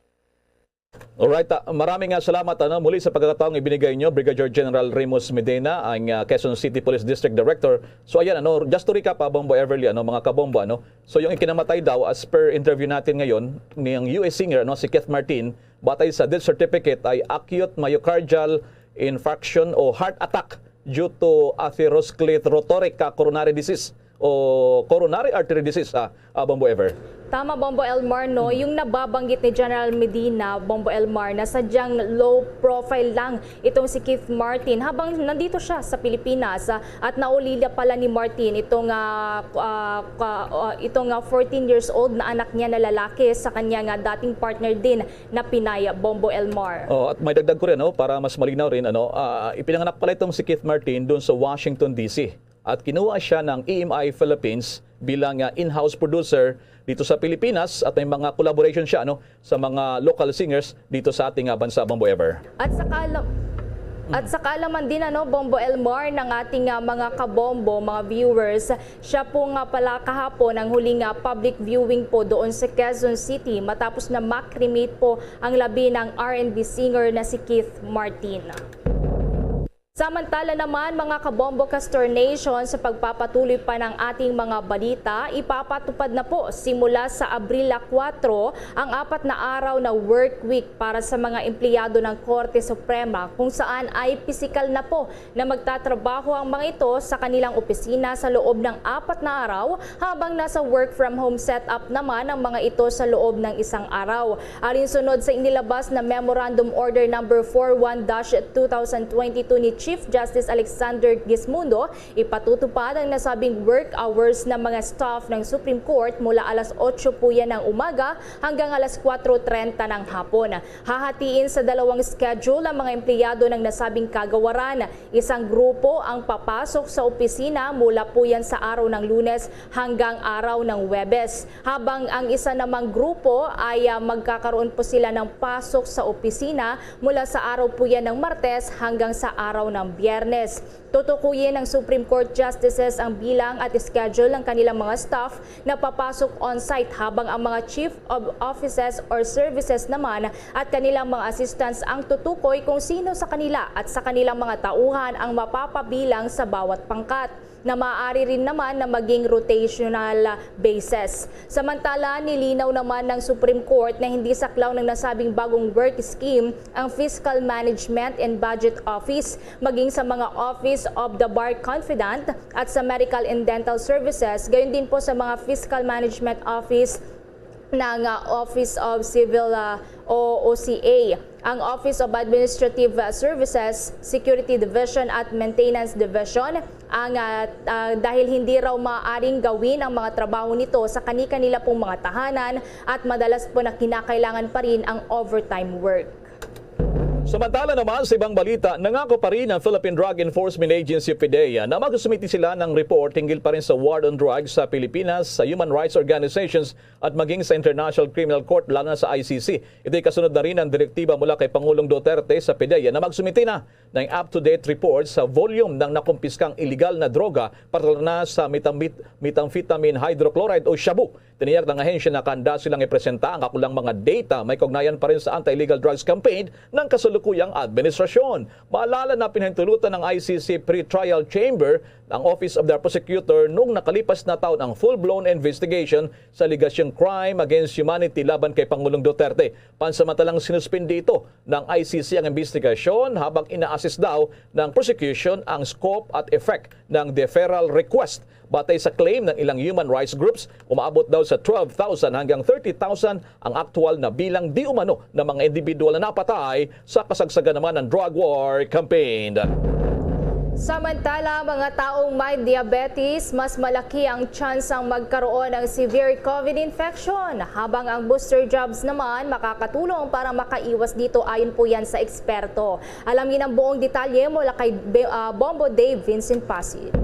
Alright, ah, maraming, ah, salamat, ano, muli sa pagkakataong ibinigay nyo, Brigadier General Remus Medina, ang, ah, Quezon City Police District Director. So ayan, ano, just to recap, ah, Bombo Everly, ano, mga kabombo, ano. So yung ikinamatay daw, as per interview natin ngayon, niyang U S singer, ano, si Keith Martin, batay sa death certificate ay acute myocardial infarction o heart attack due to atherosclerotic coronary disease o coronary artery disease, ah, ah, Bombo Ever. Tama, Bombo Elmar, no? Yung nababanggit ni General Medina, Bombo Elmar, na sadyang low profile lang itong si Keith Martin habang nandito siya sa Pilipinas, ah, at naulila pala ni Martin itong, ah, ah, ka- ah, itong, ah, fourteen years old na anak niya na lalaki sa kanya nga dating partner din na Pinay, Bombo Elmar. Oh, at may dagdag ko rin, no, para mas malinaw rin, ano, ah, ipinanganak pala itong si Keith Martin doon sa Washington, D C. At kinuha siya ng E M I Philippines bilang, ah, in-house producer dito sa Pilipinas at may mga collaboration siya, ano, sa mga local singers dito sa ating, ah, bansa, Bombo Ever. At sa kaalam-, at sa kaalaman din, ano, Bombo Elmar, ng ating, ah, mga kabombo, mga viewers, siya po nga pala kahapon ang huling, ah, public viewing po doon sa Quezon City matapos na ma-cremate po ang labi ng R and B singer na si Keith Martin. Samantala naman, mga kabombo, Castor Nation, sa pagpapatuloy pa ng ating mga balita, ipapatupad na po simula sa Abril kuwatro ang apat na araw na work week para sa mga empleyado ng Korte Suprema, kung saan ay pisikal na po na magtatrabaho ang mga ito sa kanilang opisina sa loob ng apat na araw, habang nasa work from home setup naman ang mga ito sa loob ng isang araw. Alinsunod sa inilabas na Memorandum Order Number four one dash two thousand twenty-two ni Chief Justice Alexander Gismundo, ipatutupad ang nasabing work hours ng mga staff ng Supreme Court mula alas otso puya ng umaga hanggang alas kuwatro trenta ng hapon. Hahatiin sa dalawang schedule ang mga empleyado ng nasabing kagawaran. Isang grupo ang papasok sa opisina mula puyan sa araw ng Lunes hanggang araw ng Huwebes, habang ang isa namang grupo ay, ah, magkakaroon po sila ng pasok sa opisina mula sa araw puyan ng Martes hanggang sa araw ng Biyernes. Tutukuyin ng Supreme Court Justices ang bilang at schedule ng kanilang mga staff na papasok on-site, habang ang mga chief of offices or services naman at kanilang mga assistants ang tutukoy kung sino sa kanila at sa kanilang mga tauhan ang mapapabilang sa bawat pangkat, na maaari rin naman na maging rotational basis. Samantala, nilinaw naman ng Supreme Court na hindi saklaw ng nasabing bagong work scheme ang Fiscal Management and Budget Office, maging sa mga Office of the Bar Confidant at sa Medical and Dental Services, gayon din po sa mga Fiscal Management Office ng, ah, Office of Civil, ah, o O C A, ang Office of Administrative, ah, Services, Security Division at Maintenance Division, ang, ah, ah, dahil hindi raw maaaring gawin ang mga trabaho nito sa kani-kanila pong mga tahanan at madalas po na kinakailangan pa rin ang overtime work. Samantala naman, sa ibang balita, nangako pa rin ang Philippine Drug Enforcement Agency, PDEA, na magsumiti sila ng report hinggil pa rin sa war on drugs sa Pilipinas sa human rights organizations at maging sa International Criminal Court, lalo na sa I C C. Ito'y kasunod na rin ng direktiba mula kay Pangulong Duterte sa PDEA na magsumiti na ng up-to-date report sa volume ng nakumpiskang iligal na droga, partikular na sa metamit-, methamphetamine hydrochloride o shabu. Tiniyak ng ahensya na handa silang ipresenta ang kakulang mga data may kaugnayan pa rin sa anti-illegal drugs campaign ng kasalukuyang administrasyon. Maalala na pinahintulutan ng I C C Pretrial Chamber ang Office of the Prosecutor noong nakalipas na taon ang full-blown investigation sa alegasyong crime against humanity laban kay Pangulong Duterte. Pansamantalang sinuspindi ito ng I C C ang investigasyon habang ina-assess daw ng prosecution ang scope at effect ng deferral request. Batay sa claim ng ilang human rights groups, umaabot daw sa twelve thousand hanggang thirty thousand ang aktual na bilang di umano ng mga individual na napatay sa kasagsagan naman ng drug war campaign. Samantala, mga taong may diabetes, mas malaki ang tsansang magkaroon ng severe COVID infection, habang ang booster jabs naman makakatulong para makaiwas dito, ayon po yan sa eksperto. Alamin ang buong detalye mula kay Be-, ah, Bombo Dave Vincent Pasid.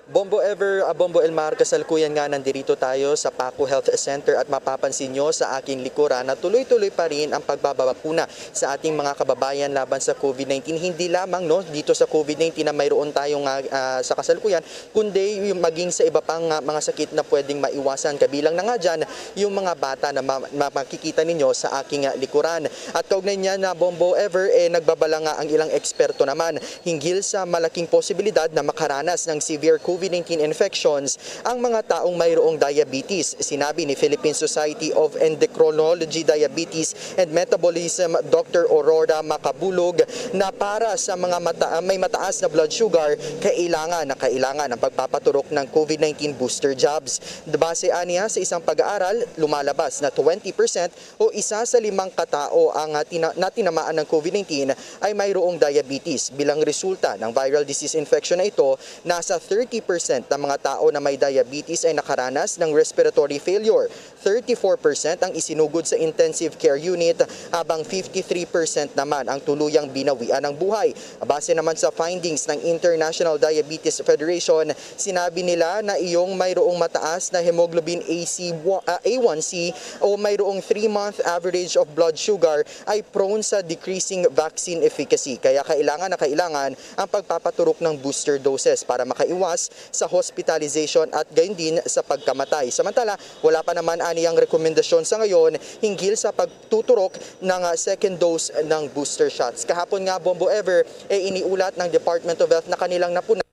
Bombo Ever, ah, Bombo Elmar, kasalukuyan nga nandirito tayo sa Paco Health Center at mapapansin nyo sa aking likuran na tuloy-tuloy pa rin ang pagbababakuna sa ating mga kababayan laban sa COVID nineteen. Hindi lamang, no, dito sa COVID nineteen na mayroon tayo nga, ah, sa kasalukuyan, kundi yung maging sa iba pang, ah, mga sakit na pwedeng maiwasan. Kabilang na nga dyan yung mga bata na ma- ma- makikita ninyo sa aking, ah, likuran. At kaugnay niya na, Bombo Ever, eh, nagbabala nga ang ilang eksperto naman hinggil sa malaking posibilidad na makaranas ng severe COVID nineteen infections ang mga taong mayroong diabetes. Sinabi ni Philippine Society of Endocrinology, Diabetes and Metabolism Doctor Aurora Macabulog na para sa mga mata- may mataas na blood sugar, kailangan na kailangan ang pagpapaturok ng COVID nineteen booster jabs. Base aniya sa isang pag-aaral, lumalabas na twenty percent o isa sa limang katao ang, ah, tina- na tinamaan ng COVID nineteen ay mayroong diabetes. Bilang resulta ng viral disease infection na ito, nasa thirty percent ng mga tao na may diabetes ay nakaranas ng respiratory failure. Thirty-four percent ang isinugod sa intensive care unit, habang fifty-three percent naman ang tuluyang binawian ng buhay. Base naman sa findings ng International Diabetes Federation, sinabi nila na iyong mayroong mataas na hemoglobin A C, ah, A one C o mayroong three-month average of blood sugar ay prone sa decreasing vaccine efficacy. Kaya kailangan na kailangan ang pagpapaturok ng booster doses para makaiwas sa hospitalization at gayon din sa pagkamatay. Samantala, wala pa naman aniyang rekomendasyon sa ngayon hinggil sa pagtuturok ng, ah, second dose ng booster shots. Kahapon nga, Bombo Ever, eh, iniulat ng Department of Health na kanilang napuna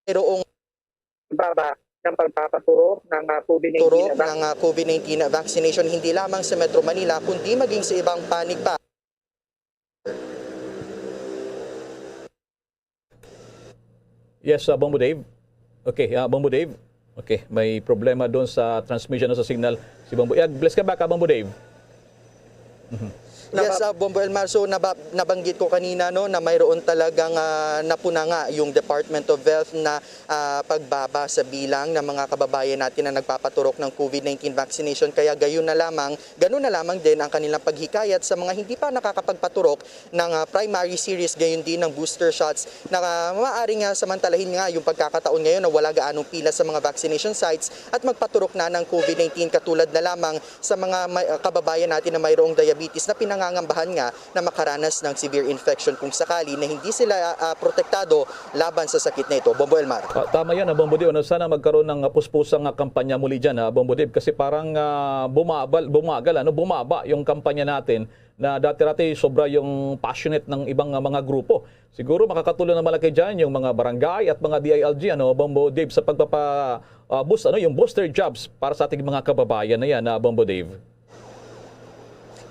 mayroong baba ng pagpapaturok ng, ah, COVID nineteen turok vaccine. Ng, ah, COVID nineteen vaccination, hindi lamang sa Metro Manila, kundi maging sa ibang panig pa. Yes, uh, Bombo Dave. Okay, uh, Bombo Dave. Okay, may problema doon sa transmission o sa signal si Bombo. Yeah, bless ka back, uh, Bombo Dave. Mhm. Yes, uh, Bombo Elmar, so naba- nabanggit ko kanina, no, na mayroon talagang, ah, napuna nga yung Department of Health na, ah, pagbaba sa bilang ng mga kababayan natin na nagpapaturok ng COVID nineteen vaccination. Kaya gayon na lamang, ganun na lamang din ang kanilang paghikayat sa mga hindi pa nakakapagpaturok ng, ah, primary series, gayon din ng booster shots na, ah, maaaring, ah, samantalahin nga yung pagkakataon ngayon na wala gaanong pila sa mga vaccination sites at magpaturok na ng COVID nineteen, katulad na lamang sa mga may- ah, kababayan natin na mayroong diabetes na pinangangambahan nga na makaranas ng severe infection kung sakali na hindi sila, ah, protektado laban sa sakit na ito. Bombo Elmar. Ah, tama yan, ah, Bombo Dave. Ano, sana magkaroon ng, ah, puspusang, ah, kampanya muli dyan, ah, Bombo Dave, kasi parang, ah, bumabal, bumagal, ano, bumaba yung kampanya natin na dati-dati sobra yung passionate ng ibang, ah, mga grupo. Siguro makakatulong na malaki dyan yung mga barangay at mga D I L G, ano, Bombo Dave, sa pagpapa, ah, boost, ano, yung booster jobs para sa ating mga kababayan na yan, ah, Bombo Dave.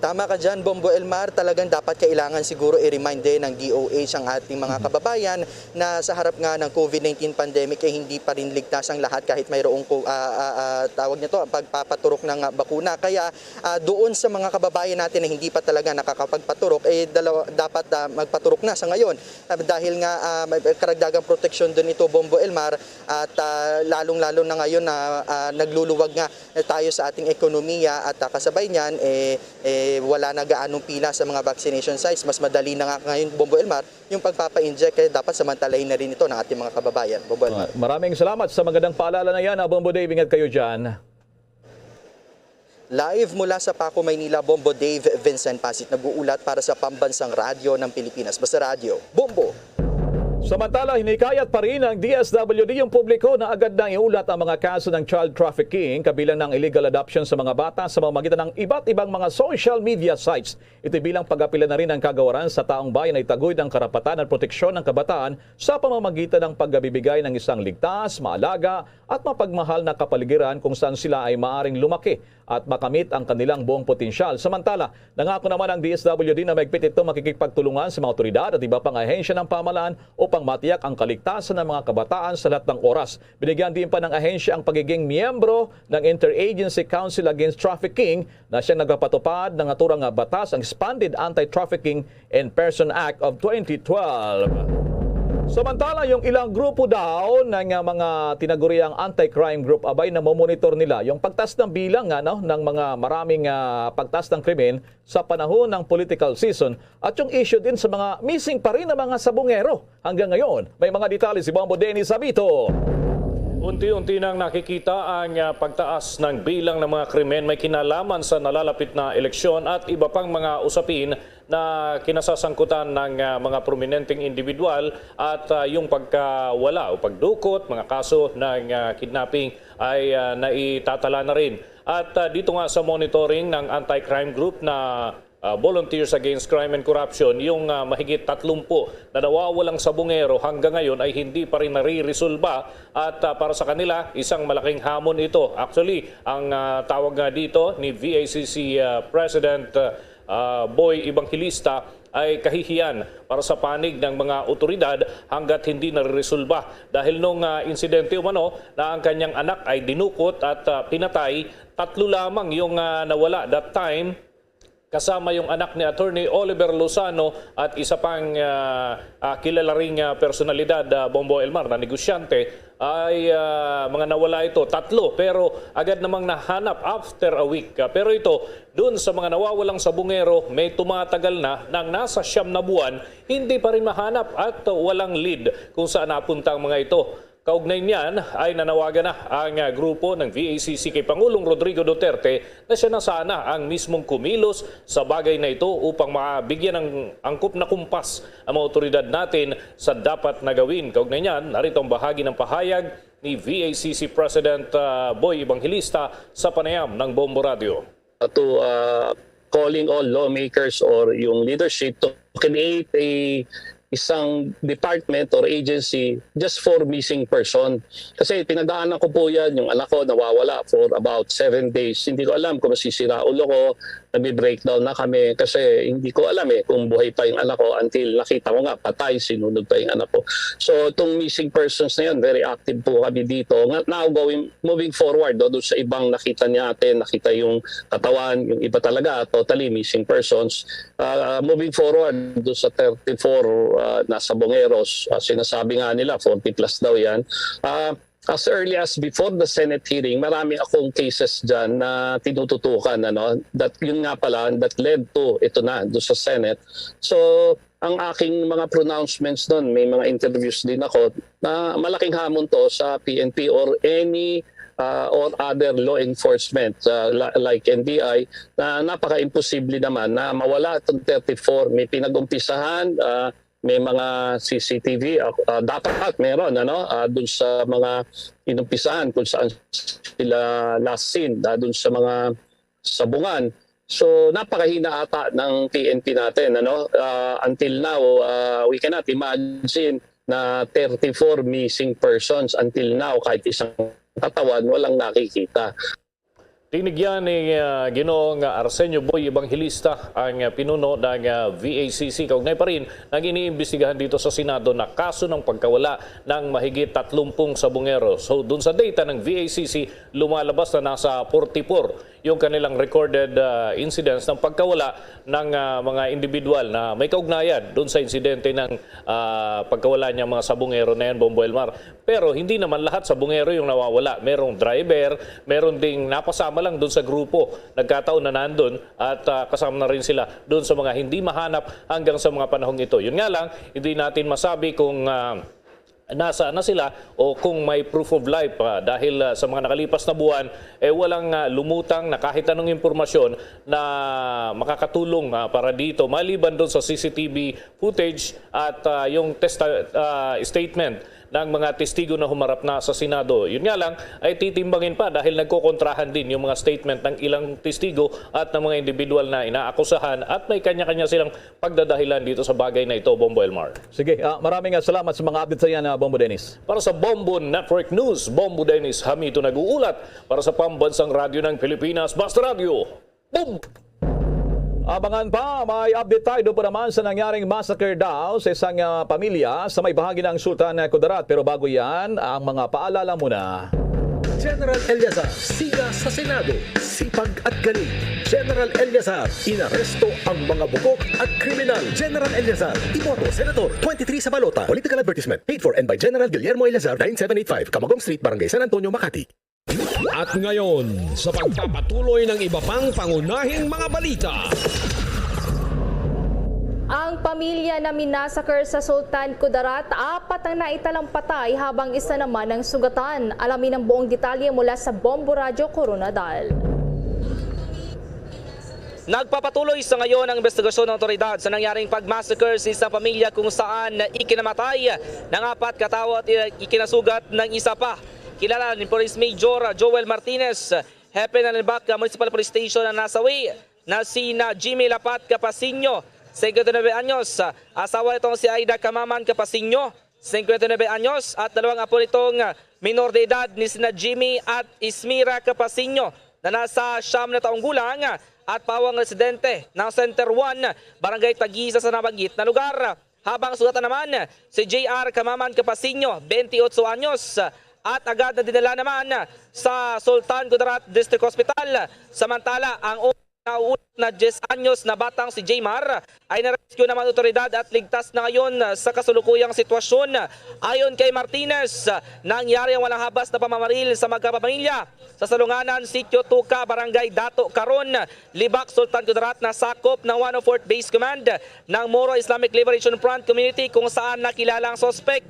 Tama ka dyan, Bombo Elmar. Talagang dapat kailangan siguro i-remind din ng D O H ang ating mga kababayan na sa harap nga ng COVID nineteen pandemic ay hindi pa rin ligtas ang lahat kahit mayroong ko- ah, ah, ah, tawag nito, ang pagpapaturok ng, ah, bakuna. Kaya, ah, doon sa mga kababayan natin na hindi pa talaga nakakapagpaturok, eh, dalawa, dapat, ah, magpaturok na sa ngayon. Ah, dahil nga, ah, may karagdagang proteksyon din ito, Bombo Elmar, at, ah, lalong-lalo na ngayon na, ah, nagluluwag nga tayo sa ating ekonomiya at, ah, kasabay niyan, eh, eh, wala na gaanong pila sa mga vaccination sites. Mas madali na nga ngayon, Bombo Elmar, yung pagpapa-inject, kaya dapat samantalahin na rin ito ng ating mga kababayan. Bombo Elmar. Maraming salamat sa magandang paalala na yan, ah, Bombo Dave. Ingat kayo dyan. Live mula sa Paco, Maynila, Bombo Dave Vincent Pasit nag-uulat para sa Pambansang Radyo ng Pilipinas. Basta Radyo, Bombo! Samantala, hinikayat pa rin ng D S W D yung publiko na agad na iulat ang mga kaso ng child trafficking, kabilang ng illegal adoption sa mga bata sa pamamagitan ng iba't ibang mga social media sites. Ito bilang pag-apila na rin ng kagawaran sa taong bayan na itaguyod ang karapatan at proteksyon ng kabataan sa pamamagitan ng pagbibigay ng isang ligtas, maalaga, at mapagmahal na kapaligiran kung saan sila ay maaring lumaki at makamit ang kanilang buong potensyal. Samantala, nangako naman ang D S W D na mahigpit itong makikipagtulungan sa mga awtoridad at iba pang ahensya ng pamahalaan upang matiyak ang kaligtasan ng mga kabataan sa lahat ng oras. Binigyan din pa ng ahensya ang pagiging miyembro ng Interagency Council Against Trafficking na siyang nagpapatupad ng naturang nga batas, ang Expanded Anti-Trafficking in Person Act of twenty twelve. Samantala, yung ilang grupo daw ng, ah, mga tinaguriang anti-crime group, abay, namomonitor nila yung pagtas ng bilang, ano, ng mga maraming, ah, pagtas ng krimen sa panahon ng political season at yung issue din sa mga missing pa rin ng mga sabungero. Hanggang ngayon, may mga detalye si Bombo Dennis Sabito. Unti-unti nang nakikita ang, ah, pagtaas ng bilang ng mga krimen may kinalaman sa nalalapit na eleksyon at iba pang mga usapin na kinasasangkutan ng, ah, mga prominenteng individual at, ah, yung pagkawala o pagdukot, mga kaso ng, ah, kidnapping ay, ah, naitatala na rin. At, ah, dito nga sa monitoring ng anti-crime group na, ah, Volunteers Against Crime and Corruption, yung, ah, mahigit tatlumpu na nawawalang sabungero hanggang ngayon ay hindi pa rin nariresolba. At, ah, para sa kanila, isang malaking hamon ito. Actually, ang, ah, tawag nga dito ni V A C C, ah, President, ah, ah, Boy Evangelista ay kahihiyan para sa panig ng mga otoridad hanggat hindi nariresolba. Dahil nung, ah, insidente umano na ang kanyang anak ay dinukot at, ah, pinatay, tatlo lamang yung, ah, nawala that time, kasama yung anak ni Attorney Oliver Lozano at isa pang, ah, ah, kilala ring, ah, personalidad, ah, Bombo Elmar, na negosyante, ay, ah, mga nawala ito, tatlo, pero agad namang nahanap after a week. Ah, pero ito, dun sa mga nawawalang sabungero, may tumatagal na ng nasa siyam na buwan, hindi pa rin mahanap at walang lead kung saan napunta ang mga ito. Kaugnay niyan ay nanawagan na ang, ah, grupo ng V A C C kay Pangulong Rodrigo Duterte na siya na sana ang mismong kumilos sa bagay na ito upang mabigyan ng angkop na kumpas ang mga otoridad natin sa dapat na gawin. Kaugnay niyan, narito ang bahagi ng pahayag ni V A C C President, ah, Boy Evangelista sa panayam ng Bombo Radio. To, uh, calling all lawmakers or yung leadership to create a isang department or agency just for missing person. Kasi pinagdaanan ko po yan, yung anak ko nawawala for about seven days. Hindi ko alam kung masisira ulo ko, nagbe-breakdown na kami kasi hindi ko alam eh kung buhay pa yung anak ko until nakita ko nga patay, sinunog pa yung anak ko. So itong missing persons na yun, very active po kami dito. Nga, now going, moving forward, no, doon sa ibang nakita natin, nakita yung katawan, yung iba talaga, totally missing persons. Ah, moving forward doon sa thirty-four, ah, nasa Bongeros, ah, sinasabi nga nila forty plus daw yan. Ah, as early as before the Senate hearing, marami akong cases dyan na tinututukan, ano, that yun nga pala, that led to ito na doon sa Senate. So, ang aking mga pronouncements doon, may mga interviews din ako, na malaking hamon to sa P N P or any, ah, or other law enforcement, ah, la-, like N B I, na napaka-imposible naman na mawala itong thirty-four. May pinag-umpisahan, ah, may mga C C T V, ah, ah, dapat meron, ano, ah, dun sa mga inumpisahan kung saan sila last seen, ah, dun sa mga sabungan. So, napakahina ata ng P N P natin, ano? Ah, until now, ah, we cannot imagine na thirty-four missing persons until now, kahit isang katawan, walang nakikita. Tinigyan ni, ah, Ginoong Arsenio Boy Evangelista ang, ah, pinuno ng, ah, V A C C. Kaugnay pa rin, nag-iniimbestigahan dito sa Senado na kaso ng pagkawala ng mahigit tatlumpung sabungero. So, dun sa data ng V A C C, lumalabas na nasa forty-four yung kanilang recorded, ah, incidents ng pagkawala ng, ah, mga individual na may kaugnayan dun sa insidente ng, ah, pagkawala niyang mga sabungero na yan, Bombo Elmar. Pero hindi naman lahat sabungero yung nawawala. Merong driver, meron ding napasama lang dun sa grupo. Nagkataon na nandun at, ah, kasama na rin sila dun sa mga hindi mahanap hanggang sa mga panahong ito. Yun nga lang, hindi natin masabi kung, ah, nasaan na sila o kung may proof of life, ah, dahil, ah, sa mga nakalipas na buwan, eh, walang, ah, lumutang na kahit anong impormasyon na makakatulong, ah, para dito, maliban dun sa C C T V footage at, ah, yung testa-, ah, statement ng mga testigo na humarap na sa Senado. Yun nga lang, ay titimbangin pa dahil nagkokontrahan din yung mga statement ng ilang testigo at ng mga individual na inaakusahan at may kanya-kanya silang pagdadahilan dito sa bagay na ito, Bombo Elmar. Sige, ah, maraming, ah, salamat sa mga update sa yan, ah, Bombo Dennis. Para sa Bombo Network News, Bombo Dennis Hamito nag-uulat. Para sa Pambansang Radyo ng Pilipinas, Basta Radyo, Bombo! Abangan pa, may update tayo doon pa naman sa nangyaring massacre daw sa isang, ah, pamilya sa may bahagi ng Sultan Kudarat. Pero bago yan, ang mga paalala muna. General Eleazar, siga sa Senado, sipag at galing. General Eleazar, inaresto ang mga bugok at kriminal. General Eleazar, iboto, Senador, twenty-three sa balota. Political advertisement, paid for and by General Guillermo Eleazar, nine seven eight five, Camagong Street, Barangay San Antonio, Makati. At ngayon, sa pagpapatuloy ng iba pang pangunahing mga balita. Ang pamilya na minasakar sa Sultan Kudarat, apat ang naitalang patay habang isa naman ang sugatan. Alamin ang buong detalye mula sa Bombo Radyo Koronadal. Nagpapatuloy sa ngayon ang investigasyon ng otoridad sa nangyaring pagmassacre sa isang pamilya kung saan ikinamatay ng apat ka tawo at ikinasugat ng isa pa. Kilala ni Police Major Joel Martinez, hepe ng Libac Municipal Police Station na nasawi na sina Jimmy Lapat Capasinho, singkwenta y nuebe anyos, asawa nitong si Aida Kamaman Capasinho, singkwenta y nuebe anyos, at dalawang apo nitong minor de edad ni sina Jimmy at Ismira Capasinho na nasa siyam na taong gulang at pawang residente ng Center one, Barangay Tagisa sa nabanggit na lugar. Habang sugatan naman si J R Kamaman Capasinho, twenty-eight anyos, at agad na dinala naman sa Sultan Kudarat District Hospital. Samantala, ang nauulat na diyes anyos na batang si Jmar ay na-rescue naman ng otoridad at ligtas na ngayon sa kasulukuyang sitwasyon. Ayon kay Martinez, nangyari ang walang habas na pamamaril sa magkapamilya sa Salunganan, Sitio Tuka, Barangay Dato Karon, Libac, Sultan Kudarat, na sakop ng one oh fourth Base Command ng Moro Islamic Liberation Front Community, kung saan nakilala ang suspek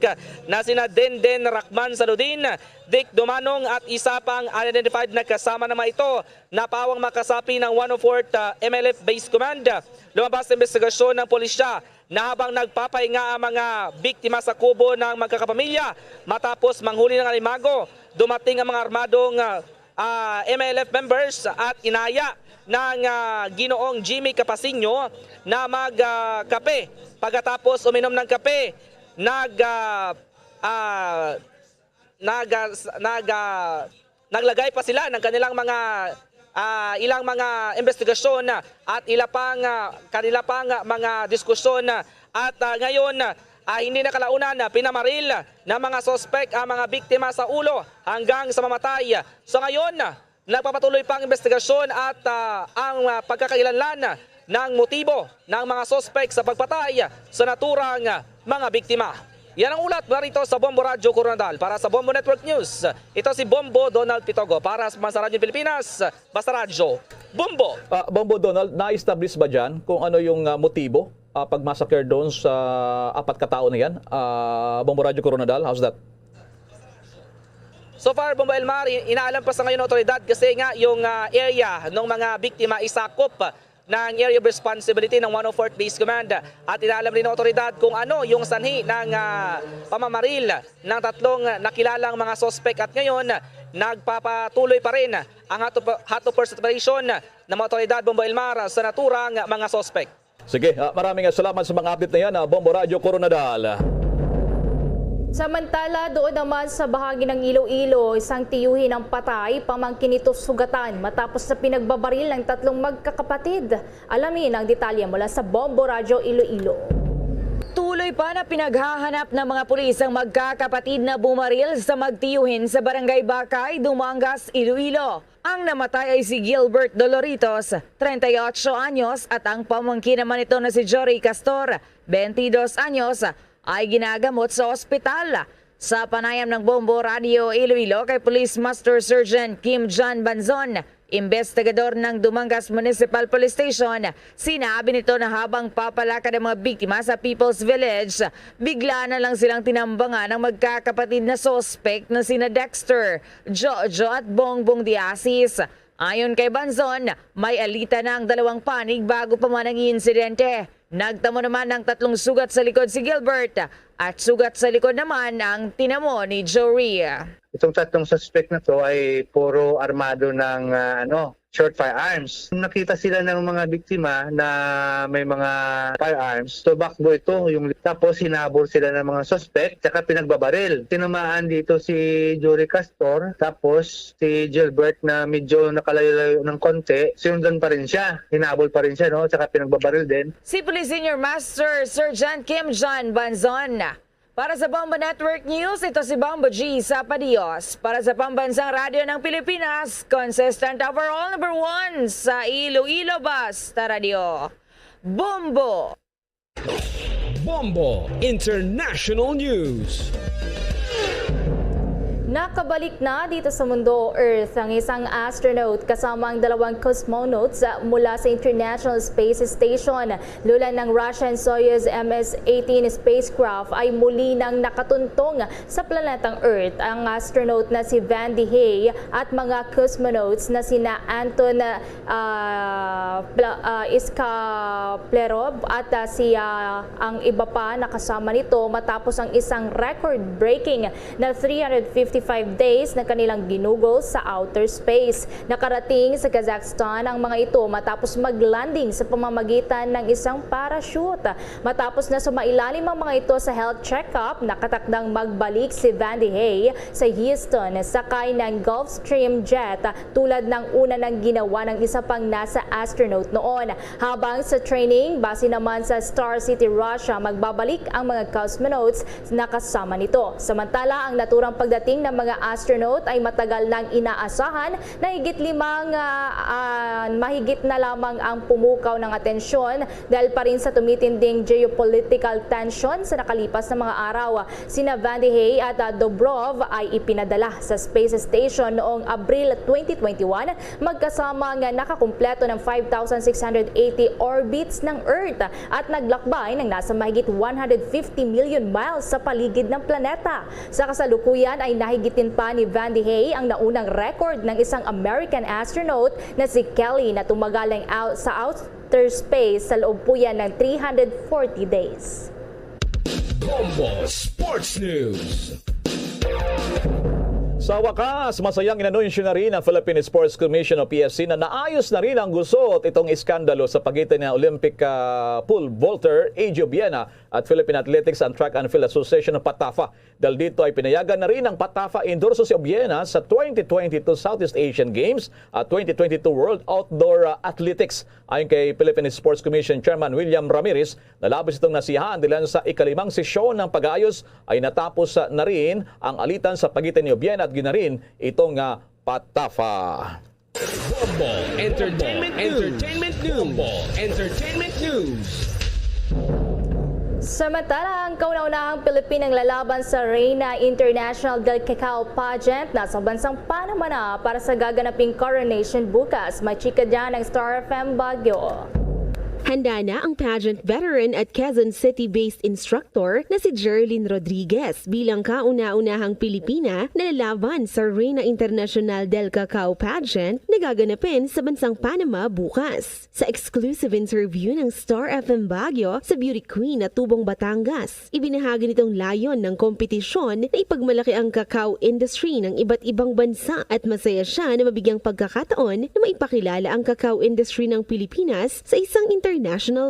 na sina Denden Rahman Saludin, Dick Dumanong, at isa pang unidentified na kasama ng mga ito na pawang makasapi ng one oh fourth, ah, M L F Base Command. Lumabas sa investigasyon ng pulisya na habang nagpapahinga ang mga biktima sa kubo ng magkakapamilya matapos manghuli ng alimago, dumating ang mga armadong, ah, ah, M L F members at inaya ng, ah, Ginoong Jimmy Capasinho na mag, ah, kape. Pagkatapos uminom ng kape, nag, ah, ah, nag, ah, s- nag, ah, naglagay pa sila ng kanilang mga, ah, ilang mga investigasyon, ah, at ila pang, ah, kanila pang, ah, mga diskusyon, ah, at, ah, ngayon, ah, hindi na kalaunan, ah, pinamaril ng mga suspek ang mga biktima sa ulo hanggang sa mamatay. Sa ngayon, ah, nagpapatuloy pa ang investigasyon at, ah, ang, ah, pagkakailanlan ng motibo ng mga suspek sa pagpatay sa naturang, ah, mga biktima. Yan ang ulat mula rito sa Bombo Radyo Koronadal. Para sa Bombo Network News, ito si Bombo Donald Pitogo. Para sa Radyo Pilipinas, basta Radyo Bombo. Ah, Bombo Donald, na-establish ba dyan kung ano yung, ah, motibo, ah, pag-massacre doon sa apat ka tao na yan? Ah, Bombo Radyo Koronadal, how's that? So far, Bombo Elmar, i- inaalam pa sa ngayon ng otoridad kasi nga yung, ah, area ng mga biktima isakop ng area of responsibility ng one oh fourth Base Command. At inaalam rin ng otoridad kung ano yung sanhi ng, ah, pamamaril ng tatlong nakilalang mga suspek. At ngayon, nagpapatuloy pa rin ang hot op- hot pursuit operation ng mga otoridad, Bombo Elmar, sa naturang mga suspek. Sige, ah, maraming salamat sa mga update na yan, ah, Bombo Radyo Koronadal. Samantala, doon naman sa bahagi ng Iloilo, isang tiyuhin ang patay, pamangkin nito sugatan matapos na pinagbabaril ng tatlong magkakapatid. Alamin ang detalye mula sa Bombo Radyo Iloilo. Tuloy pa na pinaghahanap ng mga pulis ang magkakapatid na bumaril sa magtiyuhin sa Barangay Bakay, Dumangas, Iloilo. Ang namatay ay si Gilbert Doloritos, treinta y ocho anyos, at ang pamangkin naman nito na si Jory Castor, twenty-dos anyos, ay ginagamot sa ospital. Sa panayam ng Bombo Radio Iloilo kay Police Master Sergeant Kim John Banzon, investigador ng Dumangas Municipal Police Station, sinabi nito na habang papalakad ang mga biktima sa People's Village, bigla na lang silang tinambangan ng magkakapatid na suspek na sina Dexter, Jojo at Bongbong Diasis. Ayon kay Banzon, may alita na ang dalawang panig bago pa man ang insidente. Nagtamo naman ng tatlong sugat sa likod si Gilbert at sugat sa likod naman ang tinamo ni Jory. Itong tatlong suspect na to ay puro armado ng, ah, ano, short firearms. Nakita sila ng mga biktima na may mga firearms. Tumakbo ito, yung, tapos hinabol sila ng mga suspect, tsaka pinagbabaril. Tinamaan dito si Jory Castor, tapos si Gilbert na medyo nakalayo-layo ng konti, sinundan pa rin siya. Hinabol pa rin siya, no? Tsaka pinagbabaril din. Si Police Senior Master Sergeant Kim John Banzon. Para sa Bombo Network News, ito si Bombo G Sapadios. Para sa Pambansang Radyo ng Pilipinas, consistent overall number one sa Iloilo, basta radyo. Bombo! Bombo International News. Nakabalik na dito sa mundo, Earth, ang isang astronaut kasama ang dalawang cosmonauts, ah, mula sa International Space Station. Lulan ng Russian Soyuz M S eighteen spacecraft ay muli nang nakatuntong sa planetang Earth ang astronaut na si Vandy Hay at mga cosmonauts na sina Anton, ah, Pla-, ah, Iskaplerov at, ah, si, ah, ang iba pa na kasama nito matapos ang isang record-breaking na three hundred fifty-five days na kanilang ginugol sa outer space. Nakarating sa Kazakhstan ang mga ito matapos mag-landing sa pamamagitan ng isang parachute. Matapos na sumailalim ang mga ito sa health check-up, nakatakdang magbalik si Vandy Hay sa Houston, sakay ng Gulfstream jet, tulad ng una nang ginawa ng isa pang NASA astronaut noon. Habang sa training, base naman sa Star City Russia, magbabalik ang mga cosmonauts na kasama nito. Samantala, ang naturang pagdating ng mga astronaut ay matagal nang inaasahan na higit limang, ah, ah, mahigit na lamang ang pumukaw ng atensyon dahil pa rin sa tumitinding geopolitical tension sa nakalipas na mga araw. Sina Vandy Hay at, ah, Dobrov ay ipinadala sa space station noong Abril twenty twenty-one, magkasama nga nakakumpleto ng five thousand six hundred eighty orbits ng Earth at naglakbay ng nasa mahigit one hundred fifty million miles sa paligid ng planeta. Sa kasalukuyan ay nahigitin pa ni Vandy Hay ang naunang record ng isang American astronaut na si Kelly na tumagal ng out, sa outer space sa loob po yan ng three hundred forty days. Bombo Sports News. Sa wakas, masayang inanunsyo na rin ang Philippine Sports Commission o P S C na naayos na rin ang gusot itong iskandalo sa pagitan ng Olympic, ah, pole vaulter A J Obiena at Philippine Athletics and Track and Field Association o PATAFA. Dahil dito ay pinayagan na rin ng PATAFA endorso si Obiena sa twenty twenty-two Southeast Asian Games at twenty twenty-two World Outdoor, ah, Athletics. Ayon kay Philippine Sports Commission Chairman William Ramirez, nalabis itong nasiyahan dahil sa ikalimang sesyon ng pag-aayos ay natapos, ah, na rin ang alitan sa pagitan ni Obiena at Ginarin itong, ah, PATAFA. Bombo Entertainment News. Entertainment News. Bombo Entertainment News. Samantala, ang kauna-unahang Pilipinang lalaban sa Reina International del Cacao Pageant nasa bansang Panama na para sa gaganaping coronation bukas. May chika dyan ang Star F M Baguio. Handa na ang pageant veteran at Quezon City-based instructor na si Jerlyn Rodriguez bilang kauna-unahang Pilipina na lalaban sa Reina International del Cacao Pageant na gaganapin sa bansang Panama bukas. Sa exclusive interview ng Star F M Baguio sa beauty queen na tubong Batangas, ibinahagi nitong layon ng kompetisyon na ipagmalaki ang cacao industry ng iba't ibang bansa at masaya siya na mabigyang pagkakataon na maipakilala ang cacao industry ng Pilipinas sa isang international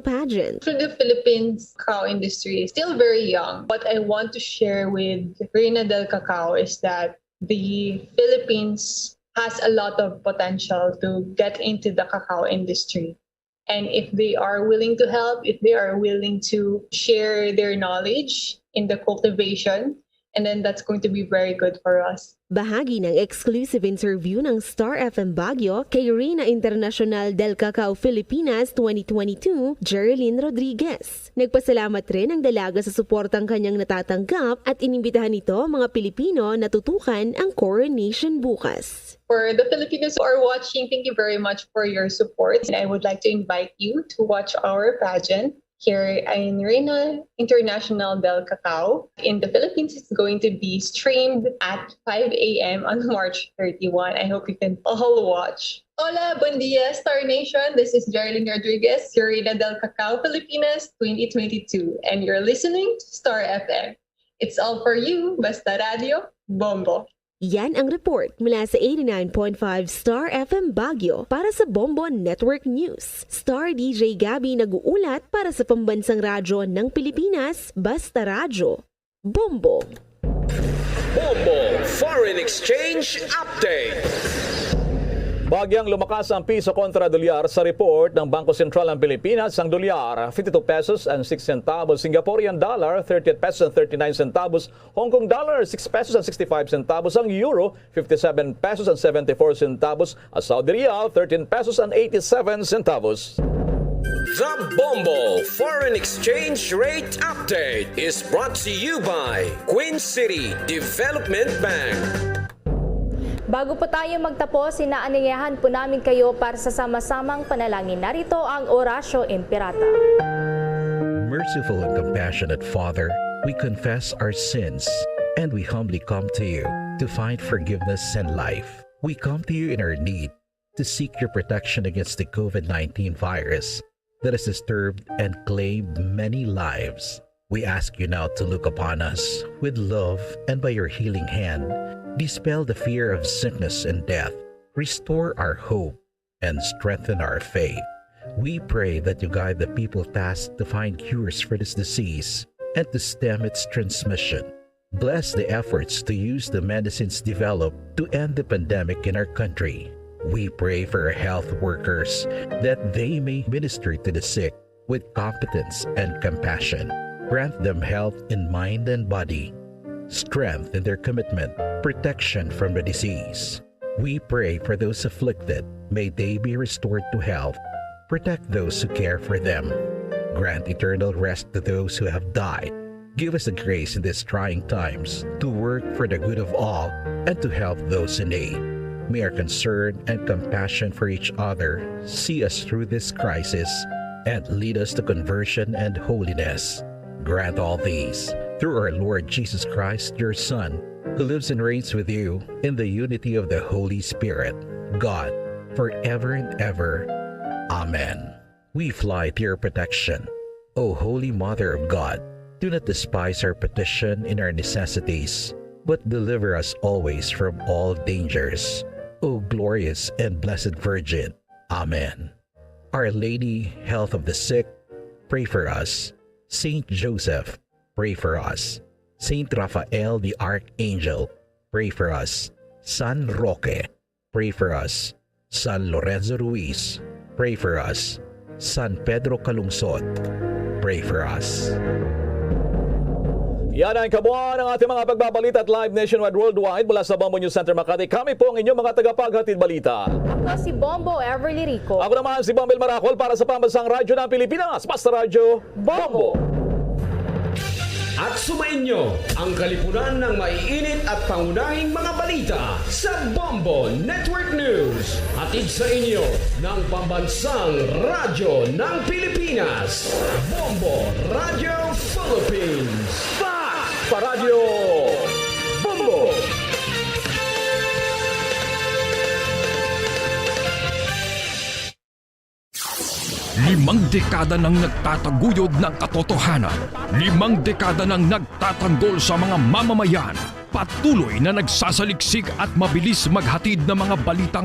pageant. For the Philippines, cacao industry is still very young. What I want to share with Reina del Cacao is that the Philippines has a lot of potential to get into the cacao industry. And if they are willing to help, if they are willing to share their knowledge in the cultivation, and then that's going to be very good for us. Bahagi ng exclusive interview ng Star F M Baguio kay Reina International del Cacao Filipinas twenty twenty-two, Jerlyn Rodriguez. Nagpasalamat rin ang dalaga sa suportang kanyang natatanggap at inimbitahan nito ang mga Pilipino na tutukan ang coronation bukas. For the Filipinos who are watching, thank you very much for your support. And I would like to invite you to watch our pageant here in Reina International del Cacao in the Philippines. It's going to be streamed at five a.m. on March thirty-one. I hope you can all watch. Hola, buen dia, Star Nation. This is Jerlyn Rodriguez, your Reina del Cacao, Filipinas twenty twenty-two, and you're listening to Star F M. It's all for you, Basta Radio, Bombo. Yan ang report mula sa eighty-nine point five Star F M Baguio para sa Bombo Network News. Star D J Gabby nag-uulat para sa pambansang radyo ng Pilipinas, Basta Radyo. Bombo. Bombo Foreign Exchange Update. Bagyang lumakas ang piso kontra dolyar sa report ng Bangko Sentral ng Pilipinas. Ang dolyar, fifty-two pesos and six centavos. Singaporean dollar, thirty-eight pesos and thirty-nine centavos. Hong Kong dollar, six pesos and sixty-five centavos. Ang euro, fifty-seven pesos and seventy-four centavos. At Saudi riyal, thirteen pesos and eighty-seven centavos. The Bombo Foreign Exchange Rate Update is brought to you by Queen City Development Bank. Bago po tayo magtapos, inaanyayahan po namin kayo para sa sama-samang panalangin. Narito ang Oratio Imperata. Merciful and compassionate Father, we confess our sins and we humbly come to you to find forgiveness and life. We come to you in our need to seek your protection against the COVID nineteen virus that has disturbed and claimed many lives. We ask you now to look upon us with love and by your healing hand, dispel the fear of sickness and death, restore our hope, and strengthen our faith. We pray that you guide the people tasked to find cures for this disease and to stem its transmission. Bless the efforts to use the medicines developed to end the pandemic in our country. We pray for our health workers that they may minister to the sick with competence and compassion. Grant them health in mind and body, strength in their commitment, protection from the disease. We pray for those afflicted. May they be restored to health. Protect those who care for them. Grant eternal rest to those who have died. Give us the grace in these trying times to work for the good of all and to help those in need. May our concern and compassion for each other see us through this crisis and lead us to conversion and holiness. Grant all these through our Lord Jesus Christ, your Son, who lives and reigns with you in the unity of the Holy Spirit, God, forever and ever. Amen. We fly to your protection, O Holy Mother of God. Do not despise our petition in our necessities, but deliver us always from all dangers, O glorious and blessed Virgin. Amen. Our Lady, Health of the Sick, pray for us. Saint Joseph, pray for us. Saint Raphael the Archangel, pray for us. San Roque, pray for us. San Lorenzo Ruiz, pray for us. San Pedro Calungsod, pray for us. Yan ang kabuuan ng ating mga pagbabalita at live nationwide, worldwide mula sa Bombo News Center Makati. Kami po ang inyong mga tagapaghatid balita. Ako si Bombo Everly Rico. Ako naman si Bombo El Maracol para sa Pambansang Radyo ng Pilipinas, Basta Radyo Bombo. At sumainyo ang kalipunan ng maiinit at pangunahing mga balita sa Bombo Network News. Hatid sa inyo ng Pambansang Radyo ng Pilipinas, Bombo Radio Philippines. Fact pa Radyo Bombo! Limang dekada nang nagtataguyod ng katotohanan. Limang dekada nang nagtatanggol sa mga mamamayan. Patuloy na nagsasaliksik at mabilis maghatid ng mga balitang